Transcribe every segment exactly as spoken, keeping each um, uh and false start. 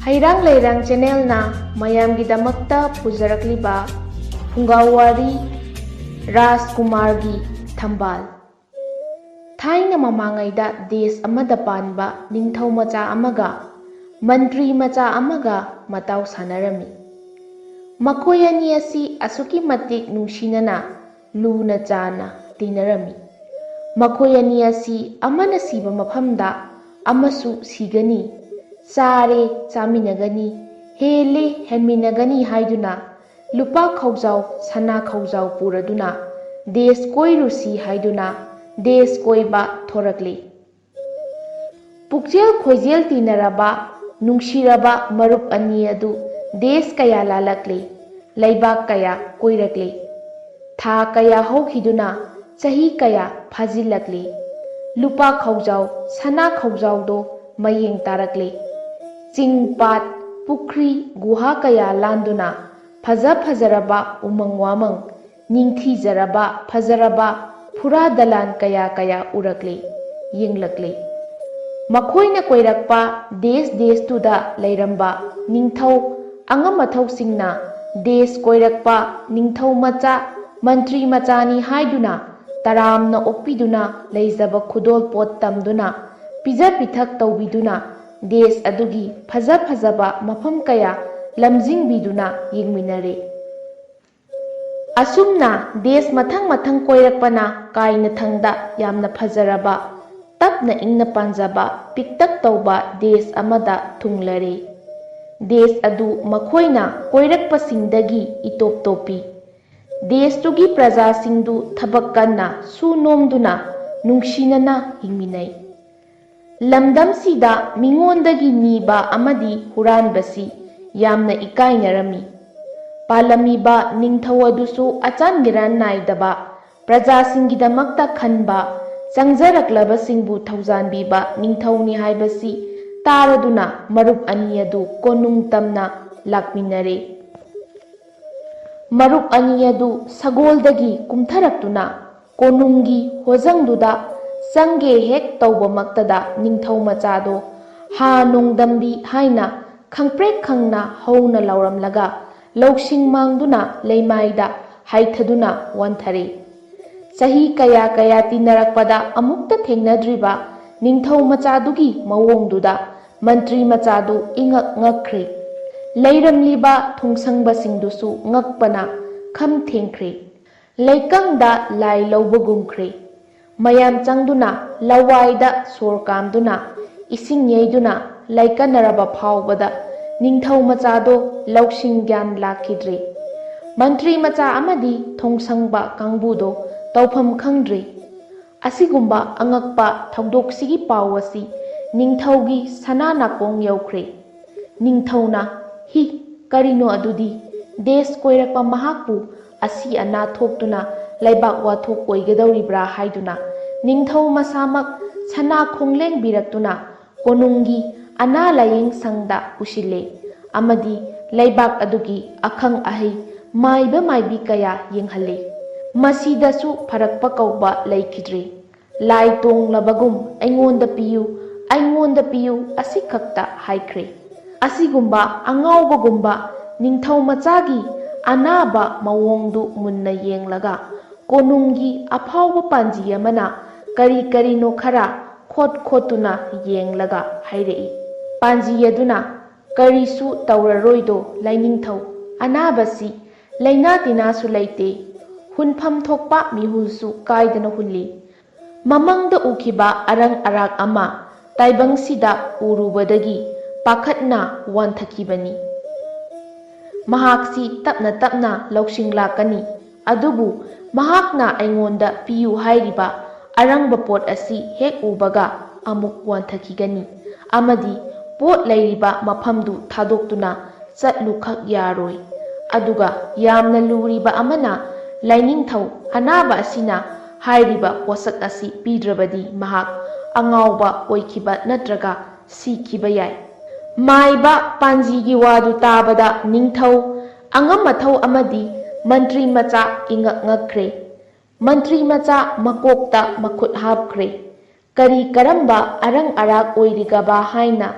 ꯍꯩꯔꯥꯡ ꯂꯩꯔꯥꯡ ꯆꯦꯅꯦꯜꯅ ꯃꯌꯥꯝꯒꯤꯗꯃꯛꯇ ꯄꯨꯖꯔꯛꯂꯤꯕ ꯐꯨꯡꯒꯥ ꯋꯥꯔꯤ, ꯔꯥꯖꯀꯨꯃꯥꯔꯒꯤ ꯊꯝꯕꯥꯜ꯫ ꯊꯥꯏꯅ ꯃꯃꯥꯡꯉꯩꯗ ꯗꯦꯁ ꯑꯃꯗ ꯄꯥꯟꯕ ꯅꯤꯡꯊꯧ ꯃꯆꯥ ꯑꯃꯒ ꯃꯟꯇ꯭ꯔꯤ ꯃꯆꯥ ꯑꯃꯒ ꯃꯇꯥꯎ ꯁꯥꯟꯅꯔꯝꯃꯤ꯫ ꯃꯈꯣꯏ ꯑꯅꯤ ꯑꯁꯤ ꯑꯁꯨꯛꯀꯤ ꯃꯇꯤꯛ ꯅꯨꯡꯁꯤꯅꯅ, ꯂꯨꯅ ꯆꯥꯟꯅ ꯇꯤꯟꯅꯔꯝꯃꯤ꯫ ꯃꯈꯣꯏ ꯑꯅꯤ ꯑꯁꯤ ꯑꯃꯅ ꯁꯤꯕ ꯃꯐꯝꯗ ꯑꯃꯁꯨ ꯁꯤꯒꯅꯤ, ꯆꯥꯔꯦ ꯆꯥꯃꯤꯟꯅꯒꯅꯤ, ꯍꯦꯜꯂꯦ ꯍꯦꯟꯃꯤꯟꯅꯒꯅꯤ ꯍꯥꯏꯗꯨꯅ ꯂꯨꯄꯥ ꯈꯧꯖꯥꯎ, ꯁꯅꯥ ꯈꯧꯖꯥꯎ ꯄꯨꯔꯗꯨꯅ ꯗꯦꯁ ꯀꯣꯏꯔꯨꯁꯤ ꯍꯥꯏꯗꯨꯅ ꯗꯦꯁ ꯀꯣꯏꯕ ꯊꯣꯔꯛꯂꯤ꯫ ꯄꯨꯛꯆꯦꯜ ꯈꯣꯏꯖꯦꯜ ꯇꯤꯟꯅꯔꯕ, ꯅꯨꯡꯁꯤꯔꯕ ꯃꯔꯨꯞ ꯑꯅꯤ ꯑꯗꯨ ꯗꯦꯁ ꯀꯌꯥ ꯂꯥꯜꯂꯛꯂꯤ, ꯂꯩꯕꯥꯛ ꯀꯌꯥ ꯀꯣꯏꯔꯛꯂꯤ꯫ ꯊꯥ ꯀꯌꯥ ꯍꯧꯈꯤꯗꯨꯅ ꯆꯍꯤ ꯀꯌꯥ ꯐꯥꯖꯤꯜꯂꯛꯂꯤ꯫ ꯂꯨꯄꯥ ꯈꯧꯖꯥꯎ, ꯁꯅꯥ ꯈꯧꯖꯥꯎꯗꯣ ꯃꯌꯦꯡ ꯇꯥꯔꯛꯂꯤ꯫ ꯆꯤꯡ, ꯄꯥꯠ, ꯄꯨꯈ꯭ꯔꯤ, ꯒꯨꯍꯥ ꯀꯌꯥ ꯂꯥꯟꯗꯨꯅ ꯐꯖ ꯐꯖꯔꯕ ꯎꯃꯪ ꯋꯥꯃꯪ, ꯅꯤꯡꯊꯤꯖꯔꯕ ꯐꯖꯔꯕ ꯐꯨꯔꯥ ꯗꯂꯥꯟ ꯀꯌꯥ ꯀꯌꯥ ꯎꯔꯛꯂꯤ, ꯌꯦꯡꯂꯛꯂꯤ꯫ ꯃꯈꯣꯏꯅ ꯀꯣꯏꯔꯛꯄ ꯗꯦꯁ ꯗꯦꯁꯇꯨꯗ ꯂꯩꯔꯝꯕ ꯅꯤꯡꯊꯧ ꯑꯉꯝ ꯑꯊꯧꯁꯤꯡꯅ ꯗꯦꯁ ꯀꯣꯏꯔꯛꯄ ꯅꯤꯡꯊꯧ ꯃꯆꯥ, ꯃꯟꯇ꯭ꯔꯤ ꯃꯆꯥꯅꯤ ꯍꯥꯏꯗꯨꯅ ꯇꯔꯥꯝꯅ ꯑꯣꯛꯄꯤꯗꯨꯅ ꯂꯩꯖꯕ ꯈꯨꯗꯣꯜ ꯄꯣꯠ ꯇꯝꯗꯨꯅ ꯄꯤꯖ ꯄꯤꯊꯛ ꯇꯧꯕꯤꯗꯨꯅ ꯗꯦꯁ ꯑꯗꯨꯒꯤ ꯐꯖ ꯐꯖꯕ ꯃꯐꯝ ꯀꯌꯥ ꯂꯝꯖꯤꯡꯕꯤꯗꯨꯅ ꯌꯦꯡꯃꯤꯟꯅꯔꯦ꯫ ꯑꯁꯨꯝꯅ ꯗꯦꯁ ꯃꯊꯪ ꯃꯊꯪ ꯀꯣꯏꯔꯛꯄꯅ ꯀꯥꯏꯅꯊꯪꯗ ꯌꯥꯝꯅ ꯐꯖꯔꯕ, ꯇꯞꯅ ꯏꯪꯅ ꯄꯥꯟꯖꯕ, ꯄꯤꯛꯇꯛ ꯇꯧꯕ ꯗꯦꯁ ꯑꯃꯗ ꯊꯨꯡꯂꯔꯦ꯫ ꯗꯦꯁ ꯑꯗꯨ ꯃꯈꯣꯏꯅ ꯀꯣꯏꯔꯛꯄꯁꯤꯡꯗꯒꯤ ꯏꯇꯣꯞ ꯇꯣꯞꯄꯤ꯫ ꯗꯦꯁꯇꯨꯒꯤ ꯄ꯭ꯔꯖꯥꯁꯤꯡꯗꯨ ꯊꯕꯛ ꯀꯟꯅ ꯁꯨ ꯅꯣꯝꯗꯨꯅ ꯅꯨꯡꯁꯤꯅꯅ ꯍꯤꯡꯃꯤꯟꯅꯩ꯫ ꯂꯝꯗꯝꯁꯤꯗ ꯃꯤꯉꯣꯟꯗꯒꯤ ꯅꯤꯕ ꯑꯃꯗꯤ ꯍꯨꯔꯥꯟꯕꯁꯤ ꯌꯥꯝꯅ ꯏꯀꯥꯏꯅꯔꯝꯃꯤ꯫ ꯄꯥꯜꯂꯝꯃꯤꯕ ꯅꯤꯡꯊꯧ ꯑꯗꯨꯁꯨ ꯑꯆꯥꯟ ꯃꯤꯔꯥꯟ ꯅꯥꯏꯗꯕ ꯄ꯭ꯔꯖꯥꯁꯤꯡꯒꯤꯗꯃꯛꯇ ꯈꯟꯕ ꯆꯪꯖꯔꯛꯂꯕꯁꯤꯡꯕꯨ ꯊꯧꯖꯥꯟꯕꯤꯕ ꯅꯤꯡꯊꯧꯅꯤ ꯍꯥꯏꯕꯁꯤ ꯇꯥꯔꯗꯨꯅ ꯃꯔꯨꯞ ꯑꯅꯤ ꯑꯗꯨ ꯀꯣꯅꯨꯡ ꯇꯝꯅ ꯂꯥꯛꯃꯤꯟꯅꯔꯦ꯫ ꯃꯔꯨꯞ ꯑꯅꯤ ꯑꯗꯨ ꯁꯒꯣꯜꯗꯒꯤ ꯀꯨꯝꯊꯔꯛꯇꯨꯅ ꯀꯣꯅꯨꯡꯒꯤ ꯍꯣꯖꯪꯗꯨꯗ ꯆꯪꯒꯦ ꯍꯦꯛ ꯇꯧꯕꯃꯛꯇꯗ ꯅꯤꯡꯊꯧ ꯃꯆꯥꯗꯣ ꯍꯥ ꯅꯣꯡꯗꯝꯕꯤ ꯍꯥꯏꯅ ꯈꯪꯄ꯭ꯔꯦꯛ ꯈꯪꯅ ꯍꯧꯅ ꯂꯥꯎꯔꯝꯂꯒ ꯂꯧꯁꯤꯡ ꯃꯥꯡꯗꯨꯅ ꯂꯩꯃꯥꯏꯗ ꯍꯥꯏꯊꯗꯨꯅ ꯋꯥꯟꯊꯔꯦ꯫ ꯆꯍꯤ ꯀꯌꯥ ꯀꯌꯥ ꯇꯤꯟꯅꯔꯛꯄꯗ ꯑꯃꯨꯛꯇ ꯊꯦꯡꯅꯗ꯭ꯔꯤꯕ ꯅꯤꯡꯊꯧ ꯃꯆꯥꯗꯨꯒꯤ ꯃꯑꯣꯡꯗꯨꯗ ꯃꯟꯇ꯭ꯔꯤ ꯃꯆꯥꯗꯨ ꯏꯉꯛ ꯉꯛꯈ꯭ꯔꯦ꯫ ꯂꯩꯔꯝꯂꯤꯕ ꯊꯣꯡꯁꯪꯕꯁꯤꯡꯗꯨꯁꯨ ꯉꯛꯄꯅ ꯈꯝ ꯊꯦꯡꯈ꯭ꯔꯦ꯫ ꯂꯩꯀꯪꯗ ꯂꯥꯏ ꯂꯧꯕꯒꯨꯝꯈ꯭ꯔꯦ꯫ ꯃꯌꯥꯝ ꯆꯪꯗꯨꯅ ꯂꯋꯥꯏꯗ ꯁꯣꯔ ꯀꯥꯝꯗꯨꯅ ꯏꯁꯤꯡ ꯌꯩꯗꯨꯅ ꯂꯩꯀꯠꯅꯔꯕ ꯐꯥꯎꯕꯗ ꯅꯤꯡꯊꯧ ꯃꯆꯥꯗꯣ ꯂꯧꯁꯤꯡ ꯒ꯭ꯌꯥꯟ ꯂꯥꯛꯈꯤꯗ꯭ꯔꯦ꯫ ꯃꯟꯇ꯭ꯔꯤ ꯃꯆꯥ ꯑꯃꯗꯤ ꯊꯣꯡꯁꯪꯕ ꯀꯥꯡꯕꯨꯗꯣ ꯇꯧꯐꯝ ꯈꯪꯗ꯭ꯔꯦ꯫ ꯑꯁꯤꯒꯨꯝꯕ ꯑꯉꯛꯄ ꯊꯧꯗꯣꯛꯁꯤꯒꯤ ꯄꯥꯎ ꯑꯁꯤ ꯅꯤꯡꯊꯧꯒꯤ ꯁꯅꯥ ꯅꯥꯀꯣꯡ ꯌꯧꯈ꯭ꯔꯦ꯫ ꯅꯤꯡꯊꯧꯅ, "ꯍꯤ, ꯀꯔꯤꯅꯣ ꯑꯗꯨꯗꯤ? ꯗꯦꯁ ꯀꯣꯏꯔꯛꯄ ꯃꯍꯥꯛꯄꯨ ꯑꯁꯤ ꯑꯅꯥ ꯊꯣꯛꯇꯨꯅ ꯂꯩꯕꯥꯛ ꯋꯥꯊꯣꯛ ꯑꯣꯏꯒꯗꯧꯔꯤꯕ꯭ꯔꯥ?" ꯍꯥꯏꯗꯨꯅ ꯅꯤꯡꯊꯧ ꯃꯁꯥꯃꯛ ꯁꯅꯥ ꯈꯣꯡꯂꯦꯡꯕꯤꯔꯛꯇꯨꯅ ꯀꯣꯅꯨꯡꯒꯤ ꯑꯅꯥ ꯂꯥꯌꯦꯡ ꯁꯪꯗ ꯄꯨꯁꯤꯜꯂꯦ ꯑꯃꯗꯤ ꯂꯩꯕꯥꯛ ꯑꯗꯨꯒꯤ ꯑꯈꯪ ꯑꯍꯩ ꯃꯥꯏꯕ ꯃꯥꯏꯕꯤ ꯀꯌꯥ ꯌꯦꯡꯍꯜꯂꯦ꯫ ꯃꯁꯤꯗꯁꯨ ꯐꯔꯛꯄ ꯀꯧꯕ ꯂꯩꯈꯤꯗ꯭ꯔꯦ꯫ "ꯂꯥꯏ ꯇꯣꯡꯂꯕꯒꯨꯝ ꯑꯩꯉꯣꯟꯗ ꯄꯤꯌꯨ, ꯑꯩꯉꯣꯟꯗ ꯄꯤꯌꯨ" ꯑꯁꯤꯈꯛꯇ ꯍꯥꯏꯈ꯭ꯔꯦ꯫ ꯑꯁꯤꯒꯨꯝꯕ ꯑꯉꯥꯎꯕꯒꯨꯝꯕ ꯅꯤꯡꯊꯧ ꯃꯆꯥꯒꯤ ꯑꯅꯥꯕ ꯃꯑꯣꯡꯗꯨ ꯃꯨꯟꯅ ꯌꯦꯡꯂꯒ ꯀꯣꯅꯨꯡꯒꯤ ꯑꯐꯥꯎꯕ ꯄꯥꯟꯖꯤ ꯑꯃꯅ ꯀꯔꯤ ꯀꯔꯤꯅꯣ ꯈꯔ ꯈꯣꯠ ꯈꯣꯠꯇꯨꯅ ꯌꯦꯡꯂꯒ ꯍꯥꯏꯔꯛꯏ꯫ ꯄꯥꯟꯖꯤ ꯑꯗꯨꯅ, "ꯀꯔꯤꯁꯨ ꯇꯧꯔꯔꯣꯏꯗꯣ ꯂꯥꯏꯅꯤꯡꯊꯧ, ꯑꯅꯥꯕꯁꯤ ꯂꯩꯅꯥ ꯇꯤꯟꯅꯥꯁꯨ ꯂꯩꯇꯦ, ꯍꯨꯟꯐꯝ ꯊꯣꯛꯄ ꯃꯤꯍꯨꯜꯁꯨ ꯀꯥꯏꯗꯅ ꯍꯨꯜꯂꯤ꯫ ꯃꯃꯪꯗ ꯎꯈꯤꯕ ꯑꯔꯪ ꯑꯔꯥꯛ ꯑꯃ ꯇꯥꯏꯕꯪꯁꯤꯗ ꯎꯔꯨꯕꯗꯒꯤ ꯄꯥꯈꯠꯅ ꯋꯥꯟꯊꯈꯤꯕꯅꯤ꯫ ꯃꯍꯥꯛꯁꯤ ꯇꯞꯅ ꯇꯞꯅ ꯂꯧꯁꯤꯡ ꯂꯥꯛꯀꯅꯤ, ꯑꯗꯨꯕꯨ ꯃꯍꯥꯛꯅ ꯑꯩꯉꯣꯟꯗ ꯄꯤꯌꯨ ꯍꯥꯏꯔꯤꯕ ꯑꯔꯪꯕ ꯄꯣꯠ ꯑꯁꯤ ꯍꯦꯛ ꯎꯕꯒ ꯑꯃꯨꯛ ꯋꯥꯟꯊꯈꯤꯒꯅꯤ ꯑꯃꯗꯤ ꯄꯣꯠ ꯂꯩꯔꯤꯕ ꯃꯐꯝꯗꯨ ꯊꯥꯗꯣꯛꯇꯨꯅ ꯆꯠꯂꯨꯈꯛ ꯌꯥꯔꯣꯏ꯫ ꯑꯗꯨꯒ ꯌꯥꯝꯅ ꯂꯨꯔꯤꯕ ꯑꯃꯅ, ꯂꯥꯏꯅꯤꯡꯊꯧ, ꯑꯅꯥꯕ ꯑꯁꯤꯅ ꯍꯥꯏꯔꯤꯕ ꯄꯣꯠꯁꯛ ꯑꯁꯤ ꯄꯤꯗ꯭ꯔꯕꯗꯤ ꯃꯍꯥꯛ ꯑꯉꯥꯎꯕ ꯑꯣꯏꯈꯤꯕ ꯅꯠꯇ꯭ꯔꯒ ꯁꯤꯈꯤꯕ ꯌꯥꯏ"꯫ ꯃꯥꯏꯕ ꯄꯥꯟꯖꯤꯒꯤ ꯋꯥꯗꯨ ꯇꯥꯕꯗ ꯅꯤꯡꯊꯧ, ꯑꯉꯝ ꯑꯊꯧ ꯑꯃꯗꯤ ꯃꯟꯇ꯭ꯔꯤ ꯃꯆꯥ ꯏꯉꯛ ꯉꯛꯈ꯭ꯔꯦ꯫ ꯃꯟꯇ꯭ꯔꯤ ꯃꯆꯥ ꯃꯀꯣꯛꯇ ꯃꯈꯨꯠ ꯍꯥꯞꯈ꯭ꯔꯦ꯫ ꯀꯔꯤ ꯀꯔꯝꯕ ꯑꯔꯪ ꯑꯔꯥꯛ ꯑꯣꯏꯔꯤꯒꯕ ꯍꯥꯏꯅ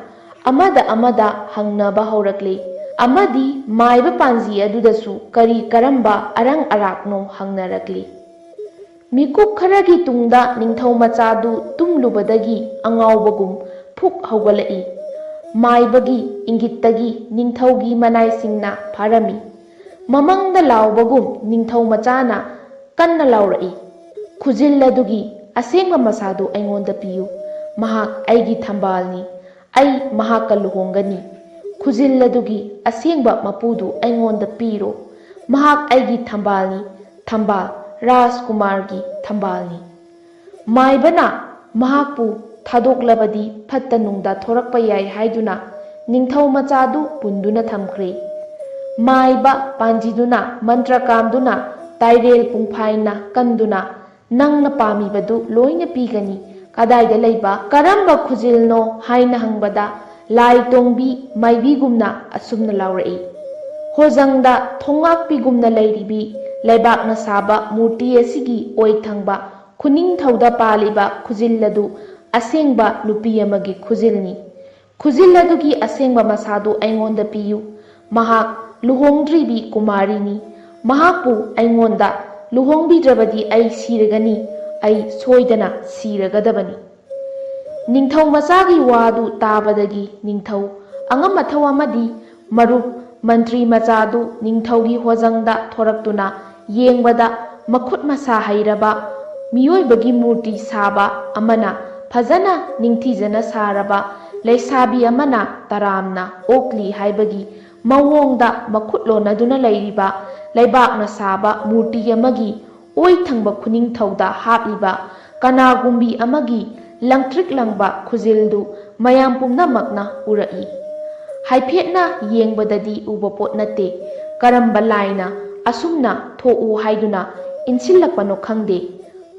ꯑꯃꯗ ꯑꯃꯗ ꯍꯪꯅꯕ ꯍꯧꯔꯛꯂꯤ꯫ ꯑꯃꯗꯤ ꯃꯥꯏꯕ ꯄꯥꯟꯖꯤ ꯑꯗꯨꯗꯁꯨ ꯀꯔꯤ ꯀꯔꯝꯕ ꯑꯔꯪ ꯑꯔꯥꯛꯅꯣ ꯍꯪꯅꯔꯛꯂꯤ꯫ ꯃꯤꯀꯨꯞ ꯈꯔꯒꯤ ꯇꯨꯡꯗ ꯅꯤꯡꯊꯧ ꯃꯆꯥꯗꯨ ꯇꯨꯝꯂꯨꯕꯗꯒꯤ ꯑꯉꯥꯎꯕꯒꯨꯝ ꯐꯨꯛ ꯍꯧꯒꯠꯂꯛꯏ꯫ ꯃꯥꯏꯕꯒꯤ ꯏꯪꯒꯤꯠꯇꯒꯤ ꯅꯤꯡꯊꯧꯒꯤ ꯃꯅꯥꯏꯁꯤꯡꯅ ꯐꯥꯔꯝꯃꯤ꯫ ꯃꯃꯪꯗ ꯂꯥꯎꯕꯒꯨꯝ ꯅꯤꯡꯊꯧ ꯃꯆꯥꯅ ꯀꯟꯅ ꯂꯥꯎꯔꯛꯏ, "ꯈꯨꯖꯤꯜ ꯑꯗꯨꯒꯤ ꯑꯁꯦꯡꯕ ꯃꯁꯥꯗꯨ ꯑꯩꯉꯣꯟꯗ ꯄꯤꯌꯨ꯫ ꯃꯍꯥꯛ ꯑꯩꯒꯤ ꯊꯝꯕꯥꯜꯅꯤ꯫ ꯑꯩ ꯃꯍꯥꯛꯀ ꯂꯨꯍꯣꯡꯒꯅꯤ꯫ ꯈꯨꯖꯤꯜ ꯑꯗꯨꯒꯤ ꯑꯁꯦꯡꯕ ꯃꯄꯨꯗꯨ ꯑꯩꯉꯣꯟꯗ ꯄꯤꯔꯣ꯫ ꯃꯍꯥꯛ ꯑꯩꯒꯤ ꯊꯝꯕꯥꯜꯅꯤ, ꯊꯝꯕꯥꯜ, ꯔꯥꯖꯀꯨꯃꯥꯔꯒꯤ ꯊꯝꯕꯥꯜꯅꯤ꯫" ꯃꯥꯏꯕꯅ ꯃꯍꯥꯛꯄꯨ ꯊꯥꯗꯣꯛꯂꯕꯗꯤ ꯐꯠꯇ ꯅꯨꯡꯗ ꯊꯣꯔꯛꯄ ꯌꯥꯏ ꯍꯥꯏꯗꯨꯅ ꯅꯤꯡꯊꯧ ꯃꯆꯥꯗꯨ ꯄꯨꯟꯗꯨꯅ ꯊꯝꯈ꯭ꯔꯦ꯫ ꯃꯥꯏꯕ ꯄꯥꯟꯖꯤꯗꯨꯅ ꯃꯟꯇ꯭ꯔ ꯀꯥꯝꯗꯨꯅ ꯇꯥꯏꯔꯦꯜ ꯄꯨꯡꯐꯥꯏꯅ ꯀꯟꯗꯨꯅ, "ꯅꯪꯅ ꯄꯥꯝꯃꯤꯕꯗꯨ ꯂꯣꯏꯅ ꯄꯤꯒꯅꯤ꯫ ꯀꯗꯥꯏꯗ ꯂꯩꯕ, ꯀꯔꯝꯕ ꯈꯨꯖꯤꯜꯅꯣ?" ꯍꯥꯏꯅ ꯍꯪꯕꯗ, ꯂꯥꯏ ꯇꯣꯡꯕꯤ ꯃꯥꯏꯕꯤꯒꯨꯝꯅ ꯑꯁꯨꯝꯅ ꯂꯥꯎꯔꯛꯏ, "ꯍꯣꯖꯪꯗ ꯊꯣꯡꯉꯥꯛꯄꯤꯒꯨꯝꯅ ꯂꯩꯔꯤꯕꯤ ꯂꯩꯕꯥꯛꯅ ꯁꯥꯕ ꯃꯨꯔꯇꯤ ꯑꯁꯤꯒꯤ ꯑꯣꯏ ꯊꯪꯕ ꯈꯨꯅꯤꯡꯊꯧꯗ ꯄꯥꯜꯂꯤꯕ ꯈꯨꯖꯤꯜ ꯑꯗꯨ ꯑꯁꯦꯡꯕ ꯅꯨꯄꯤ ꯑꯃꯒꯤ ꯈꯨꯖꯤꯜꯅꯤ꯫ ꯈꯨꯖꯤꯜ ꯑꯗꯨꯒꯤ ꯑꯁꯦꯡꯕ ꯃꯁꯥꯗꯨ ꯑꯩꯉꯣꯟꯗ ꯄꯤꯌꯨ꯫ ꯃꯍꯥꯛ ꯂꯨꯍꯣꯡꯗ꯭ꯔꯤꯕꯤ ꯀꯨꯃꯥꯔꯤꯅꯤ꯫ ꯃꯍꯥꯛꯄꯨ ꯑꯩꯉꯣꯟꯗ ꯂꯨꯍꯣꯡꯕꯤꯗ꯭ꯔꯕꯗꯤ ꯑꯩ ꯁꯤꯔꯒꯅꯤ꯫ ꯑꯩ ꯁꯣꯏꯗꯅ ꯁꯤꯔꯒꯗꯕꯅꯤ꯫" ꯅꯤꯡꯊꯧ ꯃꯆꯥꯒꯤ ꯋꯥꯗꯨ ꯇꯥꯕꯗꯒꯤ ꯅꯤꯡꯊꯧ ꯑꯉꯝ ꯑꯊꯧ ꯑꯃꯗꯤ ꯃꯔꯨꯞ ꯃꯟꯇ꯭ꯔꯤ ꯃꯆꯥꯗꯨ ꯅꯤꯡꯊꯧꯒꯤ ꯍꯣꯖꯪꯗ ꯊꯣꯔꯛꯇꯨꯅ ꯌꯦꯡꯕꯗ, ꯃꯈꯨꯠ ꯃꯁꯥ ꯍꯩꯔꯕ ꯃꯤꯑꯣꯏꯕꯒꯤ ꯃꯨꯔꯇꯤ ꯁꯥꯕ ꯑꯃꯅ, ꯐꯖꯅ ꯅꯤꯡꯊꯤꯖꯅ ꯁꯥꯔꯕ ꯂꯩꯁꯥꯕꯤ ꯑꯃꯅ ꯇꯔꯥꯝꯅ ꯑꯣꯛꯂꯤ ꯍꯥꯏꯕꯒꯤ ꯃꯑꯣꯡꯗ ꯃꯈꯨꯠ ꯂꯣꯟꯅꯗꯨꯅ ꯂꯩꯔꯤꯕ ꯂꯩꯕꯥꯛꯅ ꯁꯥꯕ ꯃꯨꯔꯇꯤ ꯑꯃꯒꯤ ꯑꯣꯏ ꯊꯪꯕ ꯈꯨꯅꯤꯡꯊꯧꯗ ꯍꯥꯞꯂꯤꯕ ꯀꯅꯥꯒꯨꯝꯕꯤ ꯑꯃꯒꯤ ꯂꯪꯇ꯭ꯔꯤꯛ ꯂꯪꯕ ꯈꯨꯖꯤꯜꯗꯨ ꯃꯌꯥꯝ ꯄꯨꯝꯅꯃꯛꯅ ꯎꯔꯛꯏ꯫ ꯍꯥꯏꯐꯦꯠꯅ ꯌꯦꯡꯕꯗꯗꯤ ꯎꯕ ꯄꯣꯠ ꯅꯠꯇꯦ꯫ ꯀꯔꯝꯕ ꯂꯥꯏꯅ ꯑꯁꯨꯝꯅ ꯊꯣꯛꯎ ꯍꯥꯏꯗꯨꯅ ꯏꯟꯁꯤꯜꯂꯛꯄꯅꯣ ꯈꯪꯗꯦ꯫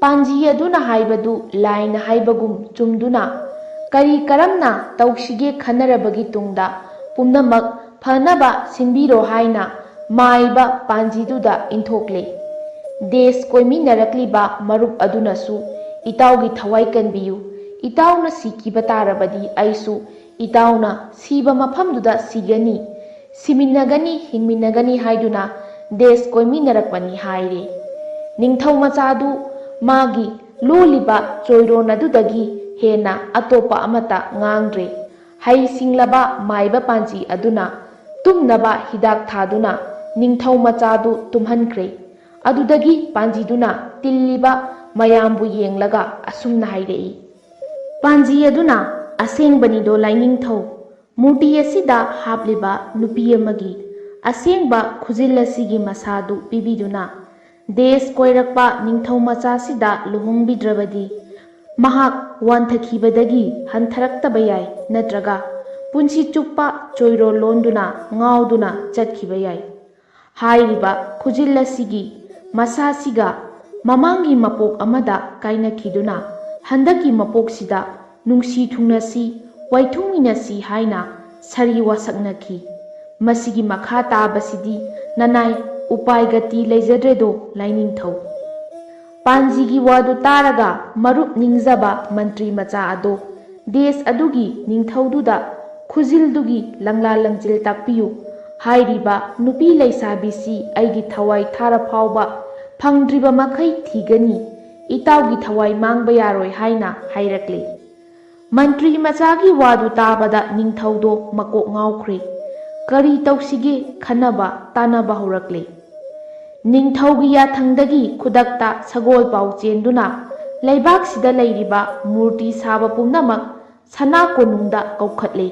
ꯄꯥꯟꯖꯤ ꯑꯗꯨꯅ ꯍꯥꯏꯕꯗꯨ ꯂꯥꯏꯅ ꯍꯥꯏꯕꯒꯨꯝ ꯆꯨꯝꯗꯨꯅ, ꯀꯔꯤ ꯀꯔꯝꯅ ꯇꯧꯁꯤꯒꯦ ꯈꯟꯅꯔꯕꯒꯤ ꯇꯨꯡꯗ, ꯄꯨꯝꯅꯃꯛ ꯐꯅꯕ ꯁꯤꯟꯕꯤꯔꯣ ꯍꯥꯏꯅ ꯃꯥꯏꯕ ꯄꯥꯟꯖꯤꯗꯨꯗ ꯏꯟꯊꯣꯛꯂꯦ꯫ ꯗꯦꯁ ꯀꯣꯏꯃꯤꯟꯅꯔꯛꯂꯤꯕ ꯃꯔꯨꯞ ꯑꯗꯨꯅꯁꯨ, "ꯏꯇꯥꯎꯒꯤ ꯊꯋꯥꯏ ꯀꯟꯕꯤꯌꯨ꯫ ꯏꯇꯥꯎꯅ ꯁꯤꯈꯤꯕ ꯇꯥꯔꯕꯗꯤ ꯑꯩꯁꯨ "ꯏꯇꯥꯎꯅ ꯁꯤꯕ ꯃꯐꯝꯗꯨꯗ ꯁꯤꯒꯅꯤ, ꯁꯤꯃꯤꯟꯅꯒꯅꯤ, ꯍꯤꯡꯃꯤꯟꯅꯒꯅꯤ ꯍꯥꯏꯗꯨꯅ ꯗꯦꯁ ꯀꯣꯏꯃꯤꯟꯅꯔꯛꯄꯅꯤ" ꯍꯥꯏꯔꯦ꯫ ꯅꯤꯡꯊꯧ ꯃꯆꯥꯗꯨ ꯃꯥꯒꯤ ꯂꯣꯜꯂꯤꯕ ꯆꯣꯏꯔꯣꯟ ꯑꯗꯨꯗꯒꯤ ꯍꯦꯟꯅ ꯑꯇꯣꯞꯄ ꯑꯃꯠꯇ ꯉꯥꯡꯗ꯭ꯔꯦ꯫ ꯍꯩ ꯁꯤꯡꯂꯕ ꯃꯥꯏꯕ ꯄꯥꯟꯖꯤ ꯑꯗꯨꯅ ꯇꯨꯝꯅꯕ ꯍꯤꯗꯥꯛ ꯊꯥꯗꯨꯅ ꯅꯤꯡꯊꯧ ꯃꯆꯥꯗꯨ ꯇꯨꯝꯍꯟꯈ꯭ꯔꯦ꯫ ꯑꯗꯨꯗꯒꯤ ꯄꯥꯟꯖꯤꯗꯨꯅ ꯇꯤꯜꯂꯤꯕ ꯃꯌꯥꯝꯕꯨ ꯌꯦꯡꯂꯒ ꯑꯁꯨꯝꯅ ꯍꯥꯏꯔꯛꯏ, "ꯄꯥꯟꯖꯤ ꯑꯗꯨꯅ ꯑꯁꯦꯡꯕꯅꯤꯗꯣ ꯂꯥꯏꯅꯤꯡꯊꯧ, ꯃꯨꯔꯇꯤ ꯑꯁꯤꯗ ꯍꯥꯞꯂꯤꯕ ꯅꯨꯄꯤ ꯑꯃꯒꯤ ꯑꯁꯦꯡꯕ ꯈꯨꯖꯤꯜ ꯑꯁꯤꯒꯤ ꯃꯁꯥꯗꯨ ꯄꯤꯕꯤꯗꯨꯅ ꯗꯦꯁ ꯀꯣꯏꯔꯛꯄ ꯅꯤꯡꯊꯧ ꯃꯆꯥꯁꯤꯗ ꯂꯨꯍꯣꯡꯕꯤꯗ꯭ꯔꯕꯗꯤ ꯃꯍꯥꯛ ꯋꯥꯟꯊꯈꯤꯕꯗꯒꯤ ꯍꯟꯊꯔꯛꯇꯕ ꯌꯥꯏ, ꯅꯠꯇ꯭ꯔꯒ ꯄꯨꯟꯁꯤ ꯆꯨꯞꯄ ꯆꯣꯏꯔꯣꯜ ꯂꯣꯟꯗꯨꯅ ꯉꯥꯎꯗꯨꯅ ꯆꯠꯈꯤꯕ ꯌꯥꯏ꯫ ꯍꯥꯏꯔꯤꯕ ꯈꯨꯖꯤꯜ ꯑꯁꯤꯒꯤ ꯃꯁꯥꯁꯤꯒ ꯃꯃꯥꯡꯒꯤ ꯃꯄꯣꯛ ꯑꯃꯗ ꯀꯥꯏꯅꯈꯤꯗꯨꯅ ꯍꯟꯗꯛꯀꯤ ꯃꯄꯣꯛꯁꯤꯗ ꯅꯨꯡꯁꯤ ꯊꯨꯡꯅꯁꯤ, ꯋꯥꯏꯊꯨꯡꯃꯤꯟꯅꯁꯤ" ꯍꯥꯏꯅ ꯁꯥꯔꯤ ꯋꯥꯁꯛꯅꯈꯤ꯫ ꯃꯁꯤꯒꯤ ꯃꯈꯥ ꯇꯥꯕꯁꯤꯗꯤ ꯅꯅꯥꯏ ꯎꯄꯥꯏ ꯒꯇꯤ ꯂꯩꯖꯗ꯭ꯔꯦꯗꯣ ꯂꯥꯏꯅꯤꯡꯊꯧ꯫ ꯄꯥꯟꯖꯤꯒꯤ ꯋꯥꯗꯨ ꯇꯥꯔꯒ ꯃꯔꯨꯞ ꯅꯤꯡꯖꯕ ꯃꯟꯇ꯭ꯔꯤ ꯃꯆꯥ ꯑꯗꯣ ꯗꯦꯁ ꯑꯗꯨꯒꯤ ꯅꯤꯡꯊꯧꯗꯨꯗ ꯈꯨꯖꯤꯜꯗꯨꯒꯤ ꯂꯪꯂꯥ ꯂꯪꯖꯤꯜ ꯇꯥꯛꯄꯤꯌꯨ꯫ ꯍꯥꯏꯔꯤꯕ ꯅꯨꯄꯤ ꯂꯩꯁꯥꯕꯤꯁꯤ ꯑꯩꯒꯤ ꯊꯋꯥꯏ ꯊꯥꯔ ꯐꯥꯎꯕ ꯐꯪꯗ꯭ꯔꯤꯕ ꯃꯈꯩ ꯊꯤꯒꯅꯤ꯫ ꯏꯇꯥꯎꯒꯤ ꯊꯋꯥꯏ ꯃꯥꯡꯕ ꯌꯥꯔꯣꯏ ꯍꯥꯏꯅ ꯍꯥꯏꯔꯛꯂꯦ꯫ ꯃꯟꯇ꯭ꯔꯤ ꯃꯆꯥꯒꯤ ꯋꯥꯗꯨ ꯇꯥꯕꯗ ꯅꯤꯡꯊꯧꯗꯣ ꯃꯀꯣꯛ ꯉꯥꯎꯈ꯭ꯔꯦ꯫ ꯀꯔꯤ ꯇꯧꯁꯤꯒꯦ ꯈꯟꯅꯕ ꯇꯥꯟꯅꯕ ꯍꯧꯔꯛꯂꯦ꯫ ꯅꯤꯡꯊꯧꯒꯤ ꯌꯥꯊꯪꯗꯒꯤ ꯈꯨꯗꯛꯇ ꯁꯒꯣꯜ ꯄꯥꯎ ꯆꯦꯟꯗꯨꯅ ꯂꯩꯕꯥꯛꯁꯤꯗ ꯂꯩꯔꯤꯕ ꯃꯨꯔꯇꯤ ꯁꯥꯕ ꯄꯨꯝꯅꯃꯛ ꯁꯅꯥ ꯀꯣꯅꯨꯡꯗ ꯀꯧꯈꯠꯂꯦ꯫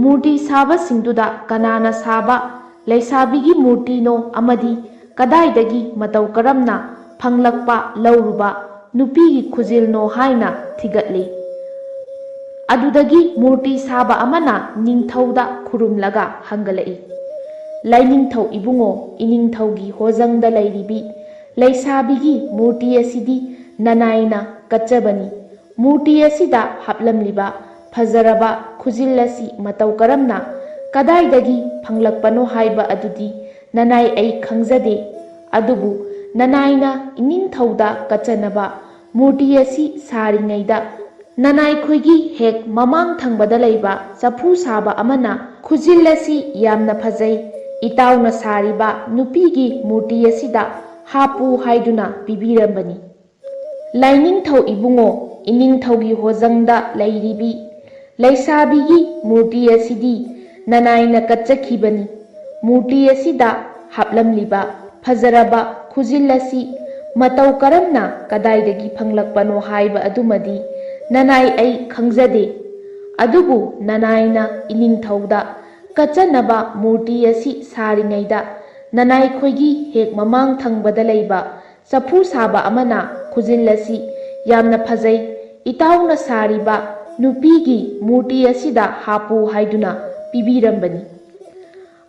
ꯃꯨꯔꯇꯤ ꯁꯥꯕꯁꯤꯡꯗꯨꯗ ꯀꯅꯥꯅ ꯁꯥꯕ ꯂꯩꯁꯥꯕꯤꯒꯤ ꯃꯨꯔꯇꯤꯅꯣ ꯑꯃꯗꯤ ꯀꯗꯥꯏꯗꯒꯤ ꯃꯇꯧ ꯀꯔꯝꯅ ꯐꯪꯂꯛꯄ ꯂꯧꯔꯨꯕ ꯅꯨꯄꯤꯒꯤ ꯈꯨꯖꯤꯜꯅꯣ ꯍꯥꯏꯅ ꯊꯤꯒꯠꯂꯤ꯫ ꯑꯗꯨꯗꯒꯤ ꯃꯨꯔꯇꯤ ꯁꯥꯕ ꯑꯃꯅ ꯅꯤꯡꯊꯧꯗ ꯈꯨꯔꯨꯝꯂꯒ ꯍꯪꯒꯠꯂꯛꯏ, "ꯂꯥꯏꯅꯤꯡꯊꯧ ꯏꯕꯨꯡꯉꯣ, ꯏꯅꯤꯡꯊꯧꯒꯤ ꯍꯣꯖꯪꯗ ꯂꯩꯔꯤꯕꯤ ꯂꯩꯁꯥꯕꯤꯒꯤ ꯃꯨꯔꯇꯤ ꯑꯁꯤꯗꯤ ꯅꯅꯥꯏꯅ ꯀꯠꯆꯕꯅꯤ꯫ ꯃꯨꯔꯇꯤ ꯑꯁꯤꯗ ꯍꯥꯞꯂꯝꯂꯤꯕ ꯐꯖꯔꯕ ꯈꯨꯖꯤꯜ ꯑꯁꯤ ꯃꯇꯧ ꯀꯔꯝꯅ, ꯀꯗꯥꯏꯗꯒꯤ ꯐꯪꯂꯛꯄꯅꯣ ꯍꯥꯏꯕ ꯑꯗꯨꯗꯤ ꯅꯅꯥꯏ ꯑꯩ ꯈꯪꯖꯗꯦ꯫ ꯑꯗꯨꯕꯨ ꯅꯅꯥꯏꯅ ꯏꯅꯤꯡꯊꯧꯗ ꯀꯠꯆꯅꯕ ꯃꯨꯔꯇꯤ ꯑꯁꯤ ꯁꯥꯔꯤꯉꯩꯗ ꯅꯅꯥꯏꯈꯣꯏꯒꯤ ꯍꯦꯛ ꯃꯃꯥꯡ ꯊꯪꯕꯗ ꯂꯩꯕ ꯆꯐꯨ ꯁꯥꯕ ꯑꯃꯅ ꯈꯨꯖꯤꯜ ꯑꯁꯤ ꯌꯥꯝꯅ ꯐꯖꯩ, ꯏꯇꯥꯎꯅ ꯁꯥꯔꯤꯕ ꯅꯨꯄꯤꯒꯤ ꯃꯨꯔꯇꯤ ꯑꯁꯤꯗ ꯍꯥꯞꯄꯨ ꯍꯥꯏꯗꯨꯅ ꯄꯤꯕꯤꯔꯝꯕꯅꯤ꯫ ꯂꯥꯏꯅꯤꯡꯊꯧ ꯏꯕꯨꯡꯉꯣ, ꯏꯅꯤꯡꯊꯧꯒꯤ ꯍꯣꯖꯪꯗ ꯂꯩꯔꯤꯕꯤ ꯂꯩꯁꯥꯕꯤꯒꯤ ꯃꯨꯔꯇꯤ ꯑꯁꯤꯗꯤ ꯅꯅꯥꯏꯅ ꯀꯠꯆꯈꯤꯕꯅꯤ꯫ ꯃꯨꯔꯇꯤ ꯑꯁꯤꯗ ꯍꯥꯞꯂꯝꯂꯤꯕ ꯐꯖꯔꯕ ꯈꯨꯖꯤꯜ ꯑꯁꯤ ꯃꯇꯧ ꯀꯔꯝꯅ ꯀꯗꯥꯏꯗꯒꯤ ꯐꯪꯂꯛꯄꯅꯣ ꯍꯥꯏꯕ ꯑꯗꯨꯃꯗꯤ ꯅꯅꯥꯏ ꯑꯩ ꯈꯪꯖꯗꯦ꯫ ꯑꯗꯨꯕꯨ ꯅꯅꯥꯏꯅ ꯏꯅꯤꯡꯊꯧꯗ ꯀꯠꯆꯅꯕ ꯃꯨꯔꯇꯤ ꯑꯁꯤ ꯁꯥꯔꯤꯉꯩꯗ ꯅꯅꯥꯏꯈꯣꯏꯒꯤ ꯍꯦꯛ ꯃꯃꯥꯡ ꯊꯪꯕꯗ ꯂꯩꯕ ꯆꯐꯨ ꯁꯥꯕ ꯑꯃꯅ ꯈꯨꯖꯤꯜ ꯑꯁꯤ ꯌꯥꯝꯅ ꯐꯖꯩ, ꯏꯇꯥꯎꯅ ꯁꯥꯔꯤꯕ ꯅꯨꯄꯤꯒꯤ ꯃꯨꯔꯇꯤ ꯑꯁꯤꯗ ꯍꯥꯞꯄꯨ ꯍꯥꯏꯗꯨꯅ ꯄꯤꯕꯤꯔꯝꯕꯅꯤ꯫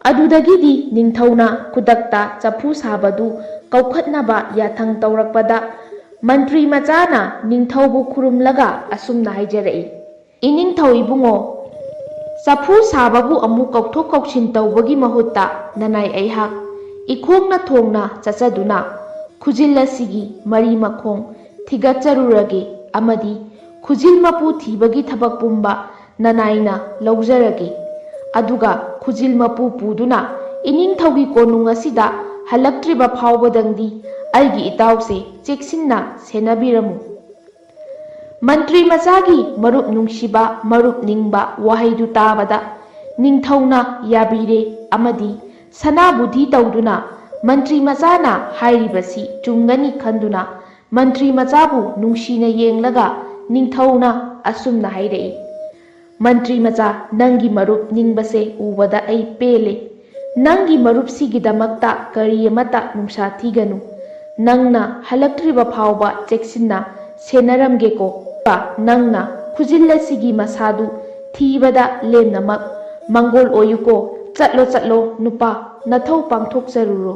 ꯑꯗꯨꯗꯒꯤꯗꯤ ꯅꯤꯡꯊꯧꯅ ꯈꯨꯗꯛꯇ ꯆꯐꯨ ꯁꯥꯕꯗꯨ ꯀꯧꯈꯠꯅꯕ ꯌꯥꯊꯪ ꯇꯧꯔꯛꯄꯗ, ꯃꯟꯇ꯭ꯔꯤ ꯃꯆꯥꯅ ꯅꯤꯡꯊꯧꯕꯨ ꯈꯨꯔꯨꯝꯂꯒ ꯑꯁꯨꯝꯅ ꯍꯥꯏꯖꯔꯛꯏ, "ꯏꯅꯤꯡꯊꯧ ꯏꯕꯨꯡꯉꯣ, ꯆꯐꯨ ꯁꯥꯕꯕꯨ ꯑꯃꯨꯛ ꯀꯧꯊꯣꯛ ꯀꯧꯁꯤꯟ ꯇꯧꯕꯒꯤ ꯃꯍꯨꯠꯇ ꯅꯅꯥꯏ ꯑꯩꯍꯥꯛ ꯏꯈꯣꯡꯅ ꯊꯣꯡꯅ ꯆꯠꯆꯗꯨꯅ ꯈꯨꯖꯤꯜ ꯑꯁꯤꯒꯤ ꯃꯔꯤ ꯃꯈꯣꯡ ꯊꯤꯒꯠꯆꯔꯨꯔꯒꯦ ꯑꯃꯗꯤ ꯈꯨꯖꯤꯜ ꯃꯄꯨ ꯊꯤꯕꯒꯤ ꯊꯕꯛ ꯄꯨꯝꯕ ꯅꯅꯥꯏꯅ ꯂꯧꯖꯔꯒꯦ꯫ ꯑꯗꯨꯒ ꯈꯨꯖꯤꯜ ꯃꯄꯨ ꯄꯨꯗꯨꯅ ꯏꯅꯤꯡꯊꯧꯒꯤ ꯀꯣꯅꯨꯡ ꯑꯁꯤꯗ ꯍꯜꯂꯛꯇ꯭ꯔꯤꯕ ꯐꯥꯎꯕꯗꯪꯗꯤ ꯑꯩꯒꯤ ꯏꯇꯥꯎꯁꯦ ꯆꯦꯛꯁꯤꯟꯅ ꯁꯦꯟꯅꯕꯤꯔꯝꯃꯨ"꯫ ꯃꯟꯇ꯭ꯔꯤ ꯃꯆꯥꯒꯤ ꯃꯔꯨꯞ ꯅꯨꯡꯁꯤꯕ, ꯃꯔꯨꯞ ꯅꯤꯡꯕ ꯋꯥꯍꯩꯗꯨ ꯇꯥꯕꯗ ꯅꯤꯡꯊꯧꯅ ꯌꯥꯕꯤꯔꯦ ꯑꯃꯗꯤ ꯁꯅꯥꯕꯨꯙꯤ ꯇꯧꯗꯨꯅ ꯃꯟꯇ꯭ꯔꯤ ꯃꯆꯥꯅ ꯍꯥꯏꯔꯤꯕꯁꯤ ꯆꯨꯝꯒꯅꯤ ꯈꯟꯗꯨꯅ ꯃꯟꯇ꯭ꯔꯤ ꯃꯆꯥꯕꯨ ꯅꯨꯡꯁꯤꯅ ꯌꯦꯡꯂꯒ ꯅꯤꯡꯊꯧꯅ ꯑꯁꯨꯝꯅ ꯍꯥꯏꯔꯛꯏ, "ꯃꯟꯇ꯭ꯔꯤ ꯃꯆꯥ, ꯅꯪꯒꯤ ꯃꯔꯨꯞ ꯅꯤꯡꯕꯁꯦ ꯎꯕꯗ ꯑꯩ ꯄꯦꯜꯂꯦ꯫ ꯅꯪꯒꯤ ꯃꯔꯨꯞꯁꯤꯒꯤꯗꯃꯛꯇ ꯀꯔꯤ ꯑꯃꯠꯇ ꯅꯨꯡꯁꯥ ꯊꯤꯒꯅꯨ꯫ ꯅꯪꯅ ꯍꯜꯂꯛꯇ꯭ꯔꯤꯕ ꯐꯥꯎꯕ ꯆꯦꯛꯁꯤꯟꯅ ꯁꯦꯟꯅꯔꯝꯒꯦꯀꯣ꯫ ꯅꯪꯅ ꯈꯨꯖꯤꯜ ꯑꯁꯤꯒꯤ ꯃꯁꯥꯗꯨ ꯊꯤꯕꯗ ꯂꯦꯝꯅꯃꯛ ꯃꯪꯒꯣꯜ ꯑꯣꯏꯌꯨꯀꯣ꯫ ꯆꯠꯂꯣ, ꯆꯠꯂꯣ, ꯅꯨꯄꯥ, ꯅꯊꯧ ꯄꯥꯡꯊꯣꯛꯆꯔꯨꯔꯣ"꯫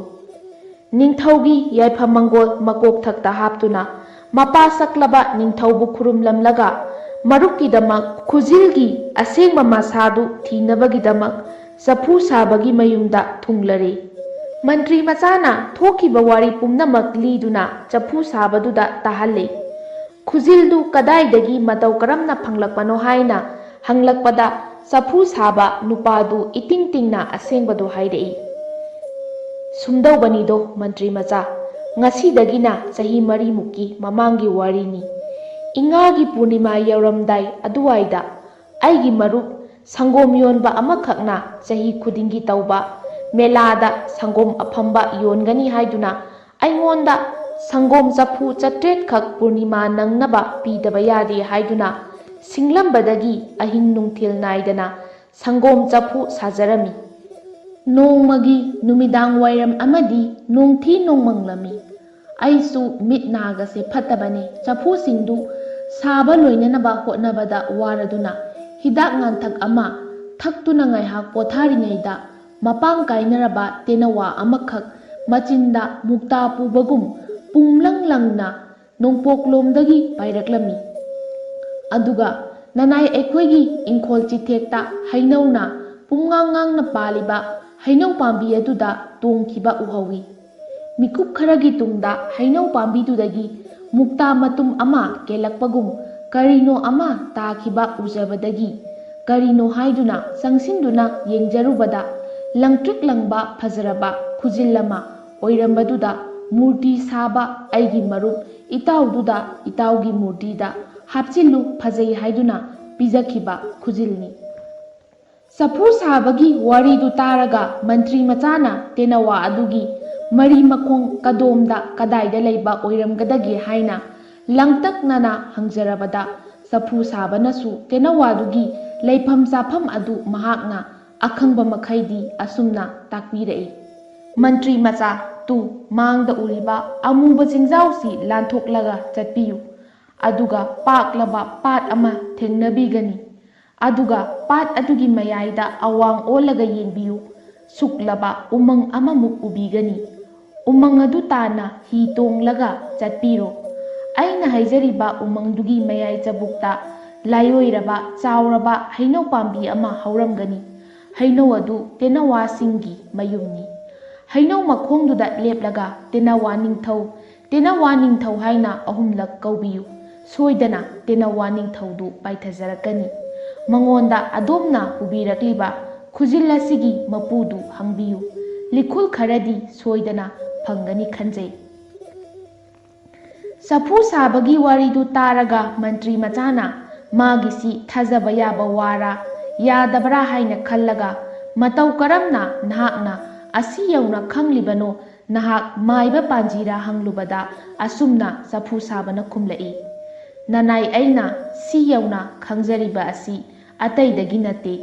ꯅꯤꯡꯊꯧꯒꯤ ꯌꯥꯏꯐ ꯃꯪꯒꯣꯜ ꯃꯀꯣꯛꯊꯛꯇ ꯍꯥꯞꯇꯨꯅ ꯃꯄꯥ ꯁꯛꯂꯕ ꯅꯤꯡꯊꯧꯕꯨ ꯈꯨꯔꯨꯝꯂꯝꯂꯒ ꯃꯔꯨꯞꯀꯤꯗꯃꯛ ꯈꯨꯖꯤꯜꯒꯤ ꯑꯁꯦꯡꯕ ꯃꯁꯥꯗꯨ ꯊꯤꯅꯕꯒꯤꯗꯃꯛ ꯆꯐꯨ ꯁꯥꯕꯒꯤ ꯃꯌꯨꯝꯗ ꯊꯨꯡꯂꯔꯦ꯫ ꯃꯟꯇ꯭ꯔꯤ ꯃꯆꯥꯅ ꯊꯣꯛꯈꯤꯕ ꯋꯥꯔꯤ ꯄꯨꯝꯅꯃꯛ ꯂꯤꯗꯨꯅ ꯆꯐꯨ ꯁꯥꯕꯗꯨꯗ ꯇꯥꯍꯜꯂꯦ꯫ ꯈꯨꯖꯤꯜꯗꯨ ꯀꯗꯥꯏꯗꯒꯤ ꯃꯇꯧ ꯀꯔꯝꯅ ꯐꯪꯂꯛꯄꯅꯣ ꯍꯥꯏꯅ ꯍꯪꯂꯛꯄꯗ, ꯆꯐꯨ ꯁꯥꯕ ꯅꯨꯄꯥꯗꯨ ꯏꯇꯤꯡ ꯇꯤꯡꯅ ꯑꯁꯦꯡꯕꯗꯨ ꯍꯥꯏꯔꯛꯏ꯫ ꯁꯨꯝꯗꯧꯕꯅꯤꯗꯣ ꯃꯟꯇ꯭ꯔꯤ ꯃꯆꯥ, ꯉꯁꯤꯗꯒꯤꯅ ꯆꯍꯤ ꯃꯔꯤꯃꯨꯛꯀꯤ ꯃꯃꯥꯡꯒꯤ ꯋꯥꯔꯤꯅꯤ꯫ ꯏꯉꯥꯒꯤ ꯄꯨꯔꯅꯤꯃꯥ ꯌꯧꯔꯝꯗꯥꯏ ꯑꯗꯨꯋꯥꯏꯗ ꯑꯩꯒꯤ ꯃꯔꯨꯞ ꯁꯪꯒꯣꯝ ꯌꯣꯟꯕ ꯑꯃꯈꯛꯅ ꯆꯍꯤ ꯈꯨꯗꯤꯡꯒꯤ ꯇꯧꯕ ꯃꯦꯂꯥꯗ ꯁꯪꯒꯣꯝ ꯑꯐꯝꯕ ꯌꯣꯟꯒꯅꯤ ꯍꯥꯏꯗꯨꯅ ꯑꯩꯉꯣꯟꯗ ꯁꯪꯒꯣꯝ ꯆꯐꯨ ꯆꯥꯇ꯭ꯔꯦꯠꯈꯛ ꯄꯨꯔꯅꯤꯃꯥ ꯅꯪꯅꯕ ꯄꯤꯗꯕ ꯌꯥꯗꯦ ꯍꯥꯏꯗꯨꯅ ꯁꯤꯡꯂꯝꯕꯗꯒꯤ ꯑꯍꯤꯡ ꯅꯨꯡꯊꯤꯜ ꯅꯥꯏꯗꯅ ꯁꯪꯒꯣꯝ ꯆꯐꯨ ꯁꯥꯖꯔꯝꯃꯤ꯫ ꯅꯣꯡꯃꯒꯤ ꯅꯨꯃꯤꯗꯥꯡ ꯋꯥꯏꯔꯝ ꯑꯃꯗꯤ ꯅꯣꯡꯊꯤ ꯅꯣꯡꯃꯪꯂꯝꯃꯤ꯫ ꯑꯩꯁꯨ ꯃꯤꯠ ꯅꯥꯒꯁꯦ ꯐꯠꯇꯕꯅꯤ꯫ ꯆꯐꯨꯁꯤꯡꯗꯨ ꯁꯥꯕ ꯂꯣꯏꯅꯅꯕ ꯍꯣꯠꯅꯕꯗ ꯋꯥꯔꯗꯨꯅ ꯍꯤꯗꯥꯛ ꯉꯥꯟꯊꯛ ꯑꯃ ꯊꯛꯇꯨꯅ ꯉꯥꯏꯍꯥꯛ ꯄꯣꯊꯥꯔꯤꯉꯩꯗ, ꯃꯄꯥꯡ ꯀꯥꯏꯅꯔꯕ ꯇꯦꯅꯋꯥ ꯑꯃꯈꯛ ꯃꯆꯤꯟꯗ ꯃꯨꯛꯇꯥ ꯄꯨꯕꯒꯨꯝ ꯄꯨꯝꯂꯪ ꯂꯪꯅ ꯅꯣꯡꯄꯣꯛꯂꯣꯝꯗꯒꯤ ꯄꯥꯏꯔꯛꯂꯝꯃꯤ꯫ ꯑꯗꯨꯒ ꯅꯅꯥꯏ ꯑꯩꯈꯣꯏꯒꯤ ꯏꯪꯈꯣꯜ ꯆꯤꯊꯦꯛꯇ ꯍꯩꯅꯧꯅ ꯄꯨꯝꯉꯥꯡ ꯉꯥꯡꯅ ꯄꯥꯜꯂꯤꯕ ꯍꯩꯅꯧ ꯄꯥꯝꯕꯤ ꯑꯗꯨꯗ ꯇꯣꯡꯈꯤꯕ ꯎꯍꯧꯏ꯫ ꯃꯤꯀꯨꯞ ꯈꯔꯒꯤ ꯇꯨꯡꯗ ꯍꯩꯅꯧ ꯄꯥꯝꯕꯤꯗꯨꯗꯒꯤ ꯃꯨꯛꯇꯥ ꯃꯇꯨꯝ ꯑꯃ ꯀꯦꯜꯂꯛꯄꯒꯨꯝ ꯀꯔꯤꯅꯣ ꯑꯃ ꯇꯥꯈꯤꯕ ꯎꯖꯕꯗꯒꯤ, ꯀꯔꯤꯅꯣ ꯍꯥꯏꯗꯨꯅ ꯆꯪꯁꯤꯟꯗꯨꯅ ꯌꯦꯡꯖꯔꯨꯕꯗ, ꯂꯪꯇ꯭ꯔꯤꯛ ꯂꯪꯕ ꯐꯖꯔꯕ ꯈꯨꯖꯤꯜ ꯑꯃ ꯑꯣꯏꯔꯝꯕꯗꯨꯗ, ꯃꯨꯔꯇꯤ ꯁꯥꯕ ꯑꯩꯒꯤ ꯃꯔꯨꯞ ꯏꯇꯥꯎꯗꯨꯗ ꯏꯇꯥꯎꯒꯤ ꯃꯨꯔꯇꯤꯗ ꯍꯥꯞꯆꯤꯜꯂꯨ, ꯐꯖꯩ ꯍꯥꯏꯗꯨꯅ ꯄꯤꯖꯈꯤꯕ ꯈꯨꯖꯤꯜꯅꯤ꯫ ꯆꯐꯨ ꯁꯥꯕꯒꯤ ꯋꯥꯔꯤꯗꯨ ꯇꯥꯔꯒ ꯃꯟꯇ꯭ꯔꯤ ꯃꯆꯥꯅ ꯇꯦꯅꯋꯥ ꯑꯗꯨꯒꯤ ꯃꯔꯤ ꯃꯈꯣꯡ ꯀꯗꯣꯝꯗ ꯀꯗꯥꯏꯗ ꯂꯩꯕ ꯑꯣꯏꯔꯝꯒꯗꯒꯦ ꯍꯥꯏꯅ ꯂꯥꯡꯇꯛꯅꯅ ꯍꯪꯖꯔꯕꯗ, ꯆꯐꯨ ꯁꯥꯕꯅꯁꯨ ꯇꯦꯅꯋꯥꯗꯨꯒꯤ ꯂꯩꯐꯝ ꯆꯥꯐꯝ ꯑꯗꯨ ꯃꯍꯥꯛꯅ ꯑꯈꯪꯕ ꯃꯈꯩꯗꯤ ꯑꯁꯨꯝꯅ ꯇꯥꯛꯄꯤꯔꯛꯏ꯫ ꯃꯟꯇ꯭ꯔꯤ ꯃꯆꯥ, ꯇꯨ, ꯃꯥꯡꯗ ꯎꯔꯤꯕ ꯑꯃꯨꯕ ꯆꯤꯡꯖꯥꯎꯁꯤ ꯂꯥꯟꯊꯣꯛꯂꯒ ꯆꯠꯄꯤꯌꯨ꯫ ꯑꯗꯨꯒ ꯄꯥꯛꯂꯕ ꯄꯥꯠ ꯑꯃ ꯊꯦꯡꯅꯕꯤꯒꯅꯤ꯫ ꯑꯗꯨꯒ ꯄꯥꯠ ꯑꯗꯨꯒꯤ ꯃꯌꯥꯏꯗ ꯑꯋꯥꯡ ꯑꯣꯜꯂꯒ ꯌꯦꯡꯕꯤꯌꯨ꯫ ꯁꯨꯛꯂꯕ ꯎꯃꯪ ꯑꯃꯃꯨꯛ ꯎꯕꯤꯒꯅꯤ꯫ ꯎꯃꯪ ꯑꯗꯨ ꯇꯥꯟꯅ ꯍꯤ ꯇꯣꯡꯂꯒ ꯆꯠꯄꯤꯔꯣ꯫ ꯑꯩꯅ ꯍꯥꯏꯖꯔꯤꯕ ꯎꯃꯪꯗꯨꯒꯤ ꯃꯌꯥꯏ ꯆꯕꯨꯛꯇ ꯂꯥꯏꯑꯣꯏꯔꯕ ꯆꯥꯎꯔꯕ ꯍꯩꯅꯧ ꯄꯥꯝꯕꯤ ꯑꯃ ꯍꯧꯔꯝꯒꯅꯤ꯫ ꯍꯩꯅꯧ ꯑꯗꯨ ꯇꯦꯅꯋꯥꯁꯤꯡꯒꯤ ꯃꯌꯨꯝꯅꯤ꯫ ꯍꯩꯅꯧ ꯃꯈꯣꯡꯗꯨꯗ ꯂꯦꯞꯂꯒ "ꯇꯦꯅꯋꯥ ꯅꯤꯡꯊꯧ, ꯇꯦꯅꯋꯥ ꯅꯤꯡꯊꯧ" ꯍꯥꯏꯅ ꯑꯍꯨꯝꯂꯛ ꯀꯧꯕꯤꯌꯨ꯫ ꯁꯣꯏꯗꯅ ꯇꯦꯅꯋꯥ ꯅꯤꯡꯊꯧꯗꯨ ꯄꯥꯏꯊꯖꯔꯛꯀꯅꯤ꯫ ꯃꯉꯣꯟꯗ ꯑꯗꯣꯝꯅ ꯄꯨꯕꯤꯔꯛꯂꯤꯕ ꯈꯨꯖꯤꯜ ꯑꯁꯤꯒꯤ ꯃꯄꯨꯗꯨ ꯍꯪꯕꯤꯌꯨ꯫ ꯂꯤꯈꯨꯜ ꯈꯔꯗꯤ ꯁꯣꯏꯗꯅ ꯐꯪꯒꯅꯤ ꯈꯟꯖꯩ꯫ ꯆꯐꯨ ꯁꯥꯕꯒꯤ ꯋꯥꯔꯤꯗꯨ ꯇꯥꯔꯒ ꯃꯟꯇ꯭ꯔꯤ ꯃꯆꯥꯅ ꯃꯥꯒꯤꯁꯤ ꯊꯥꯖꯕ ꯌꯥꯕ ꯋꯥꯔꯥ ꯌꯥꯗꯕ꯭ꯔꯥ ꯍꯥꯏꯅ ꯈꯜꯂꯒ, "ꯃꯇꯧ ꯀꯔꯝꯅ ꯅꯍꯥꯛꯅ ꯑꯁꯤ ꯌꯧꯅ ꯈꯪꯂꯤꯕꯅꯣ? ꯅꯍꯥꯛ ꯃꯥꯏꯕ ꯄꯥꯟꯖꯤꯔꯥ?" ꯍꯪꯂꯨꯕꯗ ꯑꯁꯨꯝꯅ ꯆꯐꯨ ꯁꯥꯕꯅ ꯈꯨꯝꯂꯛꯏ, "ꯅꯅꯥꯏ, ꯑꯩꯅ ꯁꯤ ꯌꯧꯅ ꯈꯪꯖꯔꯤꯕ ꯑꯁꯤ ꯑꯇꯩꯗꯒꯤ ꯅꯠꯇꯦ,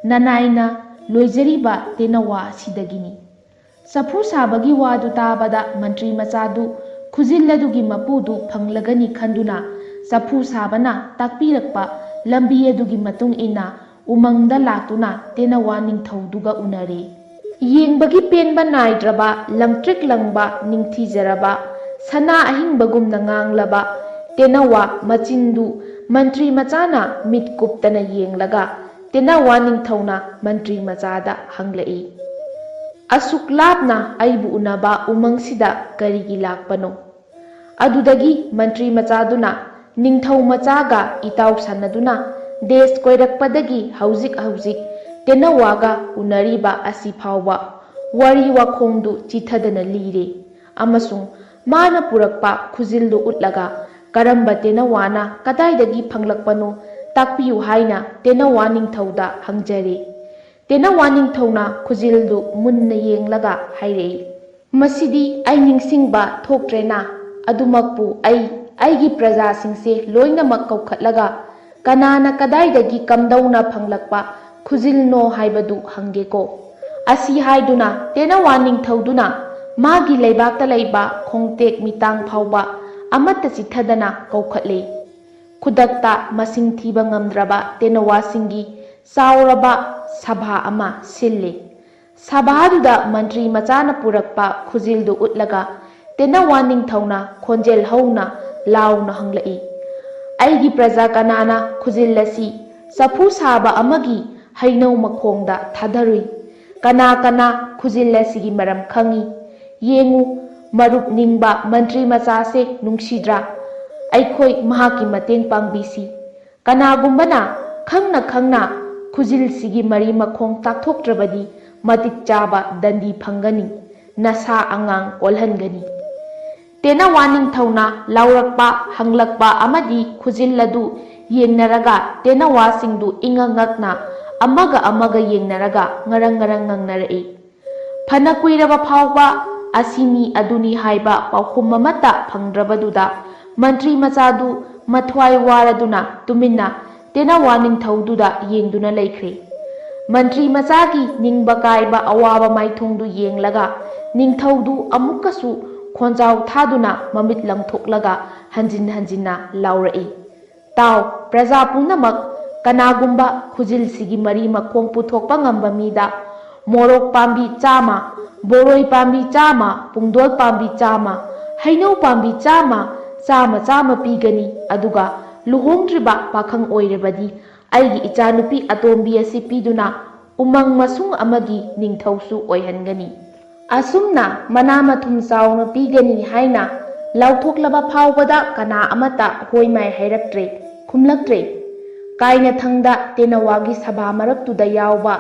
ꯅꯅꯥꯏꯅ ꯂꯣꯏꯖꯔꯤꯕ ꯇꯦꯅꯋꯥ ꯑꯁꯤꯗꯒꯤꯅꯤ"꯫ ꯆꯐꯨ ꯁꯥꯕꯒꯤ ꯋꯥꯗꯨ ꯇꯥꯕꯗ ꯃꯟꯇ꯭ꯔꯤ ꯃꯆꯥꯗꯨ ꯈꯨꯖꯤꯜ ꯑꯗꯨꯒꯤ ꯃꯄꯨꯗꯨ ꯐꯪꯂꯒꯅꯤ ꯈꯟꯗꯨꯅ ꯆꯐꯨ ꯁꯥꯕꯅ ꯇꯥꯛꯄꯤꯔꯛꯄ ꯂꯝꯕꯤ ꯑꯗꯨꯒꯤ ꯃꯇꯨꯡ ꯏꯟꯅ ꯎꯃꯪꯗ ꯂꯥꯛꯇꯨꯅ ꯇꯦꯅꯋꯥ ꯅꯤꯡꯊꯧꯗꯨꯒ ꯎꯅꯔꯦ꯫ ꯌꯦꯡꯕꯒꯤ ꯄꯦꯟꯕ ꯅꯥꯏꯗ꯭ꯔꯕ, ꯂꯪꯇ꯭ꯔꯤꯛ ꯂꯪꯕ, ꯅꯤꯡꯊꯤꯖꯔꯕ, ꯁꯅꯥ ꯑꯍꯤꯡꯕꯒꯨꯝꯅ ꯉꯥꯡꯂꯕ ꯇꯦꯅꯋꯥ ꯃꯆꯤꯟꯗꯨ ꯃꯟꯇ꯭ꯔꯤ ꯃꯆꯥꯅ ꯃꯤꯠ ꯀꯨꯞꯇꯅ ꯌꯦꯡꯂꯒ ꯇꯦꯅꯋꯥ ꯅꯤꯡꯊꯧꯅ ꯃꯟꯇ꯭ꯔꯤ ꯃꯆꯥꯗ ꯍꯪꯂꯛꯏ, "ꯑꯁꯨꯛ ꯂꯥꯞꯅ ꯑꯩꯕꯨ ꯎꯅꯕ ꯎꯃꯪꯁꯤꯗ ꯀꯔꯤꯒꯤ ꯂꯥꯛꯄꯅꯣ?" ꯑꯗꯨꯗꯒꯤ ꯃꯟꯇ꯭ꯔꯤ ꯃꯆꯥꯗꯨꯅ ꯅꯤꯡꯊꯧ ꯃꯆꯥꯒ ꯏꯇꯥꯎ ꯁꯥꯟꯅꯗꯨꯅ ꯗꯦꯁ ꯀꯣꯏꯔꯛꯄꯗꯒꯤ ꯍꯧꯖꯤꯛ ꯍꯧꯖꯤꯛ ꯇꯦꯅꯋꯥꯒ ꯎꯅꯔꯤꯕ ꯑꯁꯤ ꯐꯥꯎꯕ ꯋꯥꯔꯤ ꯋꯥꯈꯣꯡꯗꯨ ꯆꯤꯊꯗꯅ ꯂꯤꯔꯦ꯫ ꯑꯃꯁꯨꯡ ꯃꯥꯅ ꯄꯨꯔꯛꯄ ꯈꯨꯖꯤꯜꯗꯨ ꯎꯠꯂꯒ, "ꯀꯔꯝꯕ ꯇꯦꯅꯋꯥꯅ ꯀꯗꯥꯏꯗꯒꯤ ꯐꯪꯂꯛꯄꯅꯣ ꯇꯥꯛꯄꯤꯌꯨ" ꯍꯥꯏꯅ ꯇꯦꯅꯋꯥ ꯅꯤꯡꯊꯧꯗ ꯍꯪꯖꯔꯦ꯫ ꯇꯦꯅꯋꯥ ꯅꯤꯡꯊꯧꯅ ꯈꯨꯖꯤꯜꯗꯨ ꯃꯨꯟꯅ ꯌꯦꯡꯂꯒ ꯍꯥꯏꯔꯛꯏ, "ꯃꯁꯤꯗꯤ ꯑꯩ ꯅꯤꯡꯁꯤꯡꯕ ꯊꯣꯛꯇ꯭ꯔꯦꯅ꯫ ꯑꯗꯨꯃꯛꯄꯨ ꯑꯩ ꯑꯩꯒꯤ ꯄ꯭ꯔꯖꯥꯁꯤꯡꯁꯦ ꯂꯣꯏꯅꯃꯛ ꯀꯧꯈꯠꯂꯒ ꯀꯅꯥꯅ ꯀꯗꯥꯏꯗꯒꯤ ꯀꯝꯗꯧꯅ ꯐꯪꯂꯛꯄ ꯈꯨꯖꯤꯜꯅꯣ ꯍꯥꯏꯕꯗꯨ ꯍꯪꯒꯦꯀꯣ"꯫ ꯑꯁꯤ ꯍꯥꯏꯗꯨꯅ ꯇꯦꯅꯋꯥ ꯅꯤꯡꯊꯧꯗꯨꯅ ꯃꯥꯒꯤ ꯂꯩꯕꯥꯛꯇ ꯂꯩꯕ ꯈꯣꯡꯇꯦꯛ ꯃꯤꯇꯥꯡ ꯐꯥꯎꯕ ꯑꯃꯠꯇ ꯆꯤꯠꯊꯗꯅ ꯀꯧꯈꯠꯂꯦ꯫ ꯈꯨꯗꯛꯇ ꯃꯁꯤꯡ ꯊꯤꯕ ꯉꯝꯗ꯭ꯔꯕ ꯇꯦꯅꯋꯥꯁꯤꯡꯒꯤ ꯆꯥꯎꯔꯕ ꯁꯚꯥ ꯑꯃ ꯁꯤꯜꯂꯤ꯫ ꯁꯚꯥꯗꯨꯗ ꯃꯟꯇ꯭ꯔꯤ ꯃꯆꯥꯅ ꯄꯨꯔꯛꯄ ꯈꯨꯖꯤꯜꯗꯨ ꯎꯠꯂꯒ ꯇꯦꯅꯋꯥ ꯅꯤꯡꯊꯧꯅ ꯈꯣꯟꯖꯦꯜ ꯍꯧꯅ ꯂꯥꯎꯅ ꯍꯪꯂꯛꯏ, "ꯑꯩꯒꯤ ꯄ꯭ꯔꯖꯥ ꯀꯅꯥꯅ ꯈꯨꯖꯤꯜ ꯑꯁꯤ ꯆꯐꯨ ꯁꯥꯕ ꯑꯃꯒꯤ ꯍꯩꯅꯧ ꯃꯈꯣꯡꯗ ꯊꯥꯗꯔꯨꯏ? ꯀꯅꯥ ꯀꯅꯥ ꯈꯨꯖꯤꯜ ꯑꯁꯤꯒꯤ ꯃꯔꯝ ꯈꯪꯏ? ꯌꯦꯡꯉꯨ, ꯃꯔꯨꯞ ꯅꯤꯡꯕ ꯃꯟꯇ꯭ꯔꯤ ꯃꯆꯥꯁꯦ ꯅꯨꯡꯁꯤꯗ꯭ꯔꯥ? ꯑꯩꯈꯣꯏ ꯃꯍꯥꯛꯀꯤ ꯃꯇꯦꯡ ꯄꯥꯡꯕꯤꯁꯤ꯫ ꯀꯅꯥꯒꯨꯝꯕꯅ ꯈꯪꯅ ꯈꯪꯅ ꯈꯨꯖꯤꯜꯁꯤꯒꯤ ꯃꯔꯤ ꯃꯈꯣꯡ ꯇꯥꯛꯊꯣꯛꯇ꯭ꯔꯕꯗꯤ ꯃꯇꯤꯛ ꯆꯥꯕ ꯗꯟꯗꯤ ꯐꯪꯒꯅꯤ, ꯅꯁꯥ ꯑꯉꯥꯡ ꯑꯣꯜꯍꯟꯒꯅꯤ꯫ ꯇꯦꯅꯋꯥ ꯅꯤꯡꯊꯧꯅ ꯂꯥꯎꯔꯛꯄ, ꯍꯪꯂꯛꯄ ꯑꯃꯗꯤ ꯈꯨꯖꯤꯜ ꯑꯗꯨ ꯌꯦꯡꯅꯔꯒ ꯇꯦꯅꯋꯥꯁꯤꯡꯗꯨ ꯏꯉꯛ ꯉꯛꯅ ꯑꯃꯒ ꯑꯃꯒ ꯌꯦꯡꯅꯔꯒ ꯉꯔꯪ ꯉꯔꯪ ꯉꯪꯅꯔꯛꯏ꯫ ꯐꯅ ꯀꯨꯏꯔꯕ ꯐꯥꯎꯕ ꯑꯁꯤꯅꯤ ꯑꯗꯨꯅꯤ ꯍꯥꯏꯕ ꯄꯥꯎꯈꯨꯝ ꯑꯃꯠꯇ ꯐꯪꯗ꯭ꯔꯕꯗꯨꯗ ꯃꯟꯇ꯭ꯔꯤ ꯃꯆꯥꯗꯨ ꯃꯊ꯭ꯋꯥꯏ ꯋꯥꯔꯗꯨꯅ ꯇꯨꯃꯤꯟꯅ ꯇꯦꯅꯋꯥ ꯅꯤꯡꯊꯧꯗꯨꯗ ꯌꯦꯡꯗꯨꯅ ꯂꯩꯈ꯭ꯔꯦ꯫ ꯃꯟꯇ꯭ꯔꯤ ꯃꯆꯥꯒꯤ ꯅꯤꯡꯕ ꯀꯥꯏꯕ ꯑꯋꯥꯕ ꯃꯥꯏꯊꯣꯡꯗꯨ ꯌꯦꯡꯂꯒ ꯅꯤꯡꯊꯧꯗꯨ ꯑꯃꯨꯛꯀꯁꯨ ꯈꯣꯟꯖꯥꯎ ꯊꯥꯗꯨꯅ ꯃꯃꯤꯠ ꯂꯪꯊꯣꯛꯂꯒ ꯍꯟꯖꯤꯟ ꯍꯟꯖꯤꯟꯅ ꯂꯥꯎꯔꯛꯏ, "ꯇꯥꯎ, ꯄ꯭ꯔꯖꯥ ꯄꯨꯝꯅꯃꯛ, ꯀꯅꯥꯒꯨꯝꯕ ꯈꯨꯖꯤꯜꯁꯤꯒꯤ ꯃꯔꯤ ꯃꯈꯣꯡ ꯄꯨꯊꯣꯛꯄ ꯉꯝꯕ ꯃꯤꯗ ꯃꯣꯔꯣꯛ ꯄꯥꯝꯕꯤ ꯆꯥꯝꯃ, ꯕꯣꯔꯣꯏ ꯄꯥꯝꯕꯤ ꯆꯥꯝꯃ, ꯄꯨꯡꯗꯣꯜ ꯄꯥꯝꯕꯤ ꯆꯥꯝꯃ, ꯍꯩꯅꯧ ꯄꯥꯝꯕꯤ ꯆꯥꯝꯃ, ꯆꯥꯝꯃ ꯆꯥꯝꯃ ꯄꯤꯒꯅꯤ꯫ ꯑꯗꯨꯒ ꯂꯨꯍꯣꯡꯗ꯭ꯔꯤꯕ ꯄꯥꯈꯪ ꯑꯣꯏꯔꯕꯗꯤ ꯑꯩꯒꯤ ꯏꯆꯥꯅꯨꯄꯤ ꯑꯇꯣꯝꯕꯤ ꯑꯁꯤ ꯄꯤꯗꯨꯅ ꯎꯃꯪ ꯃꯁꯨꯡ ꯑꯃꯒꯤ ꯅꯤꯡꯊꯧꯁꯨ ꯑꯣꯏꯍꯟꯒꯅꯤ꯫" ꯑꯁꯨꯝꯅ ꯃꯅꯥ ꯃꯊꯨꯝ ꯆꯥꯎꯅ ꯄꯤꯒꯅꯤ ꯍꯥꯏꯅ ꯂꯥꯎꯊꯣꯛꯂꯕ ꯐꯥꯎꯕꯗ ꯀꯅꯥ ꯑꯃꯠꯇ ꯍꯣꯏ ꯃꯥꯏ ꯍꯥꯏꯔꯛꯇ꯭ꯔꯦ, ꯈꯨꯝꯂꯛꯇ꯭ꯔꯦ꯫ ꯀꯥꯏꯅꯊꯪꯗ ꯇꯦꯅꯋꯥꯒꯤ ꯁꯚꯥ ꯃꯔꯛꯇꯨꯗ ꯌꯥꯎꯕ,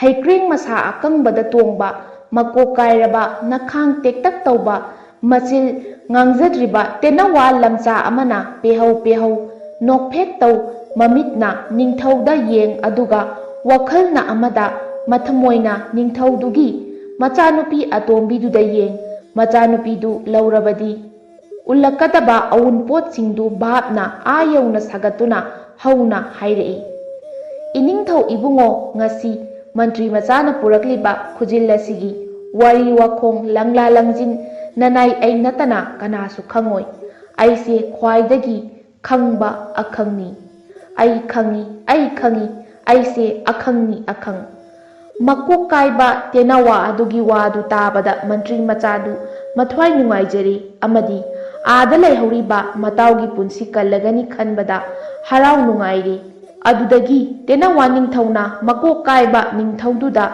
ꯍꯩꯀ꯭ꯔꯦꯡ ꯃꯁꯥ ꯑꯀꯪꯕꯗ ꯇꯣꯡꯕ, ꯃꯀꯣꯛ ꯀꯥꯏꯔꯕ, ꯅꯈꯥꯡ ꯇꯦꯛꯇꯛ ꯇꯧꯕ, ꯃꯆꯤꯜ ꯉꯥꯡꯖꯗ꯭ꯔꯤꯕ ꯇꯦꯅꯋꯥ ꯂꯝꯆꯥ ꯑꯃꯅ ꯄꯦꯍꯧ ꯄꯦꯍꯧ ꯅꯣꯛꯐꯦꯠ ꯇꯧ, ꯃꯃꯤꯠꯅ ꯅꯤꯡꯊꯧꯗ ꯌꯦꯡ, ꯑꯗꯨꯒ ꯋꯥꯈꯜꯅ ꯑꯃꯗ, ꯃꯊꯃꯣꯏꯅ ꯅꯤꯡꯊꯧꯗꯨꯒꯤ ꯃꯆꯥꯅꯨꯄꯤ ꯑꯇꯣꯝꯕꯤꯗꯨꯗ ꯌꯦꯡ, ꯃꯆꯥꯅꯨꯄꯤꯗꯨ ꯂꯧꯔꯕꯗꯤ ꯎꯠꯂꯛꯀꯗꯕ ꯑꯎꯟꯄꯣꯠꯁꯤꯡꯗꯨ ꯚꯥꯞꯅ ꯑꯥ ꯌꯧꯅ ꯁꯥꯒꯠꯇꯨꯅ ꯍꯧꯅ ꯍꯥꯏꯔꯛꯏ, "ꯏꯅꯤꯡꯊꯧ ꯏꯕꯨꯡꯉꯣ, ꯉꯁꯤ ꯃꯟꯇ꯭ꯔꯤ ꯃꯆꯥꯅ ꯄꯨꯔꯛꯂꯤꯕ ꯈꯨꯖꯤꯜ ꯑꯁꯤꯒꯤ ꯋꯥꯔꯤ ꯋꯥꯈꯣꯡ, ꯂꯪꯂꯥ ꯂꯪꯖꯤꯟ, ꯅꯅꯥꯏ ꯑꯩ ꯅꯠꯇꯅ ꯀꯅꯥꯁꯨ ꯈꯪꯉꯣꯏ꯫ ꯑꯩꯁꯦ ꯈ꯭ꯋꯥꯏꯗꯒꯤ ꯈꯪꯕ ꯑꯈꯪꯅꯤ꯫ ꯑꯩ ꯈꯪꯏ, ꯑꯩ ꯈꯪꯏ, ꯑꯩꯁꯦ ꯑꯈꯪꯅꯤ, ꯑꯈꯪ꯫" ꯃꯀꯣꯛ ꯀꯥꯏꯕ ꯇꯦꯅꯋꯥ ꯑꯗꯨꯒꯤ ꯋꯥꯗꯨ ꯇꯥꯕꯗ ꯃꯟꯇ꯭ꯔꯤ ꯃꯆꯥꯗꯨ ꯃꯊ꯭ꯋꯥꯏ ꯅꯨꯡꯉꯥꯏꯖꯔꯦ ꯑꯃꯗꯤ ꯑꯥꯗ ꯂꯩꯍꯧꯔꯤꯕ ꯃꯇꯥꯎꯒꯤ ꯄꯨꯟꯁꯤ ꯀꯜꯂꯒꯅꯤ ꯈꯟꯕꯗ ꯍꯔꯥꯎ ꯅꯨꯡꯉꯥꯏꯔꯦ꯫ ꯑꯗꯨꯗꯒꯤ ꯇꯦꯅꯋꯥ ꯅꯤꯡꯊꯧꯅ ꯃꯀꯣꯛ ꯀꯥꯏꯕ ꯅꯤꯡꯊꯧꯗꯨꯗ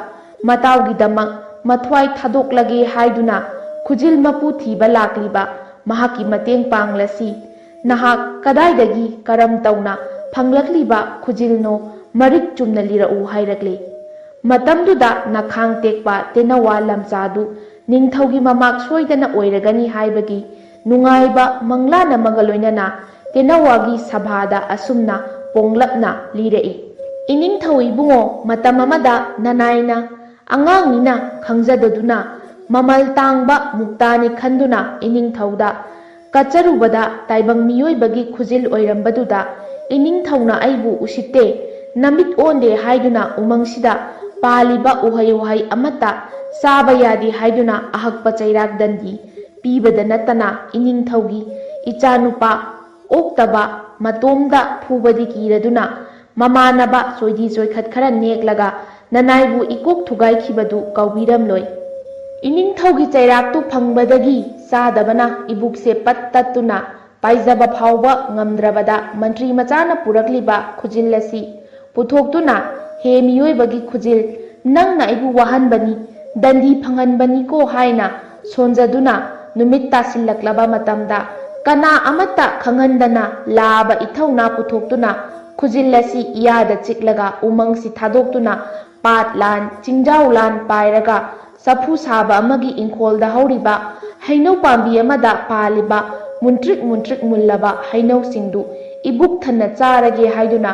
ꯃꯇꯥꯎꯒꯤꯗꯃꯛ ꯃꯊ꯭ꯋꯥꯏ ꯊꯥꯗꯣꯛꯂꯒꯦ ꯍꯥꯏꯗꯨꯅ ꯈꯨꯖꯤꯜ ꯃꯄꯨ ꯊꯤꯕ ꯂꯥꯛꯂꯤꯕ ꯃꯍꯥꯛꯀꯤ ꯃꯇꯦꯡ ꯄꯥꯡꯂꯁꯤ꯫ "ꯅꯍꯥꯛ ꯀꯗꯥꯏꯗꯒꯤ ꯀꯔꯝ ꯇꯧꯅ ꯐꯪꯂꯛꯂꯤꯕ ꯈꯨꯖꯤꯜꯅꯣ? ꯃꯔꯤꯛ ꯆꯨꯝꯅ ꯂꯤꯔꯛꯎ" ꯍꯥꯏꯔꯛꯂꯦ꯫ ꯃꯇꯝꯗꯨꯗ ꯅꯈꯥꯡ ꯇꯦꯛꯄ ꯇꯦꯅꯋꯥ ꯂꯝꯆꯥꯗꯨ ꯅꯤꯡꯊꯧꯒꯤ ꯃꯃꯥꯛ ꯁꯣꯏꯗꯅ ꯑꯣꯏꯔꯒꯅꯤ ꯍꯥꯏꯕꯒꯤ ꯅꯨꯡꯉꯥꯏꯕ ꯃꯪꯂꯥꯟ ꯑꯃꯒ ꯂꯣꯏꯅꯅ ꯇꯦꯅꯋꯥꯒꯤ ꯁꯚꯥꯗ ꯑꯁꯨꯝꯅ ꯄꯣꯡꯂꯞꯅ ꯂꯤꯔꯛꯏ, "ꯏꯅꯤꯡꯊꯧ ꯏꯕꯨꯡꯉꯣ, ꯃꯇꯝ ꯑꯃꯗ ꯅꯅꯥꯏꯅ ꯑꯉꯥꯡꯅꯤꯅ ꯈꯪꯖꯗꯗꯨꯅ ꯃꯃꯜ ꯇꯥꯡꯕ ꯃꯨꯛꯇꯥꯅꯤ ꯈꯟꯗꯨꯅ ꯏꯅꯤꯡꯊꯧꯗ ꯀꯠꯆꯔꯨꯕꯗ ꯇꯥꯏꯕꯪ ꯃꯤꯑꯣꯏꯕꯒꯤ ꯈꯨꯖꯤꯜ ꯑꯣꯏꯔꯝꯕꯗꯨꯗ ꯏꯅꯤꯡꯊꯧꯅ ꯑꯩꯕꯨ ꯎꯁꯤꯠꯇꯦ, ꯅꯃꯤꯠ ꯑꯣꯟꯗꯦ ꯍꯥꯏꯗꯨꯅ ꯎꯃꯪꯁꯤꯗ ꯄꯥꯜꯂꯤꯕ ꯎꯍꯩ ꯋꯥꯍꯩ ꯑꯃꯠꯇ ꯆꯥꯕ ꯌꯥꯗꯦ ꯍꯥꯏꯗꯨꯅ ꯑꯍꯛꯄ ꯆꯩꯔꯥꯛ ꯗꯟꯗꯤ ꯄꯤꯕꯗ ꯅꯠꯇꯅ ꯏꯅꯤꯡꯊꯧꯒꯤ ꯏꯆꯥꯅꯨꯄꯥ ꯑꯣꯛꯇꯕ ꯃꯇꯣꯝꯗ ꯐꯨꯕꯗꯤ ꯀꯤꯔꯗꯨꯅ ꯃꯃꯥꯟꯅꯕ ꯆꯣꯏꯗꯤ ꯆꯣꯏꯈꯠ ꯈꯔ ꯅꯦꯛꯂꯒ ꯅꯅꯥꯏꯕꯨ ꯏꯀꯣꯛ ꯊꯨꯒꯥꯏꯈꯤꯕꯗꯨ ꯀꯥꯎꯕꯤꯔꯝꯂꯣꯏ꯫ ꯏꯅꯤꯡꯊꯧꯒꯤ ꯆꯩꯔꯥꯛꯇꯨ ꯐꯪꯕꯗꯒꯤ ꯆꯥꯗꯕꯅ ꯏꯕꯨꯛꯁꯦ ꯄꯠ ꯇꯠꯇꯨꯅ ꯄꯥꯏꯖꯕ ꯐꯥꯎꯕ ꯉꯝꯗ꯭ꯔꯕꯗ ꯃꯟꯇ꯭ꯔꯤ ꯃꯆꯥꯅ ꯄꯨꯔꯛꯂꯤꯕ ꯈꯨꯖꯤꯜ ꯑꯁꯤ ꯄꯨꯊꯣꯛꯇꯨꯅ, 'ꯍꯦ ꯃꯤꯑꯣꯏꯕꯒꯤ ꯈꯨꯖꯤꯜ, ꯅꯪꯅ ꯑꯩꯕꯨ ꯋꯥꯍꯟꯕꯅꯤ, ꯗꯟꯗꯤ ꯐꯪꯍꯟꯕꯅꯤꯀꯣ' ꯍꯥꯏꯅ ꯁꯣꯟꯖꯗꯨꯅ ꯅꯨꯃꯤꯠ ꯇꯥꯁꯤꯜꯂꯛꯂꯕ ꯃꯇꯝꯗ ꯀꯅꯥ ꯑꯃꯠꯇ ꯈꯪꯍꯟꯗꯅ ꯂꯥꯕ ꯏꯊꯧꯅꯥ ꯄꯨꯊꯣꯛꯇꯨꯅ ꯈꯨꯖꯤꯜ ꯑꯁꯤ ꯏꯌꯥꯗ ꯆꯤꯛꯂꯒ ꯎꯃꯪꯁꯤ ꯊꯥꯗꯣꯛꯇꯨꯅ ꯄꯥꯠ ꯂꯥꯟ, ꯆꯤꯡꯖꯥꯎ ꯂꯥꯟ ꯄꯥꯏꯔꯒ ꯆꯐꯨ ꯁꯥꯕ ꯑꯃꯒꯤ ꯏꯪꯈꯣꯜꯗ ꯍꯧꯔꯤꯕ ꯍꯩꯅꯧ ꯄꯥꯝꯕꯤ ꯑꯃꯗ ꯄꯥꯜꯂꯤꯕ ꯃꯨꯟꯇ꯭ꯔꯤꯛ ꯃꯨꯟꯇ꯭ꯔꯤꯛ ꯃꯨꯜꯂꯕ ꯍꯩꯅꯧꯁꯤꯡꯗꯨ ꯏꯕꯨꯛ ꯊꯟꯅ ꯆꯥꯔꯒꯦ ꯍꯥꯏꯗꯨꯅ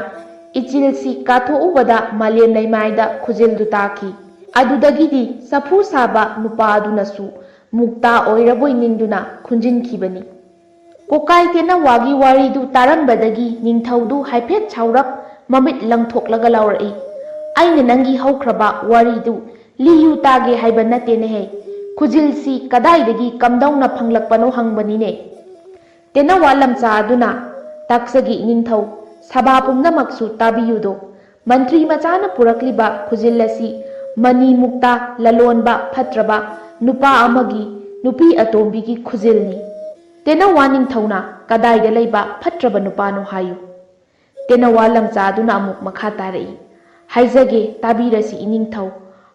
ꯏꯆꯤꯜꯁꯤ ꯀꯥꯊꯣꯛꯎꯕꯗ ꯃꯥꯂꯦꯝ ꯂꯩꯃꯥꯏꯗ ꯈꯨꯖꯤꯜꯗꯨ ꯇꯥꯈꯤ꯫ ꯑꯗꯨꯗꯒꯤꯗꯤ ꯆꯐꯨ ꯁꯥꯕ ꯅꯨꯄꯥ ꯑꯗꯨꯅꯁꯨ ꯃꯨꯛꯇꯥ ꯑꯣꯏꯔꯕꯣꯏ ꯅꯤꯡꯗꯨꯅ ꯈꯨꯟꯖꯤꯟꯈꯤꯕꯅꯤ꯫ ꯀꯣꯀꯥꯏ ꯇꯦꯅꯋꯥꯒꯤ ꯋꯥꯔꯤꯗꯨ ꯇꯥꯔꯝꯕꯗꯒꯤ ꯅꯤꯡꯊꯧꯗꯨ ꯍꯥꯏꯐꯦꯠ ꯁꯥꯎꯔꯞ ꯃꯃꯤꯠ ꯂꯪꯊꯣꯛꯂꯒ ꯂꯥꯎꯔꯛꯏ, "ꯑꯩꯅ ꯅꯪꯒꯤ ꯍꯧꯈ꯭ꯔꯕ ꯋꯥꯔꯤꯗꯨ ꯂꯤꯌꯨ ꯇꯥꯒꯦ ꯍꯥꯏꯕ ꯅꯠꯇꯦꯅꯦꯍꯦ꯫ ꯈꯨꯖꯤꯜꯁꯤ ꯀꯗꯥꯏꯗꯒꯤ ꯀꯝꯗꯧꯅ ꯐꯪꯂꯛꯄꯅꯣ ꯍꯪꯕꯅꯤꯅꯦ꯫ ꯇꯦꯅꯋꯥ ꯂꯝꯆꯥ ꯑꯗꯨꯅ ꯇꯥꯛꯆꯒꯤ ꯏꯅꯤꯡꯊꯧ, ꯁꯚꯥ ꯄꯨꯝꯅꯃꯛꯁꯨ ꯇꯥꯕꯤꯌꯨꯗꯣ꯫ ꯃꯟꯇ꯭ꯔꯤ ꯃꯆꯥꯅ ꯄꯨꯔꯛꯂꯤꯕ ꯈꯨꯖꯤꯜ ꯑꯁꯤ ꯃꯅꯤ ꯃꯨꯛꯇ ꯂꯂꯣꯟꯕ ꯐꯠꯇ꯭ꯔꯕ ꯅꯨꯄꯥ ꯑꯃꯒꯤ ꯅꯨꯄꯤ ꯑꯇꯣꯝꯕꯤꯒꯤ ꯈꯨꯖꯤꯜꯅꯤ꯫ ꯇꯦꯅꯋꯥ ꯅꯤꯡꯊꯧꯅ ꯀꯗꯥꯏꯗ ꯂꯩꯕ ꯐꯠꯇ꯭ꯔꯕ ꯅꯨꯄꯥꯅꯣ ꯍꯥꯏꯌꯨ"꯫ ꯇꯦꯅꯋꯥ ꯂꯝꯆꯥ ꯑꯗꯨꯅ ꯑꯃꯨꯛ ꯃꯈꯥ ꯇꯥꯔꯛꯏ, "ꯍꯥꯏꯖꯒꯦ, ꯇꯥꯕꯤꯔꯁꯤ ꯏꯅꯤꯡꯊꯧ꯫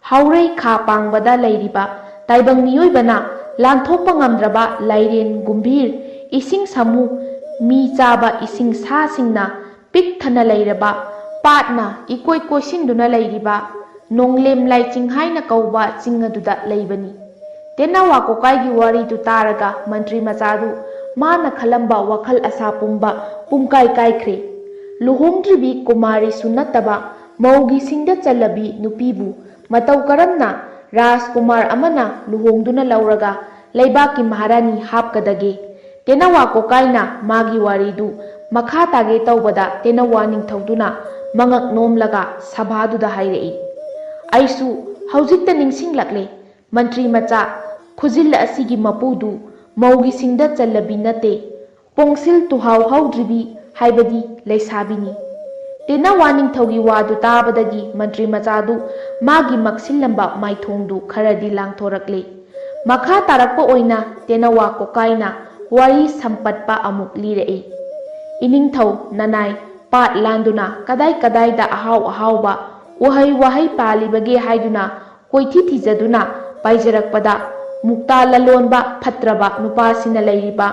ꯍꯥꯎꯔꯩ ꯈꯥ ꯄꯥꯡꯕꯗ ꯂꯩꯔꯤꯕ ꯇꯥꯏꯕꯪ ꯃꯤꯑꯣꯏꯕꯅ ꯂꯥꯟꯊꯣꯛꯄ ꯉꯝꯗ꯭ꯔꯕ ꯂꯥꯏꯔꯦꯟ ꯒꯨꯝꯚꯤꯔ, ꯏꯁꯤꯡ ꯁꯥꯃꯨ, ꯃꯤ ꯆꯥꯕ ꯏꯁꯤꯡ ꯁꯥꯁꯤꯡꯅ ꯄꯤꯛ ꯊꯟꯅ ꯂꯩꯔꯕ, ꯄꯥꯠꯅ ꯏꯀꯣꯏ ꯀꯣꯏꯁꯤꯟꯗꯨꯅ ꯂꯩꯔꯤꯕ ꯅꯣꯡꯂꯦꯝ ꯂꯥꯏꯆꯤꯡ ꯍꯥꯏꯅ ꯀꯧꯕ ꯆꯤꯡ ꯑꯗꯨꯗ ꯂꯩꯕꯅꯤ꯫ ꯇꯦꯅꯋꯥ ꯀꯣꯀꯥꯏꯒꯤ ꯋꯥꯔꯤꯗꯨ ꯇꯥꯔꯒ ꯃꯟꯇ꯭ꯔꯤ ꯃꯆꯥꯗꯨ ꯃꯥꯅ ꯈꯜꯂꯝꯕ ꯋꯥꯈꯜ ꯑꯁꯥ ꯄꯨꯝꯕ ꯄꯨꯝꯀꯥꯏ ꯀꯥꯏꯈ꯭ꯔꯦ꯫ ꯂꯨꯍꯣꯡꯗ꯭ꯔꯤꯕꯤ ꯀꯨꯃꯥꯔꯤꯁꯨ ꯅꯠꯇꯕ ꯃꯧꯒꯤ ꯁꯤꯡꯗ ꯆꯜꯂꯕꯤ ꯅꯨꯄꯤꯕꯨ ꯃꯇꯧ ꯀꯔꯝꯅ ꯔꯥꯖꯀꯨꯃꯥꯔ ꯑꯃꯅ ꯂꯨꯍꯣꯡꯗꯨꯅ ꯂꯧꯔꯒ ꯂꯩꯕꯥꯛꯀꯤ ꯃꯍꯥꯔꯥꯅꯤ ꯍꯥꯞꯀꯗꯒꯦ? ꯇꯦꯅꯋꯥ ꯀꯣꯀꯥꯏꯅ ꯃꯥꯒꯤ ꯋꯥꯔꯤꯗꯨ ꯃꯈꯥ ꯇꯥꯒꯦ ꯇꯧꯕꯗ ꯇꯦꯅꯋꯥ ꯅꯤꯡꯊꯧꯗꯨꯅ ꯃꯉꯛ ꯅꯣꯝꯂꯒ ꯁꯚꯥꯗꯨꯗ ꯍꯥꯏꯔꯛꯏ, "ꯑꯩꯁꯨ ꯍꯧꯖꯤꯛꯇ ꯅꯤꯡꯁꯤꯡꯂꯛꯂꯦ, ꯃꯟꯇ꯭ꯔꯤ ꯃꯆꯥ, ꯈꯨꯖꯤꯜ ꯑꯁꯤꯒꯤ ꯃꯄꯨꯗꯨ ꯃꯧꯒꯤ ꯁꯤꯡꯗ ꯆꯜꯂꯕꯤ ꯅꯠꯇꯦ, ꯄꯣꯡꯁꯤꯜ ꯇꯨꯍꯥꯎ ꯍꯧꯗ꯭ꯔꯤꯕꯤ ꯍꯥꯏꯕꯗꯤ ꯂꯩꯁꯥꯕꯤꯅꯤ꯫" ꯇꯦꯅꯋꯥ ꯅꯤꯡꯊꯧꯒꯤ ꯋꯥꯗꯨ ꯇꯥꯕꯗꯒꯤ ꯃꯟꯇ꯭ꯔꯤ ꯃꯆꯥꯗꯨ ꯃꯥꯒꯤ ꯃꯛꯁꯤꯜꯂꯝꯕ ꯃꯥꯏꯊꯣꯡꯗꯨ ꯈꯔꯗꯤ ꯂꯥꯡꯊꯣꯔꯛꯂꯦ꯫ ꯃꯈꯥ ꯇꯥꯔꯛꯄ ꯑꯣꯏꯅ ꯇꯦꯅꯋꯥ ꯀꯣꯀꯥꯏꯅ ꯋꯥꯔꯤ ꯁꯝꯄꯠꯄ ꯑꯃꯨꯛ ꯂꯤꯔꯛꯏ꯫ ꯏꯅꯤꯡꯊꯧ ꯅꯅꯥꯏ ꯄꯥꯠ ꯂꯥꯟꯗꯨꯅ ꯀꯗꯥꯏ ꯀꯗꯥꯏꯗ ꯑꯍꯥꯎ ꯑꯍꯥꯎꯕ ꯎꯍꯩ ꯋꯥꯍꯩ ꯄꯥꯜꯂꯤꯕꯒꯦ ꯍꯥꯏꯗꯨꯅ ꯀꯣꯏꯊꯤ ꯊꯤꯖꯗꯨꯅ ꯄꯥꯏꯖꯔꯛꯄꯗ, ꯃꯨꯛꯇꯥ ꯂꯂꯣꯟꯕ ꯐꯠꯇ꯭ꯔꯕ ꯅꯨꯄꯥꯁꯤꯅ ꯂꯩꯔꯤꯕ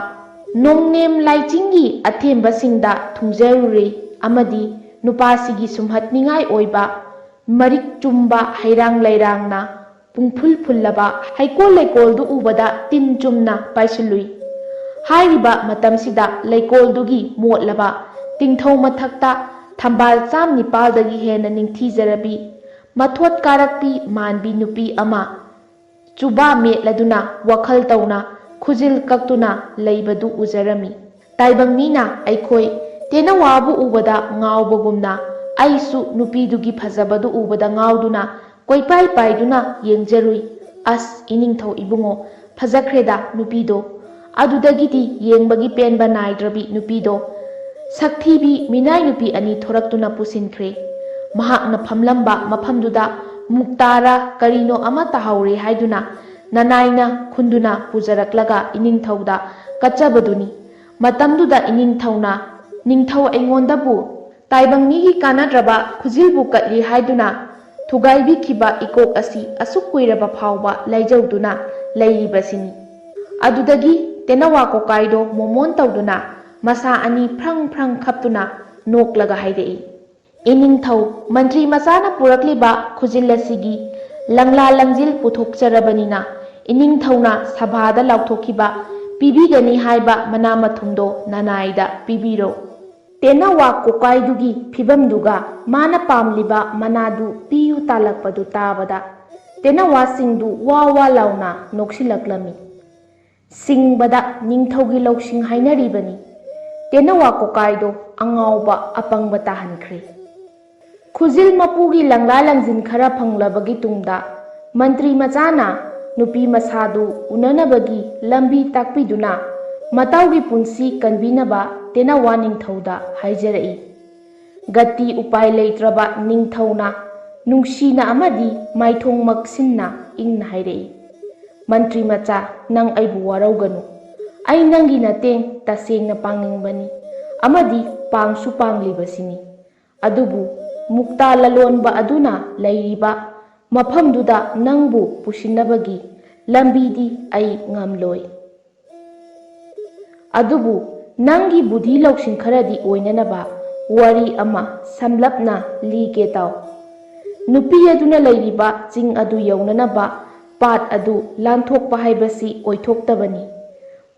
ꯅꯣꯡꯅꯦꯝ ꯂꯥꯏꯆꯤꯡꯒꯤ ꯑꯊꯦꯝꯕꯁꯤꯡꯗ ꯊꯨꯡꯖꯔꯨꯔꯦ ꯑꯃꯗꯤ ꯅꯨꯄꯥꯁꯤꯒꯤ ꯁꯨꯝꯍꯠꯅꯤꯡꯉꯥꯏ ꯑꯣꯏꯕ ꯃꯔꯤꯛ ꯆꯨꯝꯕ ꯍꯩꯔꯥꯡ ꯂꯩꯔꯥꯡꯅ ꯄꯨꯡꯐꯨꯜ ꯐꯨꯜꯂꯕ ꯍꯩꯀꯣꯜ ꯂꯩꯀꯣꯜꯗꯨ ꯎꯕꯗ ꯇꯤꯟ ꯆꯨꯝꯅ ꯄꯥꯏꯁꯤꯜꯂꯨꯏ꯫ ꯍꯥꯏꯔꯤꯕ ꯃꯇꯝꯁꯤꯗ ꯂꯩꯀꯣꯜꯗꯨꯒꯤ ꯃꯣꯠꯂꯕ ꯇꯤꯡꯊꯧ ꯃꯊꯛꯇ ꯊꯝꯕꯥꯜ ꯆꯥꯝ ꯅꯤꯄꯥꯜꯗꯒꯤ ꯍꯦꯟꯅ ꯅꯤꯡꯊꯤꯖꯔꯕꯤ, ꯃꯊꯣꯠ ꯀꯥꯔꯛꯄꯤ ꯃꯥꯟꯕꯤ ꯅꯨꯄꯤ ꯑꯃ ꯆꯨꯕꯥ ꯃꯦꯠꯂꯗꯨꯅ ꯋꯥꯈꯜ ꯇꯧꯅ ꯈꯨꯖꯤꯜ ꯀꯛꯇꯨꯅ ꯂꯩꯕꯗꯨ ꯎꯖꯔꯝꯃꯤ꯫ ꯇꯥꯏꯕꯪ ꯃꯤꯅ ꯑꯩꯈꯣꯏ ꯇꯦꯅꯋꯥꯕꯨ ꯎꯕꯗ ꯉꯥꯎꯕꯒꯨꯝꯅ ꯑꯩꯁꯨ ꯅꯨꯄꯤꯗꯨꯒꯤ ꯐꯖꯕꯗꯨ ꯎꯕꯗ ꯉꯥꯎꯗꯨꯅ ꯀꯣꯏꯄꯥꯏ ꯄꯥꯏꯗꯨꯅ ꯌꯦꯡꯖꯔꯨꯏ꯫ ꯑꯁ, ꯏꯅꯤꯡꯊꯧ ꯏꯕꯨꯡꯉꯣ, ꯐꯖꯈ꯭ꯔꯦꯗ ꯅꯨꯄꯤꯗꯣ꯫ ꯑꯗꯨꯗꯒꯤꯗꯤ ꯌꯦꯡꯕꯒꯤ ꯄꯦꯟꯕ ꯅꯥꯏꯗ꯭ꯔꯕꯤ ꯅꯨꯄꯤꯗꯣ ꯁꯛꯊꯤꯕꯤ ꯃꯤꯅꯥꯏ ꯅꯨꯄꯤ ꯑꯅꯤ ꯊꯣꯔꯛꯇꯨꯅ ꯄꯨꯁꯤꯟꯈ꯭ꯔꯦ꯫ ꯃꯍꯥꯛꯅ ꯐꯝꯂꯝꯕ ꯃꯐꯝꯗꯨꯗ ꯃꯨꯛꯇꯥꯔ ꯀꯔꯤꯅꯣ ꯑꯃ ꯇꯥꯍꯧꯔꯦ ꯍꯥꯏꯗꯨꯅ ꯅꯅꯥꯏꯅ ꯈꯨꯟꯗꯨꯅ ꯄꯨꯖꯔꯛꯂꯒ ꯏꯅꯤꯡꯊꯧꯗ ꯀꯠꯆꯕꯗꯨꯅꯤ꯫ ꯃꯇꯝꯗꯨꯗ ꯏꯅꯤꯡꯊꯧꯅ, "ꯅꯤꯡꯊꯧ, ꯑꯩꯉꯣꯟꯗꯕꯨ ꯇꯥꯏꯕꯪ ꯃꯤꯒꯤ ꯀꯥꯟꯅꯗ꯭ꯔꯕ ꯈꯨꯖꯤꯜꯕꯨ ꯀꯠꯂꯤ ꯍꯥꯏꯗꯨꯅ ꯊꯨꯒꯥꯏꯕꯤꯈꯤꯕ ꯏꯀꯣꯛ ꯑꯁꯤ ꯑꯁꯨꯛ ꯀꯨꯏꯔꯕ ꯐꯥꯎꯕ ꯂꯥꯏꯖꯧꯗꯨꯅ ꯂꯩꯔꯤꯕꯁꯤꯅꯤ꯫" ꯑꯗꯨꯗꯒꯤ ꯇꯦꯅꯋꯥ ꯀꯣꯀꯥꯏꯗꯣ ꯃꯣꯃꯣꯟ ꯇꯧꯗꯨꯅ ꯃꯁꯥ ꯑꯅꯤ ꯐ꯭ꯔꯪ ꯐ꯭ꯔꯪ ꯈꯞꯇꯨꯅ ꯅꯣꯛꯂꯒ ꯍꯥꯏꯔꯛꯏ, "ꯏꯅꯤꯡꯊꯧ, ꯃꯟꯇ꯭ꯔꯤ ꯃꯆꯥꯅ ꯄꯨꯔꯛꯂꯤꯕ ꯈꯨꯖꯤꯜ ꯑꯁꯤꯒꯤ ꯂꯪꯂꯥ ꯂꯪꯖꯤꯜ ꯄꯨꯊꯣꯛꯆꯔꯕꯅꯤꯅ, ꯏꯅꯤꯡꯊꯧꯅ ꯁꯚꯥꯗ ꯂꯥꯎꯊꯣꯛꯈꯤꯕ ꯄꯤꯕꯤꯒꯅꯤ ꯍꯥꯏꯕ ꯃꯅꯥ ꯃꯊꯨꯝꯗꯣ ꯅꯅꯥꯏꯗ ꯄꯤꯕꯤꯔꯣ꯫ ꯇꯦꯅꯋꯥ ꯀꯣꯀꯥꯏꯗꯨꯒꯤ ꯐꯤꯕꯝꯗꯨꯒ ꯃꯥꯅ ꯄꯥꯝꯂꯤꯕ ꯃꯅꯥꯗꯨ ꯄꯤꯌꯨ" ꯇꯥꯂꯛꯄꯗꯨ ꯇꯥꯕꯗ ꯇꯦꯅꯋꯥꯁꯤꯡꯗꯨ ꯋꯥ ꯋꯥ ꯂꯥꯎꯅ ꯅꯣꯛꯁꯤꯜꯂꯛꯂꯝꯃꯤ꯫ ꯁꯤꯡꯕꯗ ꯅꯤꯡꯊꯧꯒꯤ ꯂꯧꯁꯤꯡ ꯍꯥꯏꯅꯔꯤꯕꯅꯤ꯫ ꯇꯦꯅꯋꯥ ꯀꯣꯀꯥꯏꯗꯣ ꯑꯉꯥꯎꯕ ꯑꯄꯪꯕ ꯇꯥꯍꯟꯈ꯭ꯔꯦ꯫ ꯈꯨꯖꯤꯜ ꯃꯄꯨꯒꯤ ꯂꯪꯂꯥ ꯂꯪꯖꯤꯟ ꯈꯔ ꯐꯪꯂꯕꯒꯤ ꯇꯨꯡꯗ ꯃꯟꯇ꯭ꯔꯤ ꯃꯆꯥꯅ ꯅꯨꯄꯤ ꯃꯁꯥꯗꯨ ꯎꯅꯅꯕꯒꯤ ꯂꯝꯕꯤ ꯇꯥꯛꯄꯤꯗꯨꯅ ꯃꯇꯥꯎꯒꯤ ꯄꯨꯟꯁꯤ ꯀꯟꯕꯤꯅꯕ ꯇꯦꯅꯋꯥ ꯅꯤꯡꯊꯧꯗ ꯍꯥꯏꯖꯔꯛꯏ꯫ ꯒꯇꯤ ꯎꯄꯥꯏ ꯂꯩꯇ꯭ꯔꯕ ꯅꯤꯡꯊꯧꯅ ꯅꯨꯡꯁꯤꯅ ꯑꯃꯗꯤ ꯃꯥꯏꯊꯣꯡ ꯃꯛꯁꯤꯟꯅ ꯏꯪꯅ ꯍꯥꯏꯔꯛꯏ, "ꯃꯟꯇ꯭ꯔꯤ ꯃꯆꯥ, ꯅꯪ ꯑꯩꯕꯨ ꯋꯥꯔꯧꯒꯅꯨ꯫ ꯑꯩ ꯅꯪꯒꯤ ꯅꯇꯦꯡ ꯇꯁꯦꯡꯅ ꯄꯥꯡꯅꯤꯡꯕꯅꯤ ꯑꯃꯗꯤ ꯄꯥꯡꯁꯨ ꯄꯥꯡꯂꯤꯕꯁꯤꯅꯤ꯫ ꯑꯗꯨꯕꯨ ꯃꯨꯛꯇꯥ ꯂꯂꯣꯟꯕ ꯑꯗꯨꯅ ꯂꯩꯔꯤꯕ ꯃꯐꯝꯗꯨꯗ ꯅꯪꯕꯨ ꯄꯨꯁꯤꯟꯅꯕꯒꯤ ꯂꯝꯕꯤꯗꯤ ꯑꯩ ꯉꯝꯂꯣꯏ꯫ ꯑꯗꯨꯕꯨ ꯅꯪꯒꯤ ꯕꯨꯙꯤ ꯂꯧꯁꯤꯡ ꯈꯔꯗꯤ ꯑꯣꯏꯅꯅꯕ ꯋꯥꯔꯤ ꯑꯃ ꯁꯝꯂꯞꯅ ꯂꯤꯒꯦ ꯇꯥꯎ꯫ ꯅꯨꯄꯤ ꯑꯗꯨꯅ ꯂꯩꯔꯤꯕ ꯆꯤꯡ ꯑꯗꯨ ꯌꯧꯅꯅꯕ ꯄꯥꯠ ꯑꯗꯨ ꯂꯥꯟꯊꯣꯛꯄ ꯍꯥꯏꯕꯁꯤ ꯑꯣꯏꯊꯣꯛꯇꯕꯅꯤ꯫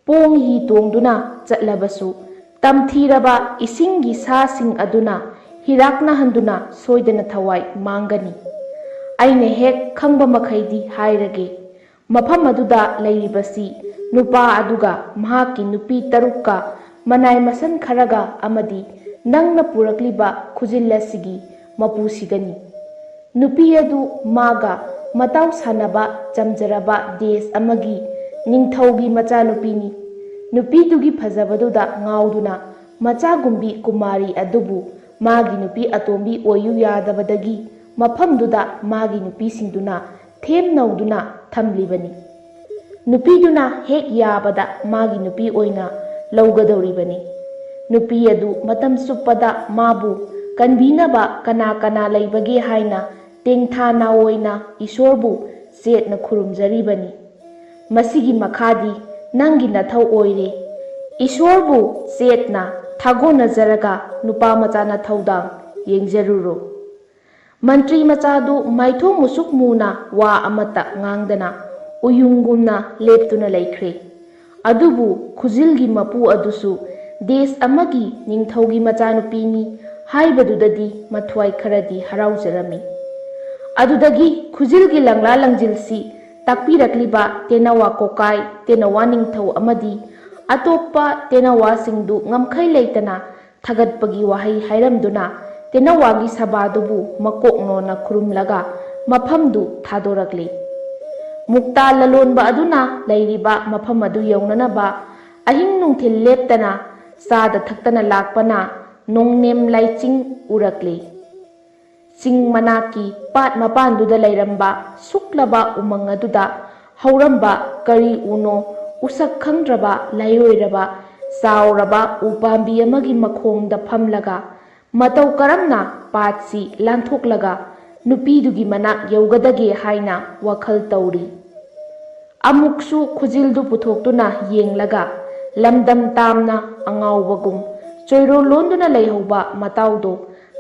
ꯄꯣꯡ ꯍꯤ ꯇꯣꯡꯗꯨꯅ ꯆꯠꯂꯕꯁꯨ ꯇꯝꯊꯤꯔꯕ ꯏꯁꯤꯡꯒꯤ ꯁꯥꯁꯤꯡ ꯑꯗꯨꯅ ꯍꯤꯔꯥꯛꯅꯍꯟꯗꯨꯅ ꯁꯣꯏꯗꯅ ꯊꯋꯥꯏ ꯃꯥꯡꯒꯅꯤ꯫ ꯑꯩꯅ ꯍꯦꯛ ꯈꯪꯕ ꯃꯈꯩꯗꯤ ꯍꯥꯏꯔꯒꯦ꯫ ꯃꯐꯝ ꯑꯗꯨꯗ ꯂꯩꯔꯤꯕꯁꯤ ꯅꯨꯄꯥ ꯑꯗꯨꯒ ꯃꯍꯥꯛꯀꯤ ꯅꯨꯄꯤ ꯇꯔꯨꯛꯀ, ꯃꯅꯥꯏ ꯃꯁꯟ ꯈꯔꯒ ꯑꯃꯗꯤ ꯅꯪꯅ ꯄꯨꯔꯛꯂꯤꯕ ꯈꯨꯖꯤꯜ ꯑꯁꯤꯒꯤ ꯃꯄꯨꯁꯤꯒꯅꯤ꯫ ꯅꯨꯄꯤ ꯑꯗꯨ ꯃꯥꯒ ꯃꯇꯥꯎ ꯁꯥꯟꯅꯕ ꯆꯝꯖꯔꯕ ꯗꯦꯁ ꯑꯃꯒꯤ ꯅꯤꯡꯊꯧꯒꯤ ꯃꯆꯥꯅꯨꯄꯤꯅꯤ꯫ ꯅꯨꯄꯤꯗꯨꯒꯤ ꯐꯖꯕꯗꯨꯗ ꯉꯥꯎꯗꯨꯅ ꯃꯆꯥꯒꯨꯝꯕꯤ ꯀꯨꯃꯥꯔꯤ ꯑꯗꯨꯕꯨ ꯃꯥꯒꯤ ꯅꯨꯄꯤ ꯑꯇꯣꯝꯕꯤ ꯑꯣꯏꯌꯨ ꯌꯥꯗꯕꯗꯒꯤ ꯃꯐꯝꯗꯨꯗ ꯃꯥꯒꯤ ꯅꯨꯄꯤꯁꯤꯡꯗꯨꯅ ꯊꯦꯝꯅꯧꯗꯨꯅ ꯊꯝꯂꯤꯕꯅꯤ꯫ ꯅꯨꯄꯤꯗꯨꯅ ꯍꯦꯛ ꯌꯥꯕꯗ ꯃꯥꯒꯤ ꯅꯨꯄꯤ ꯑꯣꯏꯅ ꯂꯧꯒꯗꯧꯔꯤꯕꯅꯤ꯫ ꯅꯨꯄꯤ ꯑꯗꯨ ꯃꯇꯝ ꯆꯨꯞꯄꯗ ꯃꯥꯕꯨ ꯀꯟꯕꯤꯅꯕ ꯀꯅꯥ ꯀꯅꯥ ꯂꯩꯕꯒꯦ ꯍꯥꯏꯅ ꯇꯦꯡꯊꯥ ꯅꯥꯑꯣꯏꯅ ꯏꯁꯣꯔꯕꯨ ꯆꯦꯠꯅ ꯈꯨꯔꯨꯝꯖꯔꯤꯕꯅꯤ꯫ ꯃꯁꯤꯒꯤ ꯃꯈꯥꯗꯤ ꯅꯪꯒꯤ ꯅꯊꯧ ꯑꯣꯏꯔꯦ꯫ ꯏꯁꯣꯔꯕꯨ ꯆꯦꯠꯅ ꯊꯥꯒꯣꯟꯅꯖꯔꯒ ꯅꯨꯄꯥ ꯃꯆꯥꯅ ꯊꯧꯗꯥꯡ ꯌꯦꯡꯖꯔꯨꯔꯣ꯫ ꯃꯟꯇ꯭ꯔꯤ ꯃꯆꯥꯗꯨ ꯃꯥꯏꯊꯣꯡ ꯃꯨꯁꯨꯛ ꯃꯨꯅ ꯋꯥ ꯑꯃꯠꯇ ꯉꯥꯡꯗꯅ ꯎꯌꯨꯡꯒꯨꯝꯅ ꯂꯦꯞꯇꯨꯅ ꯂꯩꯈ꯭ꯔꯦ꯫ ꯑꯗꯨꯕꯨ ꯈꯨꯖꯤꯜꯒꯤ ꯃꯄꯨ ꯑꯗꯨꯁꯨ ꯗꯦꯁ ꯑꯃꯒꯤ ꯅꯤꯡꯊꯧꯒꯤ ꯃꯆꯥꯅꯨꯄꯤꯅꯤ ꯍꯥꯏꯕꯗꯨꯗꯗꯤ ꯃꯊ꯭ꯋꯥꯏ ꯈꯔꯗꯤ ꯍꯔꯥꯎꯖꯔꯝꯃꯤ꯫ ꯑꯗꯨꯗꯒꯤ ꯈꯨꯖꯤꯜꯒꯤ ꯂꯪꯂꯥ ꯂꯪꯖꯤꯜꯁꯤ ꯇꯥꯛꯄꯤꯔꯛꯂꯤꯕ ꯇꯦꯅꯋꯥ ꯀꯣꯀꯥꯏ, ꯇꯦꯅꯋꯥ ꯅꯤꯡꯊꯧ ꯑꯃꯗꯤ ꯑꯇꯣꯞꯄ ꯇꯦꯅꯋꯥꯁꯤꯡꯗꯨ ꯉꯝꯈꯩ ꯂꯩꯇꯅ ꯊꯥꯒꯠꯄꯒꯤ ꯋꯥꯍꯩ ꯍꯥꯏꯔꯝꯗꯨꯅ ꯇꯦꯅꯋꯥꯒꯤ ꯁꯚꯥꯗꯨꯕꯨ ꯃꯀꯣꯛ ꯅꯣꯟꯅ ꯈꯨꯔꯨꯝꯂꯒ ꯃꯐꯝꯗꯨ ꯊꯥꯗꯣꯔꯛꯂꯤ꯫ ꯃꯨꯛꯇꯥ ꯂꯂꯣꯟꯕ ꯑꯗꯨꯅ ꯂꯩꯔꯤꯕ ꯃꯐꯝ ꯑꯗꯨ ꯌꯧꯅꯅꯕ ꯑꯍꯤꯡ ꯅꯨꯡꯊꯤꯜ ꯂꯦꯞꯇꯅ ꯆꯥꯗ ꯊꯛꯇꯅ ꯂꯥꯛꯄꯅ ꯅꯣꯡꯅꯦꯝ ꯂꯥꯏꯆꯤꯡ ꯎꯔꯛꯂꯤ꯫ ꯆꯤꯡ ꯃꯅꯥꯛꯀꯤ ꯄꯥꯠ ꯃꯄꯥꯟꯗꯨꯗ ꯂꯩꯔꯝꯕ ꯁꯨꯛꯂꯕ ꯎꯃꯪ ꯑꯗꯨꯗ ꯍꯧꯔꯝꯕ ꯀꯔꯤ ꯎꯅꯣ ꯎꯁꯛ ꯈꯪꯗ꯭ꯔꯕ ꯂꯥꯏꯑꯣꯏꯔꯕ ꯆꯥꯎꯔꯕ ꯎꯄꯥꯝꯕꯤ ꯑꯃꯒꯤ ꯃꯈꯣꯡꯗ ꯐꯝꯂꯒ ꯃꯇꯧ ꯀꯔꯝꯅ ꯄꯥꯠꯁꯤ ꯂꯥꯟꯊꯣꯛꯂꯒ ꯅꯨꯄꯤꯗꯨꯒꯤ ꯃꯅꯥꯛ ꯌꯧꯒꯗꯒꯦ ꯍꯥꯏꯅ ꯋꯥꯈꯜ ꯇꯧꯔꯤ꯫ ꯑꯃꯨꯛꯁꯨ ꯈꯨꯖꯤꯜꯗꯨ ꯄꯨꯊꯣꯛꯇꯨꯅ ꯌꯦꯡꯂꯒ ꯂꯝꯗꯝ ꯇꯥꯝꯅ ꯑꯉꯥꯎꯕꯒꯨꯝ ꯆꯣꯏꯔꯣꯜ ꯂꯣꯟꯗꯨꯅ ꯂꯩꯍꯧꯕ ꯃꯇꯥꯎꯗꯣ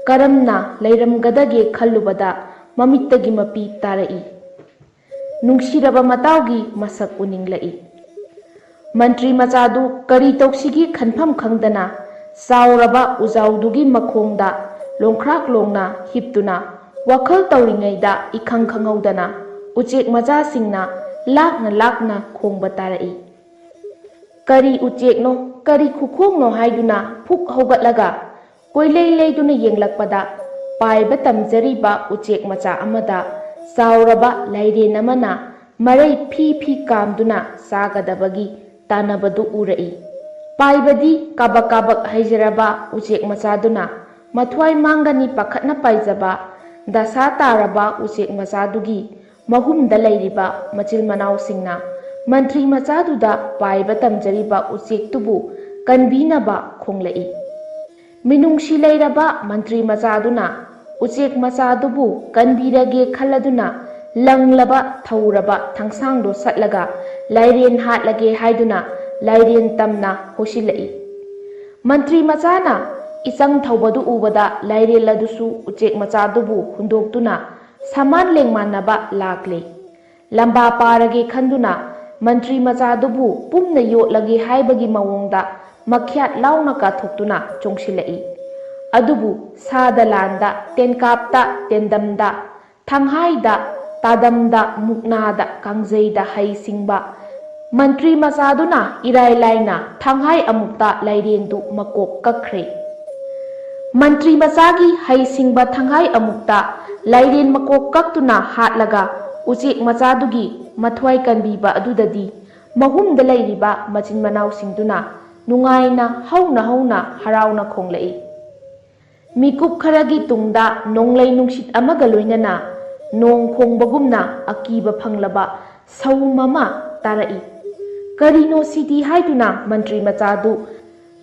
ꯀꯔꯝꯅ ꯂꯩꯔꯝꯒꯗꯒꯦ ꯈꯜꯂꯨꯕꯗ ꯃꯃꯤꯠꯇꯒꯤ ꯃꯄꯤ ꯇꯥꯔꯛꯏ꯫ ꯅꯨꯡꯁꯤꯔꯕ ꯃꯇꯥꯎꯒꯤ ꯃꯁꯛ ꯎꯅꯤꯡꯂꯛꯏ꯫ ꯃꯟꯇ꯭ꯔꯤ ꯃꯆꯥꯗꯨ ꯀꯔꯤ ꯇꯧꯁꯤꯒꯦ ꯈꯟꯐꯝ ꯈꯪꯗꯅ ꯆꯥꯎꯔꯕ ꯎꯖꯥꯎꯗꯨꯒꯤ ꯃꯈꯣꯡꯗ ꯂꯣꯡꯈ꯭ꯔꯥꯛ ꯂꯣꯡꯅ ꯍꯤꯞꯇꯨꯅ ꯋꯥꯈꯜ ꯇꯧꯔꯤꯉꯩꯗ ꯏꯈꯪ ꯈꯪꯍꯧꯗꯅ ꯎꯆꯦꯛ ꯃꯆꯥꯁꯤꯡꯅ ꯂꯥꯛꯅ ꯂꯥꯛꯅ ꯈꯣꯡꯕ ꯇꯥꯔꯛꯏ꯫ ꯀꯔꯤ ꯎꯆꯦꯛꯅꯣ, ꯀꯔꯤ ꯈꯨꯈꯣꯡꯅꯣ ꯍꯥꯏꯗꯨꯅ ꯐꯨꯛ ꯍꯧꯒꯠꯂꯒ ꯀꯣꯏꯂꯩ ꯂꯩꯗꯨꯅ ꯌꯦꯡꯂꯛꯄꯗ ꯄꯥꯏꯕ ꯇꯝꯖꯔꯤꯕ ꯎꯆꯦꯛ ꯃꯆꯥ ꯑꯃꯗ ꯆꯥꯎꯔꯕ ꯂꯥꯏꯔꯦꯟ ꯑꯃꯅ ꯃꯔꯩ ꯐꯤ ꯐꯤ ꯀꯥꯝꯗꯨꯅ ꯆꯥꯒꯗꯕꯒꯤ ꯇꯥꯟꯅꯕꯗꯨ ꯎꯔꯛꯏ꯫ ꯄꯥꯏꯕꯗꯤ ꯀꯥꯕꯛ ꯀꯥꯕꯛ ꯍꯩꯖꯔꯕ ꯎꯆꯦꯛ ꯃꯆꯥꯗꯨꯅ ꯃꯊ꯭ꯋꯥꯏ ꯃꯥꯡꯒꯅꯤ ꯄꯥꯈꯠꯅ ꯄꯥꯏꯖꯕ ꯗꯁꯥ ꯇꯥꯔꯕ ꯎꯆꯦꯛ ꯃꯆꯥꯗꯨꯒꯤ ꯃꯍꯨꯝꯗ ꯂꯩꯔꯤꯕ ꯃꯆꯤꯜ ꯃꯅꯥꯎꯁꯤꯡꯅ ꯃꯟꯇ꯭ꯔꯤ ꯃꯆꯥꯗꯨꯗ ꯄꯥꯏꯕ ꯇꯝꯖꯔꯤꯕ ꯎꯆꯦꯛꯇꯨꯕꯨ ꯀꯟꯕꯤꯅꯕ ꯈꯣꯡꯂꯛꯏ꯫ ꯃꯤꯅꯨꯡꯁꯤ ꯂꯩꯔꯕ ꯃꯟꯇ꯭ꯔꯤ ꯃꯆꯥꯗꯨꯅ ꯎꯆꯦꯛ ꯃꯆꯥꯗꯨꯕꯨ ꯀꯟꯕꯤꯔꯒꯦ ꯈꯜꯂꯗꯨꯅ ꯂꯪꯂꯕ ꯊꯧꯔꯕ ꯊꯥꯡꯁꯥꯡꯗꯣ ꯁꯠꯂꯒ ꯂꯥꯏꯔꯦꯟ ꯍꯥꯠꯂꯒꯦ ꯍꯥꯏꯗꯨꯅ ꯂꯥꯏꯔꯦꯟ ꯇꯝꯅ ꯍꯣꯁꯤꯜꯂꯛꯏ꯫ ꯃꯟꯇ꯭ꯔꯤ ꯃꯆꯥꯅ ꯏꯆꯪ ꯊꯧꯕꯗꯨ ꯎꯕꯗ ꯂꯥꯏꯔꯦꯜ ꯑꯗꯨꯁꯨ ꯎꯆꯦꯛ ꯃꯆꯥꯗꯨꯕꯨ ꯍꯨꯟꯗꯣꯛꯇꯨꯅ ꯁꯃꯥꯟ ꯂꯦꯡꯃꯥꯟꯅꯕ ꯂꯥꯛꯂꯦ꯫ ꯂꯝꯕꯥ ꯄꯥꯔꯒꯦ ꯈꯟꯗꯨꯅ ꯃꯟꯇ꯭ꯔꯤ ꯃꯆꯥꯗꯨꯕꯨ ꯄꯨꯝꯅ ꯌꯣꯠꯂꯒꯦ ꯍꯥꯏꯕꯒꯤ ꯃꯑꯣꯡꯗ ꯃꯈ꯭ꯌꯥꯠ ꯂꯥꯎꯅ ꯀꯥꯊꯣꯛꯇꯨꯅ ꯆꯣꯡꯁꯤꯜꯂꯛꯏ꯫ ꯑꯗꯨꯕꯨ ꯁꯥꯗ ꯂꯥꯟꯗ, ꯇꯦꯟꯀꯥꯞꯇ, ꯇꯦꯟꯗꯝꯗ, ꯊꯥꯡꯍꯥꯏꯗ, ꯇꯥꯗꯝꯗ, ꯃꯨꯛꯅꯥꯗ, ꯀꯥꯡꯖꯩꯗ ꯍꯩ ꯁꯤꯡꯕ ꯃꯟꯇ꯭ꯔꯤ ꯃꯆꯥꯗꯨꯅ ꯏꯔꯥꯏ ꯂꯥꯏꯅ ꯊꯥꯡꯍꯥꯏ ꯑꯃꯨꯛꯇ ꯂꯥꯏꯔꯦꯟꯗꯨ ꯃꯀꯣꯛ ꯀꯛꯈ꯭ꯔꯦ꯫ ꯃꯟꯇ꯭ꯔꯤ ꯃꯆꯥꯒꯤ ꯍꯩ ꯁꯤꯡꯕ ꯊꯥꯡꯍꯥꯏ ꯑꯃꯨꯛꯇ ꯂꯥꯏꯔꯦꯟ ꯃꯀꯣꯛ ꯀꯛꯇꯨꯅ ꯍꯥꯠꯂꯒ ꯎꯆꯦꯛ ꯃꯆꯥꯗꯨꯒꯤ ꯃꯊ꯭ꯋꯥꯏ ꯀꯟꯕꯤꯕ ꯑꯗꯨꯗꯗꯤ ꯃꯍꯨꯝꯗ ꯂꯩꯔꯤꯕ ꯃꯆꯤꯟ ꯃꯅꯥꯎꯁꯤꯡꯗꯨꯅ ꯅꯨꯡꯉꯥꯏꯅ ꯍꯧꯅ ꯍꯧꯅ ꯍꯔꯥꯎꯅ ꯈꯣꯡꯂꯛꯏ꯫ ꯃꯤꯀꯨꯞ ꯈꯔꯒꯤ ꯇꯨꯡꯗ ꯅꯣꯡꯂꯩ ꯅꯨꯡꯁꯤꯠ ꯑꯃꯒ ꯂꯣꯏꯅꯅ ꯅꯣꯡ ꯈꯣꯡꯕꯒꯨꯝꯅ ꯑꯀꯤꯕ ꯐꯪꯂꯕ ꯁꯍꯨꯝ ꯑꯃ ꯇꯥꯔꯛꯏ꯫ ꯀꯔꯤꯅꯣ ꯁꯤꯗꯤ ꯍꯥꯏꯗꯨꯅ ꯃꯟꯇ꯭ꯔꯤ ꯃꯆꯥꯗꯨ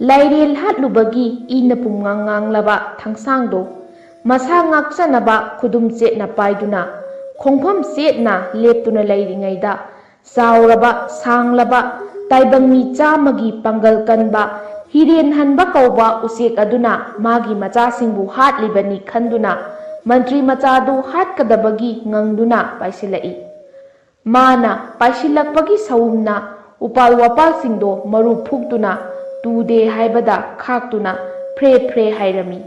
ꯂꯥꯏꯔꯦꯜ ꯍꯥꯠꯂꯨꯕꯒꯤ ꯏꯅ ꯄꯨꯝꯉꯥꯡ ꯉꯥꯡꯂꯕ ꯊꯥꯡꯁꯥꯡꯗꯣ ꯃꯁꯥ ꯉꯥꯛꯆꯅꯕ ꯈꯨꯗꯨꯝ ꯆꯦꯠꯅ ꯄꯥꯏꯗꯨꯅ ꯈꯣꯡꯐꯝ ꯆꯦꯠꯅ ꯂꯦꯞꯇꯨꯅ ꯂꯩꯔꯤꯉꯩꯗ ꯆꯥꯎꯔꯕ, ꯁꯥꯡꯂꯕ, ꯇꯥꯏꯕꯪ ꯃꯤ ꯆꯥꯝꯃꯒꯤ ꯄꯥꯡꯒꯜ ꯀꯟꯕ ꯍꯤꯔꯦꯟ ꯍꯟꯕ ꯀꯧꯕ ꯎꯆꯦꯛ ꯑꯗꯨꯅ ꯃꯥꯒꯤ ꯃꯆꯥꯁꯤꯡꯕꯨ ꯍꯥꯠꯂꯤꯕꯅꯤ ꯈꯟꯗꯨꯅ ꯃꯟꯇ꯭ꯔꯤ ꯃꯆꯥꯗꯨ ꯍꯥꯠꯀꯗꯕꯒꯤ ꯉꯪꯗꯨꯅ ꯄꯥꯏꯁꯤꯜꯂꯛꯏ꯫ ꯃꯥꯅ ꯄꯥꯏꯁꯤꯜꯂꯛꯄꯒꯤ ꯁꯍꯨꯝꯅ ꯎꯄꯥꯜ ꯋꯥꯄꯥꯜꯁꯤꯡꯗꯣ ꯃꯔꯨ ꯐꯨꯛꯇꯨꯅ ꯇꯨꯗꯦ ꯍꯥꯏꯕꯗ ꯈꯥꯛꯇꯨꯅ ꯐ꯭ꯔꯦ ꯐ꯭ꯔꯦ ꯍꯥꯏꯔꯝꯃꯤ꯫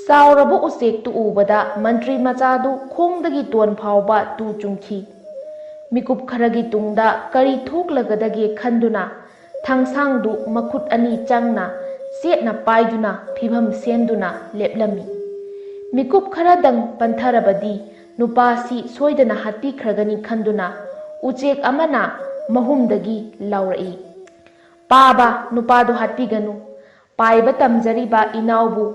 ꯆꯥꯎꯔꯕ ꯎꯆꯦꯛꯇꯨ ꯎꯕꯗ ꯃꯟꯇ꯭ꯔꯤ ꯃꯆꯥꯗꯨ ꯈꯣꯡꯗꯒꯤ ꯇꯣꯟ ꯐꯥꯎꯕ ꯇꯨ ꯆꯨꯡꯈꯤ꯫ ꯃꯤꯀꯨꯞ ꯈꯔꯒꯤ ꯇꯨꯡꯗ ꯀꯔꯤ ꯊꯣꯛꯂꯒꯗꯒꯦ ꯈꯟꯗꯨꯅ ꯊꯥꯡꯁꯥꯡꯗꯨ ꯃꯈꯨꯠ ꯑꯅꯤ ꯆꯪꯅ ꯆꯦꯠꯅ ꯄꯥꯏꯗꯨꯅ ꯐꯤꯚꯝ ꯁꯦꯝꯗꯨꯅ ꯂꯦꯞꯂꯝꯃꯤ꯫ ꯃꯤꯀꯨꯞ ꯈꯔꯗꯪ ꯄꯟꯊꯔꯕꯗꯤ ꯅꯨꯄꯥꯁꯤ ꯁꯣꯏꯗꯅ ꯍꯥꯠꯄꯤꯈ꯭ꯔꯒꯅꯤ ꯈꯟꯗꯨꯅ ꯎꯆꯦꯛ ꯑꯃꯅ ꯃꯍꯨꯝꯗꯒꯤ ꯂꯥꯎꯔꯛꯏ, "ꯄꯥꯕ, ꯅꯨꯄꯥꯗꯨ ꯍꯥꯠꯄꯤꯒꯅꯨ꯫ ꯄꯥꯏꯕ ꯇꯝꯖꯔꯤꯕ ꯏꯅꯥꯎꯕꯨ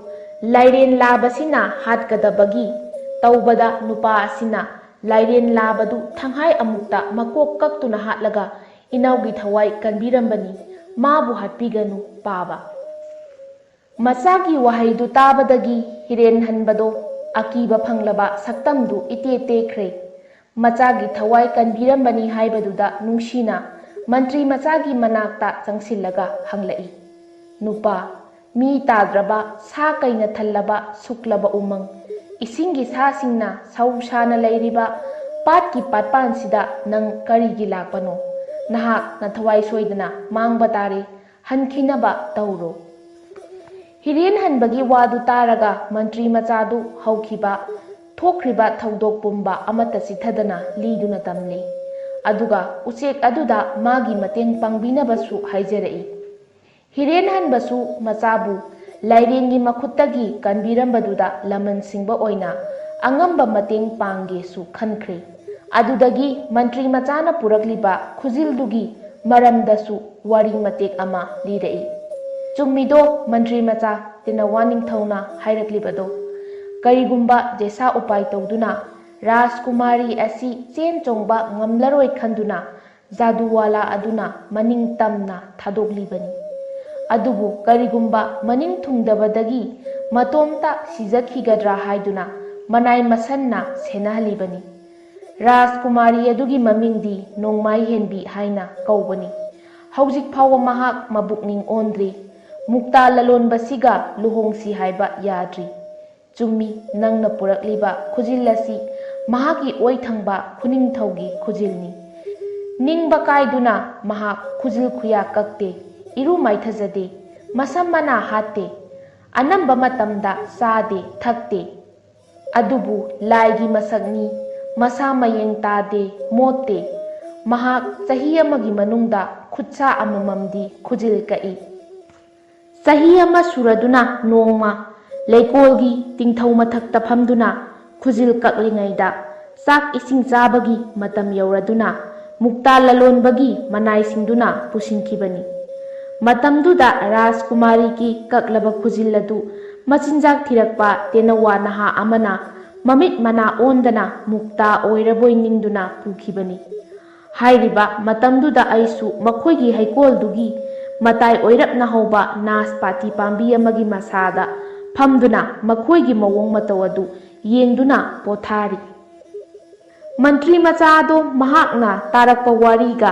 ꯂꯥꯏꯔꯦꯟ ꯂꯥꯕꯁꯤꯅ ꯍꯥꯠꯀꯗꯕꯒꯤ ꯇꯧꯕꯗ ꯅꯨꯄꯥ ꯑꯁꯤꯅ ꯂꯥꯏꯔꯦꯟ ꯂꯥꯕꯗꯨ ꯊꯪꯍꯥꯏ ꯑꯃꯨꯛꯇ ꯃꯀꯣꯛ ꯀꯛꯇꯨꯅ ꯍꯥꯠꯂꯒ ꯏꯅꯥꯎꯒꯤ ꯊꯋꯥꯏ ꯀꯟꯕꯤꯔꯝꯕꯅꯤ꯫ ꯃꯥꯕꯨ ꯍꯥꯠꯄꯤꯒꯅꯨ, ꯄꯥꯕ"꯫ ꯃꯆꯥꯒꯤ ꯋꯥꯍꯩꯗꯨ ꯇꯥꯕꯗꯒꯤ ꯍꯤꯔꯦꯟ ꯍꯟꯕꯗꯣ ꯑꯀꯤꯕ ꯐꯪꯂꯕ ꯁꯛꯇꯝꯗꯨ ꯏꯇꯦ ꯇꯦꯛꯈ꯭ꯔꯦ꯫ ꯃꯆꯥꯒꯤ ꯊꯋꯥꯏ ꯀꯟꯕꯤꯔꯝꯕꯅꯤ ꯍꯥꯏꯕꯗꯨꯗ ꯅꯨꯡꯁꯤꯅ ꯃꯟꯇ꯭ꯔꯤ ꯃꯆꯥꯒꯤ ꯃꯅꯥꯛꯇ ꯆꯪꯁꯤꯜꯂꯒ ꯍꯪꯂꯛꯏ, "ꯅꯨꯄꯥ, ꯃꯤ ꯇꯥꯗ꯭ꯔꯕ, ꯁꯥ ꯀꯩꯅ ꯊꯜꯂꯕ ꯁꯨꯛꯂꯕ ꯎꯃꯪ, ꯏꯁꯤꯡꯒꯤ ꯁꯥꯁꯤꯡꯅ ꯁꯧ ꯁꯥꯅ ꯂꯩꯔꯤꯕ ꯄꯥꯠꯀꯤ ꯄꯥꯠꯄꯥꯟꯁꯤꯗ ꯅꯪ ꯀꯔꯤꯒꯤ ꯂꯥꯛꯄꯅꯣ? ꯅꯍꯥꯛ ꯅꯊꯋꯥꯏ ꯁꯣꯏꯗꯅ ꯃꯥꯡꯕ ꯇꯥꯔꯦ, ꯍꯟꯈꯤꯅꯕ ꯇꯧꯔꯣ"꯫ ꯍꯤꯔꯦꯟ ꯍꯟꯕꯒꯤ ꯋꯥꯗꯨ ꯇꯥꯔꯒ ꯃꯟꯇ꯭ꯔꯤ ꯃꯆꯥꯗꯨ ꯍꯧꯈꯤꯕ ꯊꯣꯛꯈ꯭ꯔꯤꯕ ꯊꯧꯗꯣꯛ ꯄꯨꯝꯕ ꯑꯃꯠꯇ ꯆꯤꯠꯊꯗꯅ ꯂꯤꯗꯨꯅ ꯇꯝꯂꯤ꯫ ꯑꯗꯨꯒ ꯎꯆꯦꯛ ꯑꯗꯨꯗ ꯃꯥꯒꯤ ꯃꯇꯦꯡ ꯄꯥꯡꯕꯤꯅꯕꯁꯨ ꯍꯥꯏꯖꯔꯛꯏ꯫ ꯍꯤꯔꯦꯟ ꯍꯟꯕꯁꯨ ꯃꯆꯥꯕꯨ ꯂꯥꯏꯔꯦꯟꯒꯤ ꯃꯈꯨꯠꯇꯒꯤ ꯀꯟꯕꯤꯔꯝꯕꯗꯨꯗ ꯂꯃꯟ ꯁꯤꯡꯕ ꯑꯣꯏꯅ ꯑꯉꯝꯕ ꯃꯇꯦꯡ ꯄꯥꯡꯒꯦꯁꯨ ꯈꯟꯈ꯭ꯔꯦ꯫ ꯑꯗꯨꯗꯒꯤ ꯃꯟꯇ꯭ꯔꯤ ꯃꯆꯥꯅ ꯄꯨꯔꯛꯂꯤꯕ ꯈꯨꯖꯤꯜꯗꯨꯒꯤ ꯃꯔꯝꯗꯁꯨ ꯋꯥꯔꯤ ꯃꯇꯦꯛ ꯑꯃ ꯂꯤꯔꯛꯏ꯫ "ꯆꯨꯝꯃꯤꯗꯣ ꯃꯟꯇ꯭ꯔꯤ ꯃꯆꯥ, ꯇꯦꯅꯋꯥ ꯅꯤꯡꯊꯧꯅ ꯍꯥꯏꯔꯛꯂꯤꯕꯗꯣ꯫ ꯀꯔꯤꯒꯨꯝꯕ ꯖꯦꯁꯥ ꯎꯄꯥꯏ ꯇꯧꯗꯨꯅ ꯔꯥꯖꯀꯨꯃꯥꯔꯤ ꯑꯁꯤ ꯆꯦꯟ ꯆꯣꯡꯕ ꯉꯝꯂꯔꯣꯏ ꯈꯟꯗꯨꯅ ꯖꯥꯗꯨꯋꯥꯂꯥ ꯑꯗꯨꯅ ꯃꯅꯤꯡ ꯇꯝꯅ ꯊꯥꯗꯣꯛꯂꯤꯕꯅꯤ꯫ ꯑꯗꯨꯕꯨ ꯀꯔꯤꯒꯨꯝꯕ ꯃꯅꯤꯡ ꯊꯨꯡꯗꯕꯗꯒꯤ ꯃꯇꯣꯝꯇ ꯁꯤꯖꯈꯤꯒꯗ꯭ꯔꯥ ꯍꯥꯏꯗꯨꯅ ꯃꯅꯥꯏ ꯃꯁꯟꯅ ꯁꯦꯟꯅꯍꯜꯂꯤꯕꯅꯤ꯫ ꯔꯥꯖꯀꯨꯃꯥꯔꯤ ꯑꯗꯨꯒꯤ ꯃꯃꯤꯡꯗꯤ ꯅꯣꯡꯃꯥꯏ ꯍꯦꯟꯕꯤ ꯍꯥꯏꯅ ꯀꯧꯕꯅꯤ꯫ ꯍꯧꯖꯤꯛ ꯐꯥꯎꯕ ꯃꯍꯥꯛ ꯃꯕꯨꯛꯅꯤꯡ ꯑꯣꯟꯗ꯭ꯔꯤ꯫ ꯃꯨꯛꯇꯥ ꯂꯂꯣꯟꯕꯁꯤꯒ ꯂꯨꯍꯣꯡꯁꯤ ꯍꯥꯏꯕ ꯌꯥꯗ꯭ꯔꯤ꯫ ꯆꯨꯝꯃꯤ, ꯅꯪꯅ ꯄꯨꯔꯛꯂꯤꯕ ꯈꯨꯖꯤꯜ ꯑꯁꯤ ꯃꯍꯥꯛꯀꯤ ꯑꯣꯏ ꯊꯪꯕ ꯈꯨꯅꯤꯡꯊꯧꯒꯤ ꯈꯨꯖꯤꯜꯅꯤ꯫ ꯅꯤꯡꯕ ꯀꯥꯏꯗꯨꯅ ꯃꯍꯥꯛ ꯈꯨꯖꯤꯜ ꯈꯨꯌꯥ ꯀꯛꯇꯦ, ꯏꯔꯨ ꯃꯥꯏꯊꯖꯗꯦ, ꯃꯁꯝ ꯃꯅꯥ ꯍꯥꯠꯇꯦ, ꯑꯅꯝꯕ ꯃꯇꯝꯗ ꯆꯥꯗꯦ, ꯊꯛꯇꯦ꯫ ꯑꯗꯨꯕꯨ ꯂꯥꯏꯒꯤ ꯃꯁꯛꯅꯤ, ꯃꯁꯥ ꯃꯌꯦꯡ ꯇꯥꯗꯦ, ꯃꯣꯠꯇꯦ꯫ ꯃꯍꯥꯛ ꯆꯍꯤ ꯑꯃꯒꯤ ꯃꯅꯨꯡꯗ ꯈꯨꯠꯁꯥ ꯑꯃꯃꯝꯗꯤ ꯈꯨꯖꯤꯜ ꯀꯛꯏ꯫ ꯆꯍꯤ ꯑꯃ ꯁꯨꯔꯗꯨꯅ ꯅꯣꯡꯃ ꯂꯩꯀꯣꯜꯒꯤ ꯇꯤꯡꯊꯧ ꯃꯊꯛꯇ ꯐꯝꯗꯨꯅ ꯈꯨꯖꯤꯜ ꯀꯛꯂꯤꯉꯩꯗ ꯆꯥꯛ ꯏꯁꯤꯡ ꯆꯥꯕꯒꯤ ꯃꯇꯝ ꯌꯧꯔꯗꯨꯅ ꯃꯨꯛꯇꯥ ꯂꯂꯣꯟꯕꯒꯤ ꯃꯅꯥꯏꯁꯤꯡꯗꯨꯅ ꯄꯨꯁꯤꯟꯈꯤꯕꯅꯤ꯫ ꯃꯇꯝꯗꯨꯗ ꯔꯥꯖꯀꯨꯃꯥꯔꯤꯒꯤ ꯀꯛꯂꯕ ꯈꯨꯖꯤꯜ ꯑꯗꯨ ꯃꯆꯤꯟꯖꯥꯛ ꯊꯤꯔꯛꯄ ꯇꯦꯅꯋꯥ ꯅꯍꯥ ꯑꯃꯅ ꯃꯃꯤꯠ ꯃꯅꯥ ꯑꯣꯟꯗꯅ ꯃꯨꯛꯇꯥ ꯑꯣꯏꯔꯕꯣꯏ ꯅꯤꯡꯗꯨꯅ ꯄꯨꯈꯤꯕꯅꯤ꯫ ꯍꯥꯏꯔꯤꯕ ꯃꯇꯝꯗꯨꯗ ꯑꯩꯁꯨ ꯃꯈꯣꯏꯒꯤ ꯍꯩꯀꯣꯜꯗꯨꯒꯤ ꯃꯇꯥꯏ ꯑꯣꯏꯔꯞꯅ ꯍꯧꯕ ꯅꯥꯁꯄꯥꯇꯤ ꯄꯥꯝꯕꯤ ꯑꯃꯒꯤ ꯃꯁꯥꯗ ꯐꯝꯗꯨꯅ ꯃꯈꯣꯏꯒꯤ ꯃꯑꯣꯡ ꯃꯇꯧ ꯑꯗꯨ ꯌꯦꯡꯗꯨꯅ ꯄꯣꯊꯥꯔꯤ꯫ ꯃꯟꯇ꯭ꯔꯤ ꯃꯆꯥ ꯑꯗꯣ ꯃꯍꯥꯛꯅ ꯇꯥꯔꯛꯄ ꯋꯥꯔꯤꯒ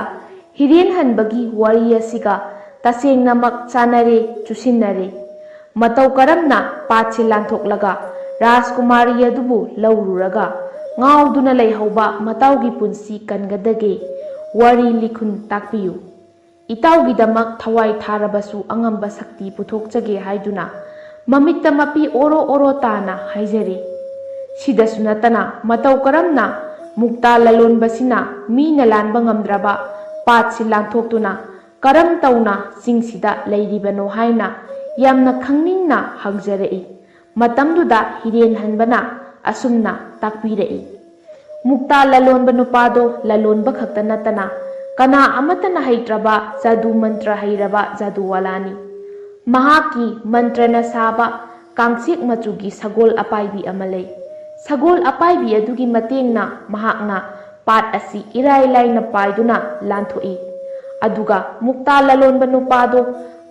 ꯍꯤꯔꯦꯟ ꯍꯟꯕꯒꯤ ꯋꯥꯔꯤ ꯑꯁꯤꯒ ꯇꯁꯦꯡꯅꯃꯛ ꯆꯥꯟꯅꯔꯦ, ꯆꯨꯁꯤꯟꯅꯔꯦ꯫ ꯃꯇꯧ ꯀꯔꯝꯅ ꯄꯥꯠꯁꯤ ꯂꯥꯟꯊꯣꯛꯂꯒ ꯔꯥꯖꯀꯨꯃꯥꯔꯤ ꯑꯗꯨꯕꯨ ꯂꯧꯔꯨꯔꯒ ꯉꯥꯎꯗꯨꯅ ꯂꯩꯍꯧꯕ ꯃꯇꯥꯎꯒꯤ ꯄꯨꯟꯁꯤ ꯀꯟꯒꯗꯒꯦ? ꯋꯥꯔꯤ ꯂꯤꯈꯨꯟ ꯇꯥꯛꯄꯤꯌꯨ꯫ ꯏꯇꯥꯎꯒꯤꯗꯃꯛ ꯊꯋꯥꯏ ꯊꯥꯔꯕꯁꯨ ꯑꯉꯝꯕ ꯁꯛꯇꯤ ꯄꯨꯊꯣꯛꯆꯒꯦ ꯍꯥꯏꯗꯨꯅ ꯃꯃꯤꯠꯇ ꯃꯄꯤ ꯑꯣꯔꯣ ꯑꯣꯔꯣ ꯇꯥꯅ ꯍꯥꯏꯖꯔꯤ꯫ ꯁꯤꯗꯁꯨ ꯅꯠꯇꯅ ꯃꯇꯧ ꯀꯔꯝꯅ ꯃꯨꯛꯇꯥ ꯂꯂꯣꯟꯕꯁꯤꯅ ꯃꯤꯅ ꯂꯥꯟꯕ ꯉꯝꯗ꯭ꯔꯕ ꯄꯥꯠꯁꯤ ꯂꯥꯟꯊꯣꯛꯇꯨꯅ ꯀꯔꯝ ꯇꯧꯅ ꯆꯤꯡꯁꯤꯗ ꯂꯩꯔꯤꯕꯅꯣ ꯍꯥꯏꯅ ꯌꯥꯝꯅ ꯈꯪꯅꯤꯡꯅ ꯍꯪꯖꯔꯛꯏ꯫ ꯃꯇꯝꯗꯨꯗ ꯍꯤꯔꯦꯟ ꯍꯟꯕꯅ ꯑꯁꯨꯝꯅ ꯇꯥꯛꯄꯤꯔꯛꯏ, ꯃꯨꯛꯇꯥ ꯂꯂꯣꯟꯕ ꯅꯨꯄꯥꯗꯣ ꯂꯂꯣꯟꯕ ꯈꯛꯇ ꯅꯠꯇꯅ ꯀꯅꯥ ꯑꯃꯠꯇꯅ ꯍꯩꯇ꯭ꯔꯕ ꯖꯥꯗꯨ ꯃꯟꯇ꯭ꯔ ꯍꯩꯔꯕ ꯖꯥꯗꯨꯋꯥꯂꯥꯅꯤ꯫ ꯃꯍꯥꯛꯀꯤ ꯃꯟꯇ꯭ꯔꯅ ꯁꯥꯕ ꯀꯥꯡꯆꯦꯛ ꯃꯆꯨꯒꯤ ꯁꯒꯣꯜ ꯑꯄꯥꯏꯕꯤ ꯑꯃ ꯂꯩ꯫ ꯁꯒꯣꯜ ꯑꯄꯥꯏꯕꯤ ꯑꯗꯨꯒꯤ ꯃꯇꯦꯡꯅ ꯃꯍꯥꯛꯅ ꯄꯥꯠ ꯑꯁꯤ ꯏꯔꯥꯏ ꯂꯥꯏꯅ ꯄꯥꯏꯗꯨꯅ ꯂꯥꯟꯊꯣꯛꯏ꯫ ꯑꯗꯨꯒ ꯃꯨꯛꯇꯥ ꯂꯂꯣꯟꯕ ꯅꯨꯄꯥꯗꯣ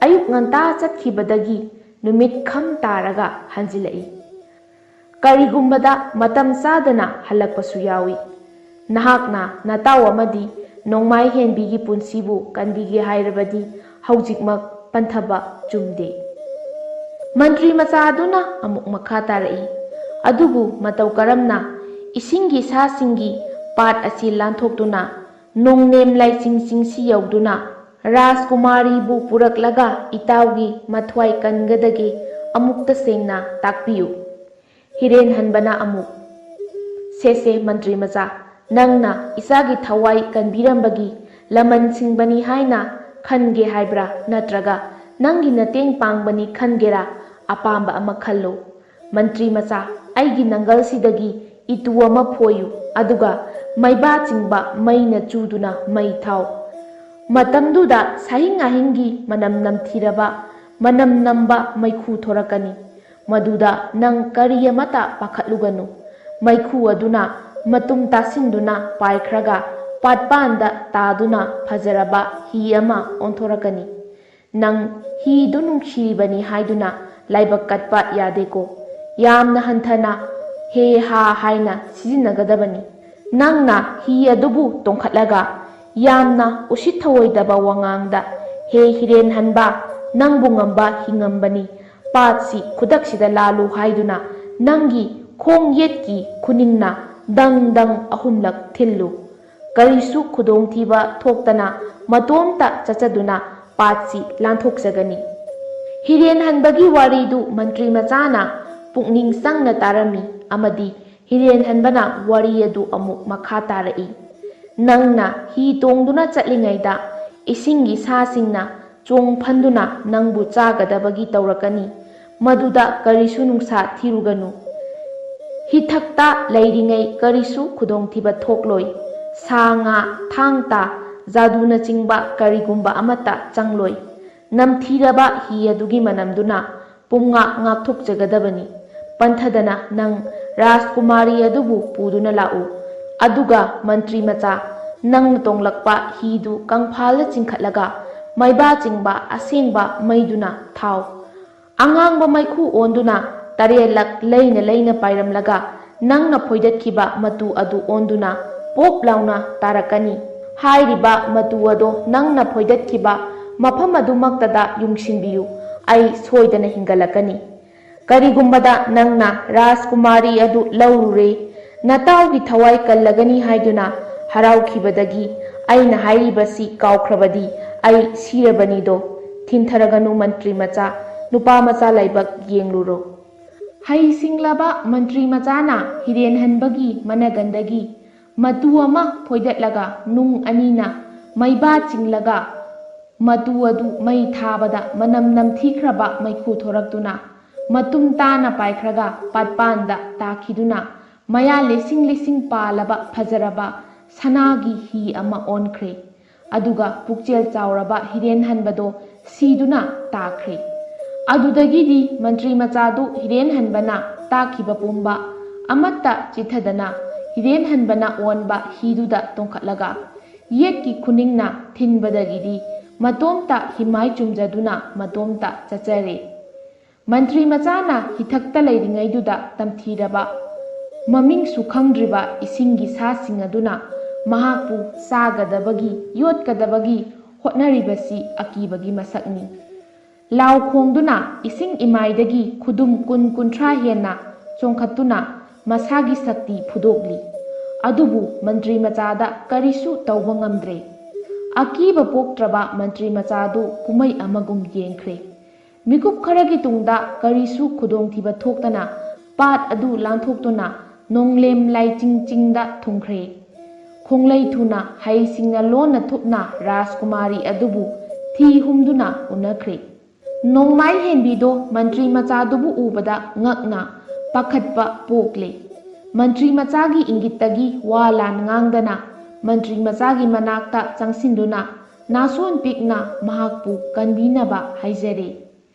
ꯑꯌꯨꯛ ꯉꯟꯇꯥ ꯆꯠꯈꯤꯕꯗꯒꯤ ꯅꯨꯃꯤꯠ ꯈꯝ ꯇꯥꯔꯒ ꯍꯟꯖꯤꯜꯂꯛꯏ꯫ ꯀꯔꯤꯒꯨꯝꯕꯗ ꯃꯇꯝ ꯆꯥꯗꯅ ꯍꯜꯂꯛꯄꯁꯨ ꯌꯥꯎꯏ꯫ ꯅꯍꯥꯛꯅ ꯅꯇꯥꯎ ꯑꯃꯗꯤ ꯅꯣꯡꯃꯥꯏ ꯍꯦꯟꯕꯤꯒꯤ ꯄꯨꯟꯁꯤꯕꯨ ꯀꯟꯕꯤꯒꯦ ꯍꯥꯏꯔꯕꯗꯤ ꯍꯧꯖꯤꯛꯃꯛ ꯄꯟꯊꯕ ꯆꯨꯝꯗꯦ꯫ ꯃꯟꯇ꯭ꯔꯤ ꯃꯆꯥ ꯑꯗꯨꯅ ꯑꯃꯨꯛ ꯃꯈꯥ ꯇꯥꯔꯛꯏ, ꯑꯗꯨꯕꯨ ꯃꯇꯧ ꯀꯔꯝꯅ ꯏꯁꯤꯡꯒꯤ ꯁꯥꯁꯤꯡꯒꯤ ꯄꯥꯠ ꯑꯁꯤ ꯂꯥꯟꯊꯣꯛꯇꯨꯅ ꯅꯣꯡꯅꯦꯝ ꯂꯥꯏꯆꯤꯡ ꯆꯤꯡꯁꯤ ꯌꯧꯗꯨꯅ ꯔꯥꯖꯀꯨꯃꯥꯔꯤꯕꯨ ꯄꯨꯔꯛꯂꯒ ꯏꯇꯥꯎꯒꯤ ꯃꯊ꯭ꯋꯥꯏ ꯀꯟꯒꯗꯒꯦ? ꯑꯃꯨꯛꯇ ꯁꯦꯡꯅ ꯇꯥꯛꯄꯤꯌꯨ꯫ ꯍꯤꯔꯦꯟ ꯍꯟꯕꯅ ꯑꯃꯨꯛ, ꯁꯦ ꯁꯦ ꯃꯟꯇ꯭ꯔꯤ ꯃꯆꯥ, ꯅꯪꯅ ꯏꯆꯥꯒꯤ ꯊꯋꯥꯏ ꯀꯟꯕꯤꯔꯝꯕꯒꯤ ꯂꯃꯟ ꯁꯤꯡꯕꯅꯤ ꯍꯥꯏꯅ ꯈꯟꯒꯦ ꯍꯥꯏꯕ꯭ꯔꯥ, ꯅꯠꯇ꯭ꯔꯒ ꯅꯪꯒꯤ ꯅꯇꯦꯡ ꯄꯥꯡꯕꯅꯤ ꯈꯟꯒꯦꯔꯥ? ꯑꯄꯥꯝꯕ ꯑꯃ ꯈꯜꯂꯨ꯫ ꯃꯟꯇ꯭ꯔꯤ ꯃꯆꯥ, ꯑꯩꯒꯤ ꯅꯪꯒꯜꯁꯤꯗꯒꯤ ꯏꯇꯨ ꯑꯃ ꯐꯣꯏꯌꯨ, ꯑꯗꯨꯒ ꯃꯩꯕꯥ ꯆꯤꯡꯕ ꯃꯩꯅ ꯆꯨꯗꯨꯅ ꯃꯩ ꯊꯥꯎ꯫ ꯃꯇꯝꯗꯨꯗ ꯁꯥꯍꯤꯡ ꯉꯥꯍꯤꯡꯒꯤ ꯃꯅꯝ ꯅꯝꯊꯤꯔꯕ, ꯃꯅꯝ ꯅꯝꯕ ꯃꯩꯈꯨ ꯊꯣꯔꯛꯀꯅꯤ꯫ ꯃꯗꯨꯗ ꯅꯪ ꯀꯔꯤ ꯑꯃꯠꯇ ꯄꯥꯈꯠꯂꯨꯒꯅꯨ꯫ ꯃꯩꯈꯨ ꯑꯗꯨꯅ ꯃꯇꯨꯝ ꯇꯥꯁꯤꯟꯗꯨꯅ ꯄꯥꯏꯈ꯭ꯔꯒ ꯄꯥꯠꯄꯥꯟꯗ ꯇꯥꯗꯨꯅ ꯐꯖꯔꯕ ꯍꯤ ꯑꯃ ꯑꯣꯟꯊꯣꯔꯛꯀꯅꯤ꯫ ꯅꯪ ꯍꯤꯗꯨ ꯅꯨꯡꯁꯤꯔꯤꯕꯅꯤ ꯍꯥꯏꯗꯨꯅ ꯂꯥꯏꯕꯛ ꯀꯠꯄ ꯌꯥꯗꯦꯀꯣ꯫ ꯌꯥꯝꯅ ꯍꯟꯊꯅ "ꯍꯦ ꯍꯥ" ꯍꯥꯏꯅ ꯁꯤꯖꯤꯟꯅꯒꯗꯕꯅꯤ꯫ ꯅꯪꯅ ꯍꯤ ꯑꯗꯨꯕꯨ ꯇꯣꯡꯈꯠꯂꯒ ꯌꯥꯝꯅ ꯎꯁꯤꯠ ꯊꯑꯣꯏꯗꯕ ꯋꯥꯉꯥꯡꯗ, "ꯍꯦ ꯍꯤꯔꯦꯟ ꯍꯟꯕ, ꯅꯪꯕꯨ ꯉꯝꯕ ꯍꯤꯉꯝꯕꯅꯤ, ꯄꯥꯠꯁꯤ ꯈꯨꯗꯛꯁꯤꯗ ꯂꯥꯜꯂꯨ ꯍꯥꯏꯗꯨꯅ ꯅꯪꯒꯤ ꯈꯣꯡ ꯌꯦꯠꯀꯤ ꯈꯨꯅꯤꯡꯅ ꯗꯪ ꯗꯪ ꯑꯍꯨꯝꯂꯛ ꯊꯤꯜꯂꯨ꯫ ꯀꯔꯤꯁꯨ ꯈꯨꯗꯣꯡꯊꯤꯕ ꯊꯣꯛꯇꯅ ꯃꯇꯣꯝꯇ ꯆꯠꯆꯗꯨꯅ ꯄꯥꯠꯁꯤ ꯂꯥꯟꯊꯣꯛꯆꯒꯅꯤ"꯫ ꯍꯤꯔꯦꯟ ꯍꯟꯕꯒꯤ ꯋꯥꯔꯤꯗꯨ ꯃꯟꯇ꯭ꯔꯤ ꯃꯆꯥꯅ ꯄꯨꯛꯅꯤꯡ ꯆꯪꯅ ꯇꯥꯔꯝꯃꯤ ꯑꯃꯗꯤ ꯍꯤꯔꯦꯟ ꯍꯟꯕꯅ ꯋꯥꯔꯤ ꯑꯗꯨ ꯑꯃꯨꯛ ꯃꯈꯥ ꯇꯥꯔꯛꯏ꯫ "ꯅꯪꯅ ꯍꯤ ꯇꯣꯡꯗꯨꯅ ꯆꯠꯂꯤꯉꯩꯗ ꯏꯁꯤꯡꯒꯤ ꯁꯥꯁꯤꯡꯅ ꯆꯣꯡ ꯐꯟꯗꯨꯅ ꯅꯪꯕꯨ ꯆꯥꯒꯗꯕꯒꯤ ꯇꯧꯔꯛꯀꯅꯤ꯫ ꯃꯗꯨꯗ ꯀꯔꯤꯁꯨ ꯅꯨꯡꯁꯥ ꯊꯤꯔꯨꯒꯅꯨ꯫ ꯍꯤꯊꯛꯇ ꯂꯩꯔꯤꯉꯩ ꯀꯔꯤꯁꯨ ꯈꯨꯗꯣꯡꯊꯤꯕ ꯊꯣꯛꯂꯣꯏ꯫ ꯁꯥ ꯉꯥ, ꯊꯥꯡ ꯇꯥ, ꯖꯥꯗꯨꯅꯆꯤꯡꯕ ꯀꯔꯤꯒꯨꯝꯕ ꯑꯃꯠꯇ ꯆꯪꯂꯣꯏ꯫ ꯅꯝꯊꯤꯔꯕ ꯍꯤ ꯑꯗꯨꯒꯤ ꯃꯅꯝꯗꯨꯅ ꯄꯨꯝꯉꯥꯛ ꯉꯥꯛꯊꯣꯛꯆꯒꯗꯕꯅꯤ꯫ ꯄꯟꯊꯗꯅ ꯅꯪ ꯔꯥꯖꯀꯨꯃꯥꯔꯤ ꯑꯗꯨꯕꯨ ꯄꯨꯗꯨꯅ ꯂꯥꯛꯎ꯫ ꯑꯗꯨꯒ ꯃꯟꯇ꯭ꯔꯤ ꯃꯆꯥ, ꯅꯪꯅ ꯇꯣꯡꯂꯛꯄ ꯍꯤꯗꯨ ꯀꯪꯐꯥꯜꯗ ꯆꯤꯡꯈꯠꯂꯒ ꯃꯩꯕꯥ ꯆꯤꯡꯕ ꯑꯁꯦꯡꯕ ꯃꯩꯗꯨꯅ ꯊꯥꯎ꯫ ꯑꯉꯥꯡꯕ ꯃꯩꯈꯨ ꯑꯣꯟꯗꯨꯅ ꯇꯔꯦꯠꯂꯛ ꯂꯩꯅ ꯂꯩꯅ ꯄꯥꯏꯔꯝꯂꯒ ꯅꯪꯅ ꯐꯣꯏꯗꯠꯈꯤꯕ ꯃꯇꯨ ꯑꯗꯨ ꯑꯣꯟꯗꯨꯅ ꯄꯣꯞ ꯂꯥꯎꯅ ꯇꯥꯔꯛꯀꯅꯤ꯫ ꯍꯥꯏꯔꯤꯕ ꯃꯇꯨ ꯑꯗꯣ ꯅꯪꯅ ꯐꯣꯏꯗꯠꯈꯤꯕ ꯃꯐꯝ ꯑꯗꯨꯃꯛꯇꯗ ꯌꯨꯡꯁꯤꯟꯕꯤꯌꯨ꯫ ꯑꯩ ꯁꯣꯏꯗꯅ ꯍꯤꯡꯒꯠꯂꯛꯀꯅꯤ꯫ ꯀꯔꯤꯒꯨꯝꯕꯗ ꯅꯪꯅ ꯔꯥꯖꯀꯨꯃꯥꯔꯤ ꯑꯗꯨ ꯂꯧꯔꯨꯔꯦ, ꯅꯇꯥꯎꯒꯤ ꯊꯋꯥꯏ ꯀꯜꯂꯒꯅꯤ ꯍꯥꯏꯗꯨꯅ ꯍꯔꯥꯎꯈꯤꯕꯗꯒꯤ ꯑꯩꯅ ꯍꯥꯏꯔꯤꯕꯁꯤ ꯀꯥꯎꯈ꯭ꯔꯕꯗꯤ ꯑꯩ ꯁꯤꯔꯕꯅꯤꯗꯣ꯫ ꯊꯤꯟꯊꯔꯒꯅꯨ ꯃꯟꯇ꯭ꯔꯤ ꯃꯆꯥ, ꯅꯨꯄꯥ ꯃꯆꯥ ꯂꯥꯏꯕꯛ ꯌꯦꯡꯂꯨꯔꯣ"꯫ ꯍꯩ ꯁꯤꯡꯂꯕ ꯃꯟꯇ꯭ꯔꯤ ꯃꯆꯥꯅ ꯍꯤꯔꯦꯟ ꯍꯟꯕꯒꯤ ꯃꯅꯒꯟꯗꯒꯤ ꯃꯇꯨ ꯑꯃ ꯐꯣꯏꯗꯠꯂꯒ ꯅꯨꯡ ꯑꯅꯤꯅ ꯃꯩꯕꯥ ꯆꯤꯡꯂꯒ ꯃꯇꯨ ꯑꯗꯨ ꯃꯩ ꯊꯥꯕꯗ ꯃꯅꯝ ꯅꯝꯊꯤꯈ꯭ꯔꯕ ꯃꯩꯈꯨ ꯊꯣꯔꯛꯇꯨꯅ ꯃꯇꯨꯝ ꯇꯥꯅ ꯄꯥꯏꯈ꯭ꯔꯒ ꯄꯥꯠꯄꯥꯟꯗ ꯇꯥꯈꯤꯗꯨꯅ ꯃꯌꯥ ꯂꯤꯁꯤꯡ ꯂꯤꯁꯤꯡ ꯄꯥꯜꯂꯕ ꯐꯖꯔꯕ ꯁꯅꯥꯒꯤ ꯍꯤ ꯑꯃ ꯑꯣꯟꯈ꯭ꯔꯦ꯫ ꯑꯗꯨꯒ ꯄꯨꯛꯆꯦꯜ ꯆꯥꯎꯔꯕ ꯍꯤꯔꯦꯟ ꯍꯟꯕꯗꯣ ꯁꯤꯗꯨꯅ ꯇꯥꯈ꯭ꯔꯦ꯫ ꯑꯗꯨꯗꯒꯤꯗꯤ ꯃꯟꯇ꯭ꯔꯤ ꯃꯆꯥꯗꯨ ꯍꯤꯔꯦꯟ ꯍꯟꯕꯅ ꯇꯥꯛꯈꯤꯕ ꯄꯨꯝꯕ ꯑꯃꯠꯇ ꯆꯤꯠꯊꯗꯅ ꯍꯤꯔꯦꯟ ꯍꯟꯕꯅ ꯑꯣꯟꯕ ꯍꯤꯗꯨꯗ ꯇꯣꯡꯈꯠꯂꯒ ꯌꯦꯠꯀꯤ ꯈꯨꯅꯤꯡꯅ ꯊꯤꯟꯕꯗꯒꯤꯗꯤ ꯃꯇꯣꯝꯇ ꯍꯤꯃꯥꯏ ꯆꯨꯝꯖꯗꯨꯅ ꯃꯇꯣꯝꯇ ꯆꯠꯆꯔꯦ꯫ ꯃꯟꯇ꯭ꯔꯤ ꯃꯆꯥꯅ ꯍꯤꯊꯛꯇ ꯂꯩꯔꯤꯉꯩꯗꯨꯗ ꯇꯝꯊꯤꯔꯕ, ꯃꯃꯤꯡꯁꯨ ꯈꯪꯗ꯭ꯔꯤꯕ ꯏꯁꯤꯡꯒꯤ ꯁꯥꯁꯤꯡ ꯑꯗꯨꯅ ꯃꯍꯥꯛꯄꯨ ꯆꯥꯒꯗꯕꯒꯤ, ꯌꯣꯠꯀꯗꯕꯒꯤ ꯍꯣꯠꯅꯔꯤꯕꯁꯤ ꯑꯀꯤꯕꯒꯤ ꯃꯁꯛꯅꯤ꯫ ꯂꯥꯎ ꯈꯣꯡꯗꯨꯅ ꯏꯁꯤꯡ ꯏꯃꯥꯏꯗꯒꯤ ꯈꯨꯗꯨꯝ ꯀꯨꯟ ꯀꯨꯟꯊ꯭ꯔꯥ ꯍꯦꯟꯅ ꯆꯣꯡꯈꯠꯇꯨꯅ ꯃꯁꯥꯒꯤ ꯁꯛꯇꯤ ꯐꯨꯗꯣꯛꯂꯤ꯫ ꯑꯗꯨꯕꯨ ꯃꯟꯇ꯭ꯔꯤ ꯃꯆꯥꯗ ꯀꯔꯤꯁꯨ ꯇꯧꯕ ꯉꯝꯗ꯭ꯔꯦ꯫ ꯑꯀꯤꯕ ꯄꯣꯛꯇ꯭ꯔꯕ ꯃꯟꯇ꯭ꯔꯤ ꯃꯆꯥꯗꯨ ꯀꯨꯝꯍꯩ ꯑꯃꯒꯨꯝ ꯌꯦꯡꯈ꯭ꯔꯦ꯫ ꯃꯤꯀꯨꯞ ꯈꯔꯒꯤ ꯇꯨꯡꯗ ꯀꯔꯤꯁꯨ ꯈꯨꯗꯣꯡꯊꯤꯕ ꯊꯣꯛꯇꯅ ꯄꯥꯠ ꯑꯗꯨ ꯂꯥꯟꯊꯣꯛꯇꯨꯅ ꯅꯣꯡꯂꯦꯝ ꯂꯥꯏꯆꯤꯡ ꯆꯤꯡꯗ ꯊꯨꯡꯈ꯭ꯔꯦ꯫ ꯈꯣꯡꯂꯩ ꯊꯨꯅ ꯍꯩꯁꯤꯡꯅ ꯂꯣꯟꯅ ꯊꯨꯞꯅ ꯔꯥꯖꯀꯨꯃꯥꯔꯤ ꯑꯗꯨꯕꯨ ꯊꯤ ꯍꯨꯝꯗꯨꯅ ꯎꯅꯈ꯭ꯔꯦ꯫ ꯅꯣꯡꯃꯥꯏ ꯍꯦꯟꯕꯤꯗꯣ ꯃꯟꯇ꯭ꯔꯤ ꯃꯆꯥꯗꯨꯕꯨ ꯎꯕꯗ ꯉꯛꯅ ꯄꯥꯈꯠꯄ ꯄꯣꯛꯂꯦ꯫ ꯃꯟꯇ꯭ꯔꯤ ꯃꯆꯥꯒꯤ ꯏꯪꯒꯤꯠꯇꯒꯤ ꯋꯥ ꯂꯥꯟ ꯉꯥꯡꯗꯅ ꯃꯟꯇ꯭ꯔꯤ ꯃꯆꯥꯒꯤ ꯃꯅꯥꯛꯇ ꯆꯪꯁꯤꯟꯗꯨꯅ ꯅꯥꯁꯣꯟ ꯄꯤꯛꯅ ꯃꯍꯥꯛꯄꯨ ꯀꯟꯕꯤꯅꯕ ꯍꯥꯏꯖꯔꯦ꯫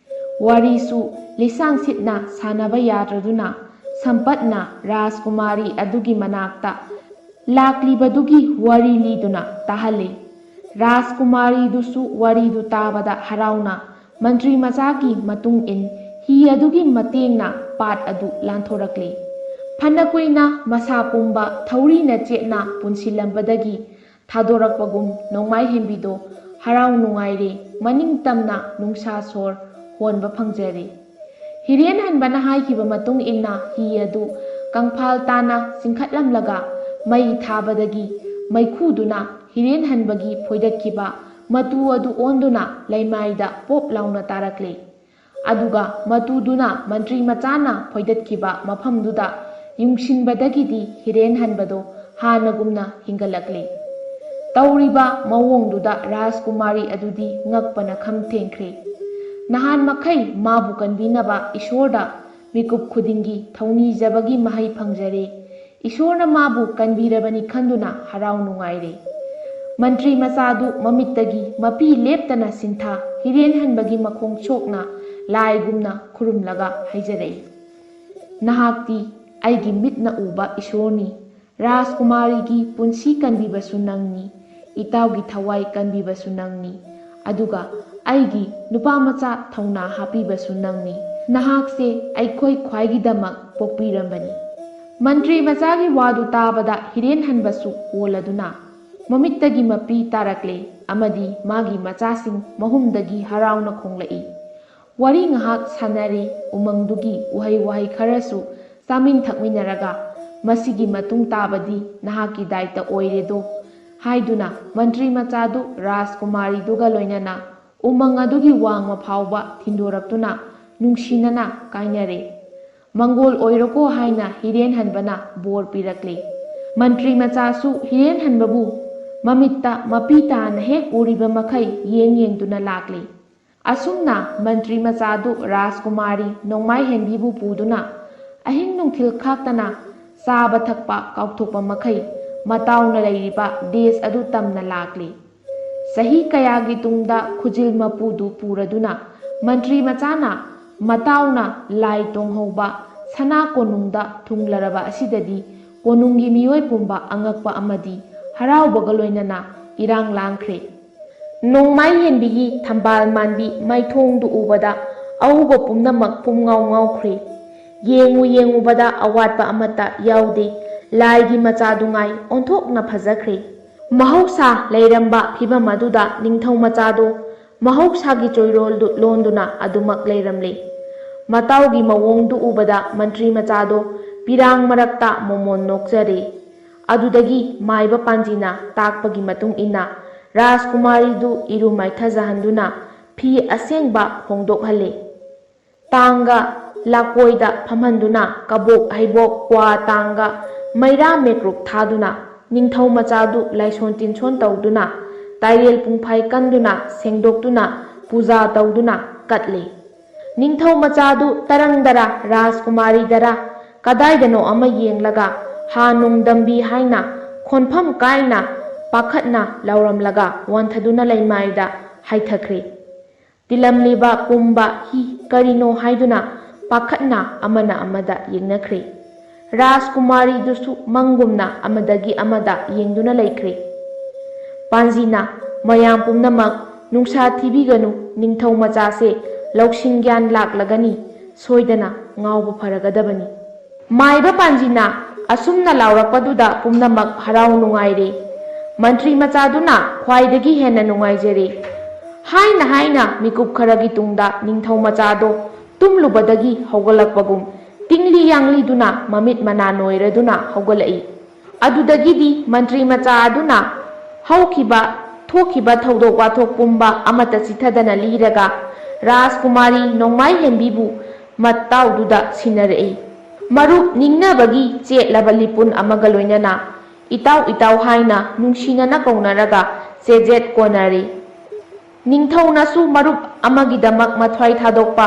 ꯋꯥꯔꯤꯁꯨ ꯂꯤꯁꯥꯡ ꯁꯤꯠꯅ ꯁꯥꯟꯅꯕ ꯌꯥꯗ꯭ꯔꯗꯨꯅ ꯁꯝꯄꯠꯅ ꯔꯥꯖꯀꯨꯃꯥꯔꯤ ꯑꯗꯨꯒꯤ ꯃꯅꯥꯛꯇ ꯂꯥꯛꯂꯤꯕꯗꯨꯒꯤ ꯋꯥꯔꯤ ꯂꯤꯗꯨꯅ ꯇꯥꯍꯜꯂꯤ꯫ ꯔꯥꯖꯀꯨꯃꯥꯔꯤꯗꯨꯁꯨ ꯋꯥꯔꯤꯗꯨ ꯇꯥꯕꯗ ꯍꯔꯥꯎꯅ ꯃꯟꯇ꯭ꯔꯤ ꯃꯆꯥꯒꯤ ꯃꯇꯨꯡ ꯏꯟ ꯍꯤ ꯑꯗꯨꯒꯤ ꯃꯇꯦꯡꯅ ꯄꯥꯠ ꯑꯗꯨ ꯂꯥꯟꯊꯣꯔꯛꯂꯤ꯫ ꯐꯅ ꯀꯨꯏꯅ ꯃꯁꯥ ꯄꯨꯝꯕ ꯊꯧꯔꯤꯅ ꯆꯦꯠꯅ ꯄꯨꯟꯁꯤꯜꯂꯝꯕꯗꯒꯤ ꯊꯥꯗꯣꯔꯛꯄꯒꯨꯝ ꯅꯣꯡꯃꯥꯏ ꯍꯦꯟꯕꯤꯗꯣ ꯍꯔꯥꯎ ꯅꯨꯡꯉꯥꯏꯔꯦ, ꯃꯅꯤꯡ ꯇꯝꯅ ꯅꯨꯡꯁꯥ ꯁꯣꯔ ꯍꯣꯟꯕ ꯐꯪꯖꯔꯦ꯫ ꯍꯤꯔꯦꯟ ꯍꯟꯕꯅ ꯍꯥꯏꯈꯤꯕ ꯃꯇꯨꯡ ꯏꯟꯅ ꯍꯤ ꯑꯗꯨ ꯀꯪꯐꯥꯜ ꯇꯥꯅ ꯆꯤꯡꯈꯠꯂꯝꯂꯒ ꯃꯩ ꯊꯥꯕꯗꯒꯤ ꯃꯩꯈꯨꯗꯨꯅ ꯍꯤꯔꯦꯟ ꯍꯟꯕꯒꯤ ꯐꯣꯏꯗꯠꯈꯤꯕ ꯃꯇꯨ ꯑꯗꯨ ꯑꯣꯟꯗꯨꯅ ꯂꯩꯃꯥꯏꯗ ꯄꯣꯞ ꯂꯥꯎꯅ ꯇꯥꯔꯛꯂꯦ꯫ ꯑꯗꯨꯒ ꯃꯇꯨꯗꯨꯅ ꯃꯟꯇ꯭ꯔꯤ ꯃꯆꯥꯅ ꯐꯣꯏꯗꯠꯈꯤꯕ ꯃꯐꯝꯗꯨꯗ ꯌꯨꯡꯁꯤꯟꯕꯗꯒꯤꯗꯤ ꯍꯤꯔꯦꯟ ꯍꯟꯕꯗꯣ ꯍꯥꯟꯅꯒꯨꯝꯅ ꯍꯤꯡꯒꯠꯂꯛꯂꯦ꯫ ꯇꯧꯔꯤꯕ ꯃꯑꯣꯡꯗꯨꯗ ꯔꯥꯖꯀꯨꯃꯥꯔꯤ ꯑꯗꯨꯗꯤ ꯉꯛꯄꯅ ꯈꯝ ꯊꯦꯡꯈ꯭ꯔꯦ꯫ ꯅꯍꯥꯟ ꯃꯈꯩ ꯃꯥꯕꯨ ꯀꯟꯕꯤꯅꯕ ꯏꯁꯣꯔꯗ ꯃꯤꯀꯨꯞ ꯈꯨꯗꯤꯡꯒꯤ ꯊꯧꯅꯤꯖꯕꯒꯤ ꯃꯍꯩ ꯐꯪꯖꯔꯦ꯫ ꯏꯁꯣꯔꯅ ꯃꯥꯕꯨ ꯀꯟꯕꯤꯔꯕꯅꯤ ꯈꯟꯗꯨꯅ ꯍꯔꯥꯎ ꯅꯨꯡꯉꯥꯏꯔꯦ꯫ ꯃꯟꯇ꯭ꯔꯤ ꯃꯆꯥꯗꯨ ꯃꯃꯤꯠꯇꯒꯤ ꯃꯄꯤ ꯂꯦꯞꯇꯅ ꯁꯤꯟꯊꯥ ꯍꯤꯔꯦꯟ ꯍꯟꯕꯒꯤ ꯃꯈꯣꯡ ꯁꯣꯛꯅ ꯂꯥꯏꯒꯨꯝꯅ ꯈꯨꯔꯨꯝꯂꯒ ꯍꯥꯏꯖꯔꯛꯏ, "ꯅꯍꯥꯛꯇꯤ ꯑꯩꯒꯤ ꯃꯤꯠꯅ ꯎꯕ ꯏꯁꯣꯔꯅꯤ꯫ ꯔꯥꯖꯀꯨꯃꯥꯔꯤꯒꯤ ꯄꯨꯟꯁꯤ ꯀꯟꯕꯤꯕꯁꯨ ꯅꯪꯅꯤ, ꯏꯇꯥꯎꯒꯤ ꯊꯋꯥꯏ ꯀꯟꯕꯤꯕꯁꯨ ꯅꯪꯅꯤ, ꯑꯗꯨꯒ ꯑꯩꯒꯤ ꯅꯨꯄꯥ ꯃꯆꯥ ꯊꯧꯅꯥ ꯍꯥꯞꯄꯤꯕꯁꯨ ꯅꯪꯅꯤ꯫ ꯅꯍꯥꯛꯁꯦ ꯑꯩꯈꯣꯏ ꯈ꯭ꯋꯥꯏꯒꯤꯗꯃꯛ ꯄꯣꯛꯄꯤꯔꯝꯕꯅꯤ"꯫ ꯃꯟꯇ꯭ꯔꯤ ꯃꯆꯥꯒꯤ ꯋꯥꯗꯨ ꯇꯥꯕꯗ ꯍꯤꯔꯦꯟ ꯍꯟꯕꯁꯨ ꯑꯣꯜꯂꯗꯨꯅ ꯃꯃꯤꯠꯇꯒꯤ ꯃꯄꯤ ꯇꯥꯔꯛꯂꯦ ꯑꯃꯗꯤ ꯃꯥꯒꯤ ꯃꯆꯥꯁꯤꯡ ꯃꯍꯨꯝꯗꯒꯤ ꯍꯔꯥꯎꯅ ꯈꯣꯡꯂꯛꯏ꯫ ꯋꯥꯔꯤ ꯉꯥꯏꯍꯥꯛ ꯁꯥꯟꯅꯔꯦ, ꯎꯃꯪꯗꯨꯒꯤ ꯎꯍꯩ ꯋꯥꯍꯩ ꯈꯔꯁꯨ ꯆꯥꯃꯤꯟ ꯊꯛꯃꯤꯟꯅꯔꯒ, "ꯃꯁꯤꯒꯤ ꯃꯇꯨꯡ ꯇꯥꯕꯗꯤ ꯅꯍꯥꯛꯀꯤ ꯗꯥꯏꯇ ꯑꯣꯏꯔꯦꯗꯣ" ꯍꯥꯏꯗꯨꯅ ꯃꯟꯇ꯭ꯔꯤ ꯃꯆꯥꯗꯨ ꯔꯥꯖꯀꯨꯃꯥꯔꯤꯗꯨꯒ ꯂꯣꯏꯅꯅ ꯎꯃꯪ ꯑꯗꯨꯒꯤ ꯋꯥꯡꯃ ꯐꯥꯎꯕ ꯊꯤꯟꯗꯣꯔꯛꯇꯨꯅ ꯅꯨꯡꯁꯤꯅꯅ ꯀꯥꯏꯅꯔꯦ꯫ "ꯃꯪꯒꯣꯜ ꯑꯣꯏꯔꯣꯀꯣ" ꯍꯥꯏꯅ ꯍꯤꯔꯦꯟ ꯍꯟꯕꯅ ꯕꯣꯔ ꯄꯤꯔꯛꯂꯦ꯫ ꯃꯟꯇ꯭ꯔꯤ ꯃꯆꯥꯁꯨ ꯍꯤꯔꯦꯟ ꯍꯟꯕꯕꯨ ꯃꯃꯤꯠꯇ ꯃꯄꯤ ꯇꯥꯅ ꯍꯦꯛ ꯎꯔꯤꯕ ꯃꯈꯩ ꯌꯦꯡ ꯌꯦꯡꯗꯨꯅ ꯂꯥꯛꯂꯦ꯫ ꯑꯁꯨꯝꯅ ꯃꯟꯇ꯭ꯔꯤ ꯃꯆꯥꯗꯨ ꯔꯥꯖꯀꯨꯃꯥꯔꯤ ꯅꯣꯡꯃꯥꯏ ꯍꯦꯟꯕꯤꯕꯨ ꯄꯨꯗꯨꯅ ꯑꯍꯤꯡ ꯅꯨꯡꯊꯤꯜ ꯈꯥꯛꯇꯅ ꯆꯥꯕ ꯊꯛꯄ ꯀꯥꯎꯊꯣꯛꯄ ꯃꯈꯩ ꯃꯇꯥꯎꯅ ꯂꯩꯔꯤꯕ ꯗꯦꯁ ꯑꯗꯨ ꯇꯝꯅ ꯂꯥꯛꯂꯤ꯫ ꯆꯍꯤ ꯀꯌꯥꯒꯤ ꯇꯨꯡꯗ ꯈꯨꯖꯤꯜ ꯃꯄꯨꯗꯨ ꯄꯨꯔꯗꯨꯅ ꯃꯟꯇ꯭ꯔꯤ ꯃꯆꯥꯅ ꯃꯇꯥꯎꯅ ꯂꯥꯏ ꯇꯣꯡꯍꯧꯕ ꯁꯅꯥ ꯀꯣꯅꯨꯡꯗ ꯊꯨꯡꯂꯔꯕ ꯑꯁꯤꯗꯗꯤ ꯀꯣꯅꯨꯡꯒꯤ ꯃꯤꯑꯣꯏ ꯄꯨꯝꯕ ꯑꯉꯛꯄ ꯑꯃꯗꯤ ꯍꯔꯥꯎꯕꯒ ꯂꯣꯏꯅꯅ ꯏꯔꯥꯡ ꯂꯥꯡꯈ꯭ꯔꯦ꯫ ꯅꯣꯡꯃꯥꯏ ꯍꯦꯟꯕꯤꯒꯤ ꯊꯝꯕꯥꯜ ꯃꯥꯟꯕꯤ ꯃꯥꯏꯊꯣꯡꯗꯨ ꯎꯕꯗ ꯑꯎꯕ ꯄꯨꯝꯅꯃꯛ ꯄꯨꯝꯉꯥꯎ ꯉꯥꯎꯈ꯭ꯔꯦ꯫ ꯌꯦꯡꯉꯨ ꯌꯦꯡꯉꯨꯕꯗ ꯑꯋꯥꯠꯄ ꯑꯃꯠꯇ ꯌꯥꯎꯗꯦ꯫ ꯂꯥꯏꯒꯤ ꯃꯆꯥꯗꯨꯉꯥꯏ ꯑꯣꯟꯊꯣꯛꯅ ꯐꯖꯈ꯭ꯔꯦ꯫ ꯃꯍꯧꯁꯥ ꯂꯩꯔꯝꯕ ꯐꯤꯚꯝ ꯑꯗꯨꯗ ꯅꯤꯡꯊꯧ ꯃꯆꯥꯗꯣ ꯃꯍꯧꯁꯥꯒꯤ ꯆꯣꯏꯔꯣꯜꯗꯨ ꯂꯣꯟꯗꯨꯅ ꯑꯗꯨꯃꯛ ꯂꯩꯔꯝꯂꯦ꯫ ꯃꯇꯥꯎꯒꯤ ꯃꯑꯣꯡꯗꯨ ꯎꯕꯗ ꯃꯟꯇ꯭ꯔꯤ ꯃꯆꯥꯗꯣ ꯄꯤꯔꯥꯡ ꯃꯔꯛꯇ ꯃꯣꯃꯣꯟ ꯅꯣꯛꯆꯔꯦ꯫ ꯑꯗꯨꯗꯒꯤ ꯃꯥꯏꯕ ꯄꯥꯟꯖꯤꯅ ꯇꯥꯛꯄꯒꯤ ꯃꯇꯨꯡ ꯏꯟꯅ ꯔꯥꯖꯀꯨꯃꯥꯔꯤꯗꯨ ꯏꯔꯨ ꯃꯥꯏꯊꯖꯍꯟꯗꯨꯅ ꯐꯤ ꯑꯁꯦꯡꯕ ꯍꯣꯡꯗꯣꯛꯍꯜꯂꯦ꯫ ꯇꯥꯡꯒ ꯂꯥꯀꯣꯏꯗ ꯐꯝꯍꯟꯗꯨꯅ ꯀꯕꯣꯛ ꯍꯩꯕꯣꯛ ꯀ꯭ꯋꯥ ꯇꯥꯡꯒ ꯃꯩꯔꯥ ꯃꯦꯀ꯭ꯔꯨꯛ ꯊꯥꯗꯨꯅ ꯅꯤꯡꯊꯧ ꯃꯆꯥꯗꯨ ꯂꯥꯏꯁꯣꯟ ꯇꯤꯟꯁꯣꯟ ꯇꯧꯗꯨꯅ ꯇꯥꯏꯔꯦꯜ ꯄꯨꯡꯐꯥꯏ ꯀꯟꯗꯨꯅ ꯁꯦꯡꯗꯣꯛꯇꯨꯅ ꯄꯨꯖꯥ ꯇꯧꯗꯨꯅ ꯀꯠꯂꯦ꯫ ꯅꯤꯡꯊꯧ ꯃꯆꯥꯗꯨ ꯇꯔꯪꯗꯔ ꯔꯥꯖꯀꯨꯃꯥꯔꯤꯗꯔ ꯀꯗꯥꯏꯗꯅꯣ ꯑꯃ ꯌꯦꯡꯂꯒ ꯍꯥ ꯅꯨꯡ ꯗꯝꯕꯤ ꯍꯥꯏꯅ ꯈꯣꯟꯐꯝ ꯀꯥꯏꯅ ꯄꯥꯈꯠꯅ ꯂꯥꯎꯔꯝꯂꯒ ꯋꯥꯟꯊꯗꯨꯅ ꯂꯩꯃꯥꯏꯗ ꯍꯥꯏꯊꯈ꯭ꯔꯦ꯫ ꯇꯤꯜꯂꯝꯂꯤꯕ ꯄꯨꯝꯕ ꯍꯤ ꯀꯔꯤꯅꯣ ꯍꯥꯏꯗꯨꯅ ꯄꯥꯈꯠꯅ ꯑꯃꯅ ꯑꯃꯗ ꯌꯦꯡꯅꯈ꯭ꯔꯦ꯫ ꯔꯥꯖꯀꯨꯃꯥꯔꯤꯗꯨꯁꯨ ꯃꯪꯒꯨꯝꯅ ꯑꯃꯗꯒꯤ ꯑꯃꯗ ꯌꯦꯡꯗꯨꯅ ꯂꯩꯈ꯭ꯔꯦ꯫ ꯄꯥꯟꯖꯤꯅ, "ꯃꯌꯥꯝ ꯄꯨꯝꯅꯃꯛ ꯅꯨꯡꯁꯥ ꯊꯤꯕꯤꯒꯅꯨ, ꯅꯤꯡꯊꯧ ꯃꯆꯥꯁꯦ ꯂꯧꯁꯤꯡ ꯒ꯭ꯌꯥꯟ ꯂꯥꯛꯂꯒꯅꯤ, ꯁꯣꯏꯗꯅ ꯉꯥꯎꯕ ꯐꯔꯒꯗꯕꯅꯤ"꯫ ꯃꯥꯏꯕ ꯄꯥꯟꯖꯤꯅ ꯑꯁꯨꯝꯅ ꯂꯥꯎꯔꯛꯄꯗꯨꯗ ꯄꯨꯝꯅꯃꯛ ꯍꯔꯥꯎ ꯅꯨꯡꯉꯥꯏꯔꯦ꯫ ꯃꯟꯇ꯭ꯔꯤ ꯃꯆꯥꯗꯨꯅ ꯈ꯭ꯋꯥꯏꯗꯒꯤ ꯍꯦꯟꯅ ꯅꯨꯡꯉꯥꯏꯖꯔꯦ꯫ ꯍꯥꯏꯅ ꯍꯥꯏꯅ ꯃꯤꯀꯨꯞ ꯈꯔꯒꯤ ꯇꯨꯡꯗ ꯅꯤꯡꯊꯧ ꯃꯆꯥꯗꯣ ꯇꯨꯝꯂꯨꯕꯗꯒꯤ ꯍꯧꯒꯠꯂꯛꯄꯒꯨꯝ ꯇꯤꯡꯂꯤ ꯌꯥꯡꯂꯤꯗꯨꯅ ꯃꯃꯤꯠ ꯃꯅꯥ ꯅꯣꯏꯔꯗꯨꯅ ꯍꯧꯒꯠꯂꯛꯏ꯫ ꯑꯗꯨꯗꯒꯤꯗꯤ ꯃꯟꯇ꯭ꯔꯤ ꯃꯆꯥ ꯑꯗꯨꯅ ꯍꯧꯈꯤꯕ ꯊꯣꯛꯈꯤꯕ ꯊꯧꯗꯣꯛ ꯋꯥꯊꯣꯛ ꯄꯨꯝꯕ ꯑꯃꯠꯇ ꯆꯤꯊꯗꯅ ꯂꯤꯔꯒ ꯔꯥꯖꯀꯨꯃꯥꯔꯤ ꯅꯣꯡꯃꯥꯏ ꯍꯦꯟꯕꯤꯕꯨ ꯃꯇꯥꯎꯗꯨꯗ ꯁꯤꯟꯅꯔꯛꯏ꯫ ꯃꯔꯨꯞ ꯅꯤꯡꯅꯕꯒꯤ ꯆꯦꯠꯂꯕ ꯂꯤꯄꯨꯟ ꯑꯃꯒ ꯂꯣꯏꯅꯅ ꯏꯇꯥꯎ ꯏꯇꯥꯎ ꯍꯥꯏꯅ ꯅꯨꯡꯁꯤꯅꯅ ꯀꯧꯅꯔꯒ ꯆꯦꯖꯦꯠ ꯀꯣꯟꯅꯔꯤ꯫ ꯅꯤꯡꯊꯧꯅꯁꯨ ꯃꯔꯨꯞ ꯑꯃꯒꯤꯗꯃꯛ ꯃꯊ꯭ꯋꯥꯏ ꯊꯥꯗꯣꯛꯄ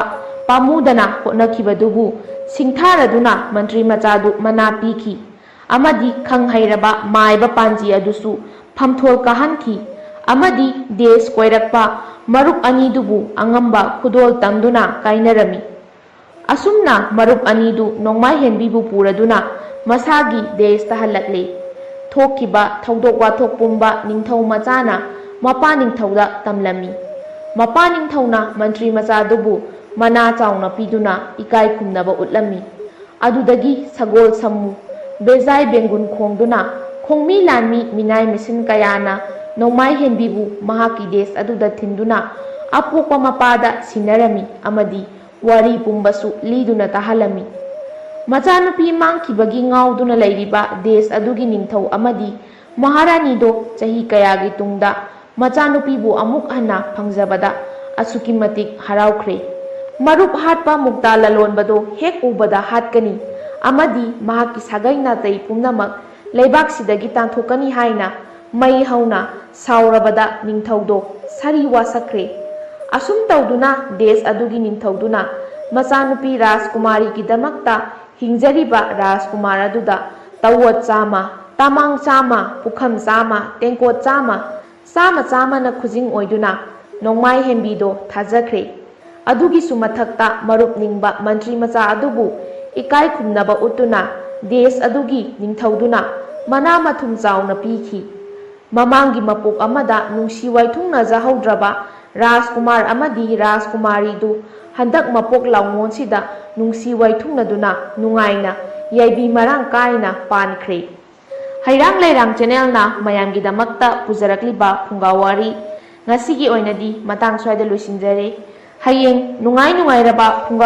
ꯄꯥꯝꯃꯨꯗꯅ ꯍꯣꯠꯅꯈꯤꯕꯗꯨꯕꯨ ꯁꯤꯡꯊꯥꯔꯗꯨꯅ ꯃꯟꯇ꯭ꯔꯤ ꯃꯆꯥꯗꯨ ꯃꯅꯥ ꯄꯤꯈꯤ ꯑꯃꯗꯤ ꯈꯪ ꯍꯩꯔꯕ ꯃꯥꯏꯕ ꯄꯥꯟꯖꯤ ꯑꯗꯨꯁꯨ ꯐꯝꯊꯣꯜ ꯀꯥꯍꯟꯈꯤ ꯑꯃꯗꯤ ꯗꯦꯁ ꯀꯣꯏꯔꯛꯄ ꯃꯔꯨꯞ ꯑꯅꯤꯗꯨꯕꯨ ꯑꯉꯝꯕ ꯈꯨꯗꯣꯜ ꯇꯝꯗꯨꯅ ꯀꯥꯏꯅꯔꯝꯃꯤ꯫ ꯑꯁꯨꯝꯅ ꯃꯔꯨꯞ ꯑꯅꯤꯗꯨ ꯅꯣꯡꯃꯥꯏ ꯍꯦꯟꯕꯤꯕꯨ ꯄꯨꯔꯗꯨꯅ ꯃꯁꯥꯒꯤ ꯗꯦꯁꯇ ꯍꯜꯂꯛꯂꯦ꯫ ꯊꯣꯛꯈꯤꯕ ꯊꯧꯗꯣꯛ ꯋꯥꯊꯣꯛ ꯄꯨꯝꯕ ꯅꯤꯡꯊꯧ ꯃꯆꯥꯅ ꯃꯄꯥ ꯅꯤꯡꯊꯧꯗ ꯇꯝꯂꯝꯃꯤ꯫ ꯃꯄꯥ ꯅꯤꯡꯊꯧꯅ ꯃꯟꯇ꯭ꯔꯤ ꯃꯆꯥꯗꯨꯕꯨ ꯃꯅꯥ ꯆꯥꯎꯅ ꯄꯤꯗꯨꯅ ꯏꯀꯥꯏ ꯈꯨꯝꯅꯕ ꯎꯠꯂꯝꯃꯤ꯫ ꯑꯗꯨꯗꯒꯤ ꯁꯒꯣꯜ ꯁꯝꯃꯨ, ꯕꯦꯖꯥꯏ ꯕꯦꯡꯒꯨꯟ ꯈꯣꯡꯗꯨꯅ ꯈꯣꯡꯃꯤ ꯂꯥꯟꯃꯤ ꯃꯤꯅꯥꯏ ꯃꯤꯁꯤꯟ ꯀꯌꯥꯅ ꯅꯣꯡꯃꯥꯏ ꯍꯦꯟꯕꯤꯕꯨ ꯃꯍꯥꯛꯀꯤ ꯗꯦꯁ ꯑꯗꯨꯗ ꯊꯤꯟꯗꯨꯅ ꯑꯄꯣꯛꯄ ꯃꯄꯥꯗ ꯁꯤꯟꯅꯔꯝꯃꯤ ꯑꯃꯗꯤ ꯋꯥꯔꯤ ꯄꯨꯝꯕꯁꯨ ꯂꯤꯗꯨꯅ ꯇꯥꯍꯜꯂꯝꯃꯤ꯫ ꯃꯆꯥꯅꯨꯄꯤ ꯃꯥꯡꯈꯤꯕꯒꯤ ꯉꯥꯎꯗꯨꯅ ꯂꯩꯔꯤꯕ ꯗꯦꯁ ꯑꯗꯨꯒꯤ ꯅꯤꯡꯊꯧ ꯑꯃꯗꯤ ꯃꯍꯥꯔꯥꯅꯤꯗꯣ ꯆꯍꯤ ꯀꯌꯥꯒꯤ ꯇꯨꯡꯗ ꯃꯆꯥꯅꯨꯄꯤꯕꯨ ꯑꯃꯨꯛ ꯍꯟꯅ ꯐꯪꯖꯕꯗ ꯑꯁꯨꯛꯀꯤ ꯃꯇꯤꯛ ꯍꯔꯥꯎꯈ꯭ꯔꯦ꯫ ꯃꯔꯨꯞ ꯍꯥꯠꯄ ꯃꯨꯛꯇꯥ ꯂꯂꯣꯟꯕꯗꯣ ꯍꯦꯛ ꯎꯕꯗ ꯍꯥꯠꯀꯅꯤ ꯑꯃꯗꯤ ꯃꯍꯥꯛꯀꯤ ꯁꯥꯒꯩ ꯅꯥꯇꯩ ꯄꯨꯝꯅꯃꯛ ꯂꯩꯕꯥꯛꯁꯤꯗꯒꯤ ꯇꯥꯟꯊꯣꯛꯀꯅꯤ ꯍꯥꯏꯅ ꯃꯩ ꯍꯧꯅ ꯁꯥꯎꯔꯕꯗ ꯅꯤꯡꯊꯧꯗꯣ ꯁꯥꯔꯤ ꯋꯥꯁꯛꯈ꯭ꯔꯦ꯫ ꯑꯁꯨꯝ ꯇꯧꯗꯨꯅ ꯗꯦꯁ ꯑꯗꯨꯒꯤ ꯅꯤꯡꯊꯧꯗꯨꯅ ꯃꯆꯥꯅꯨꯄꯤ ꯔꯥꯖꯀꯨꯃꯥꯔꯤꯒꯤꯗꯃꯛꯇ ꯍꯤꯡꯖꯔꯤꯕ ꯔꯥꯖꯀꯨꯃꯥꯔ ꯑꯗꯨꯗ ꯇꯋꯣꯠ ꯆꯥꯝꯃ, ꯇꯃꯥꯡ ꯆꯥꯝꯃ, ꯄꯨꯈꯝ ꯆꯥꯝꯃ, ꯇꯦꯡꯀꯣꯠ ꯆꯥꯝꯃ, ꯆꯥꯝꯃ ꯆꯥꯝꯃꯅ ꯈꯨꯖꯤꯡ ꯑꯣꯏꯗꯨꯅ ꯅꯣꯡꯃꯥꯏ ꯍꯦꯟꯕꯤꯗꯣ ꯊꯥꯖꯈ꯭ꯔꯦ꯫ ꯑꯗꯨꯒꯤꯁꯨ ꯃꯊꯛꯇ ꯃꯔꯨꯞ ꯅꯤꯡꯕ ꯃꯟꯇ꯭ꯔꯤ ꯃꯆꯥ ꯑꯗꯨꯕꯨ ꯏꯀꯥꯏ ꯈꯨꯝꯅꯕ ꯎꯠꯇꯨꯅ ꯗꯦꯁ ꯑꯗꯨꯒꯤ ꯅꯤꯡꯊꯧꯗꯨꯅ ꯃꯅꯥ ꯃꯊꯨꯝ ꯆꯥꯎꯅ ꯄꯤꯈꯤ꯫ ꯃꯃꯥꯡꯒꯤ ꯃꯄꯣꯛ ꯑꯃꯗ ꯅꯨꯡꯁꯤ ꯋꯥꯏꯊꯨꯡꯅꯖꯍꯧꯗ꯭ꯔꯕ ꯔꯥꯖꯀꯨꯃꯥꯔ ꯑꯃꯗꯤ ꯔꯥꯖꯀꯨꯃꯥꯔꯤꯗꯨ ꯍꯟꯗꯛ ꯃꯄꯣꯛ ꯂꯥꯎꯉꯣꯟꯁꯤꯗ ꯅꯨꯡꯁꯤ ꯋꯥꯏꯊꯨꯡꯅꯗꯨꯅ ꯅꯨꯡꯉꯥꯏꯅ ꯌꯥꯏꯕꯤ ꯃꯔꯥꯡ ꯀꯥꯏꯅ ꯄꯥꯟꯈ꯭ꯔꯦ꯫ ꯍꯩꯔꯥꯡ ꯂꯩꯔꯥꯡ ꯆꯦꯅꯦꯜꯅ ꯃꯌꯥꯝꯒꯤꯗꯃꯛꯇ ꯄꯨꯖꯔꯛꯂꯤꯕ ꯐꯨꯡꯒꯥ ꯋꯥꯔꯤ ꯉꯁꯤꯒꯤ ꯑꯣꯏꯅꯗꯤ ꯃꯇꯥꯡ ꯁ꯭ꯋꯥꯏꯗ ꯂꯣꯏꯁꯤꯟꯖꯔꯦ꯫ ꯍꯌꯦꯡ ꯅꯨꯡꯉꯥꯏ ꯅꯨꯡꯉꯥꯏꯔꯕ ꯐꯨꯡꯒꯥ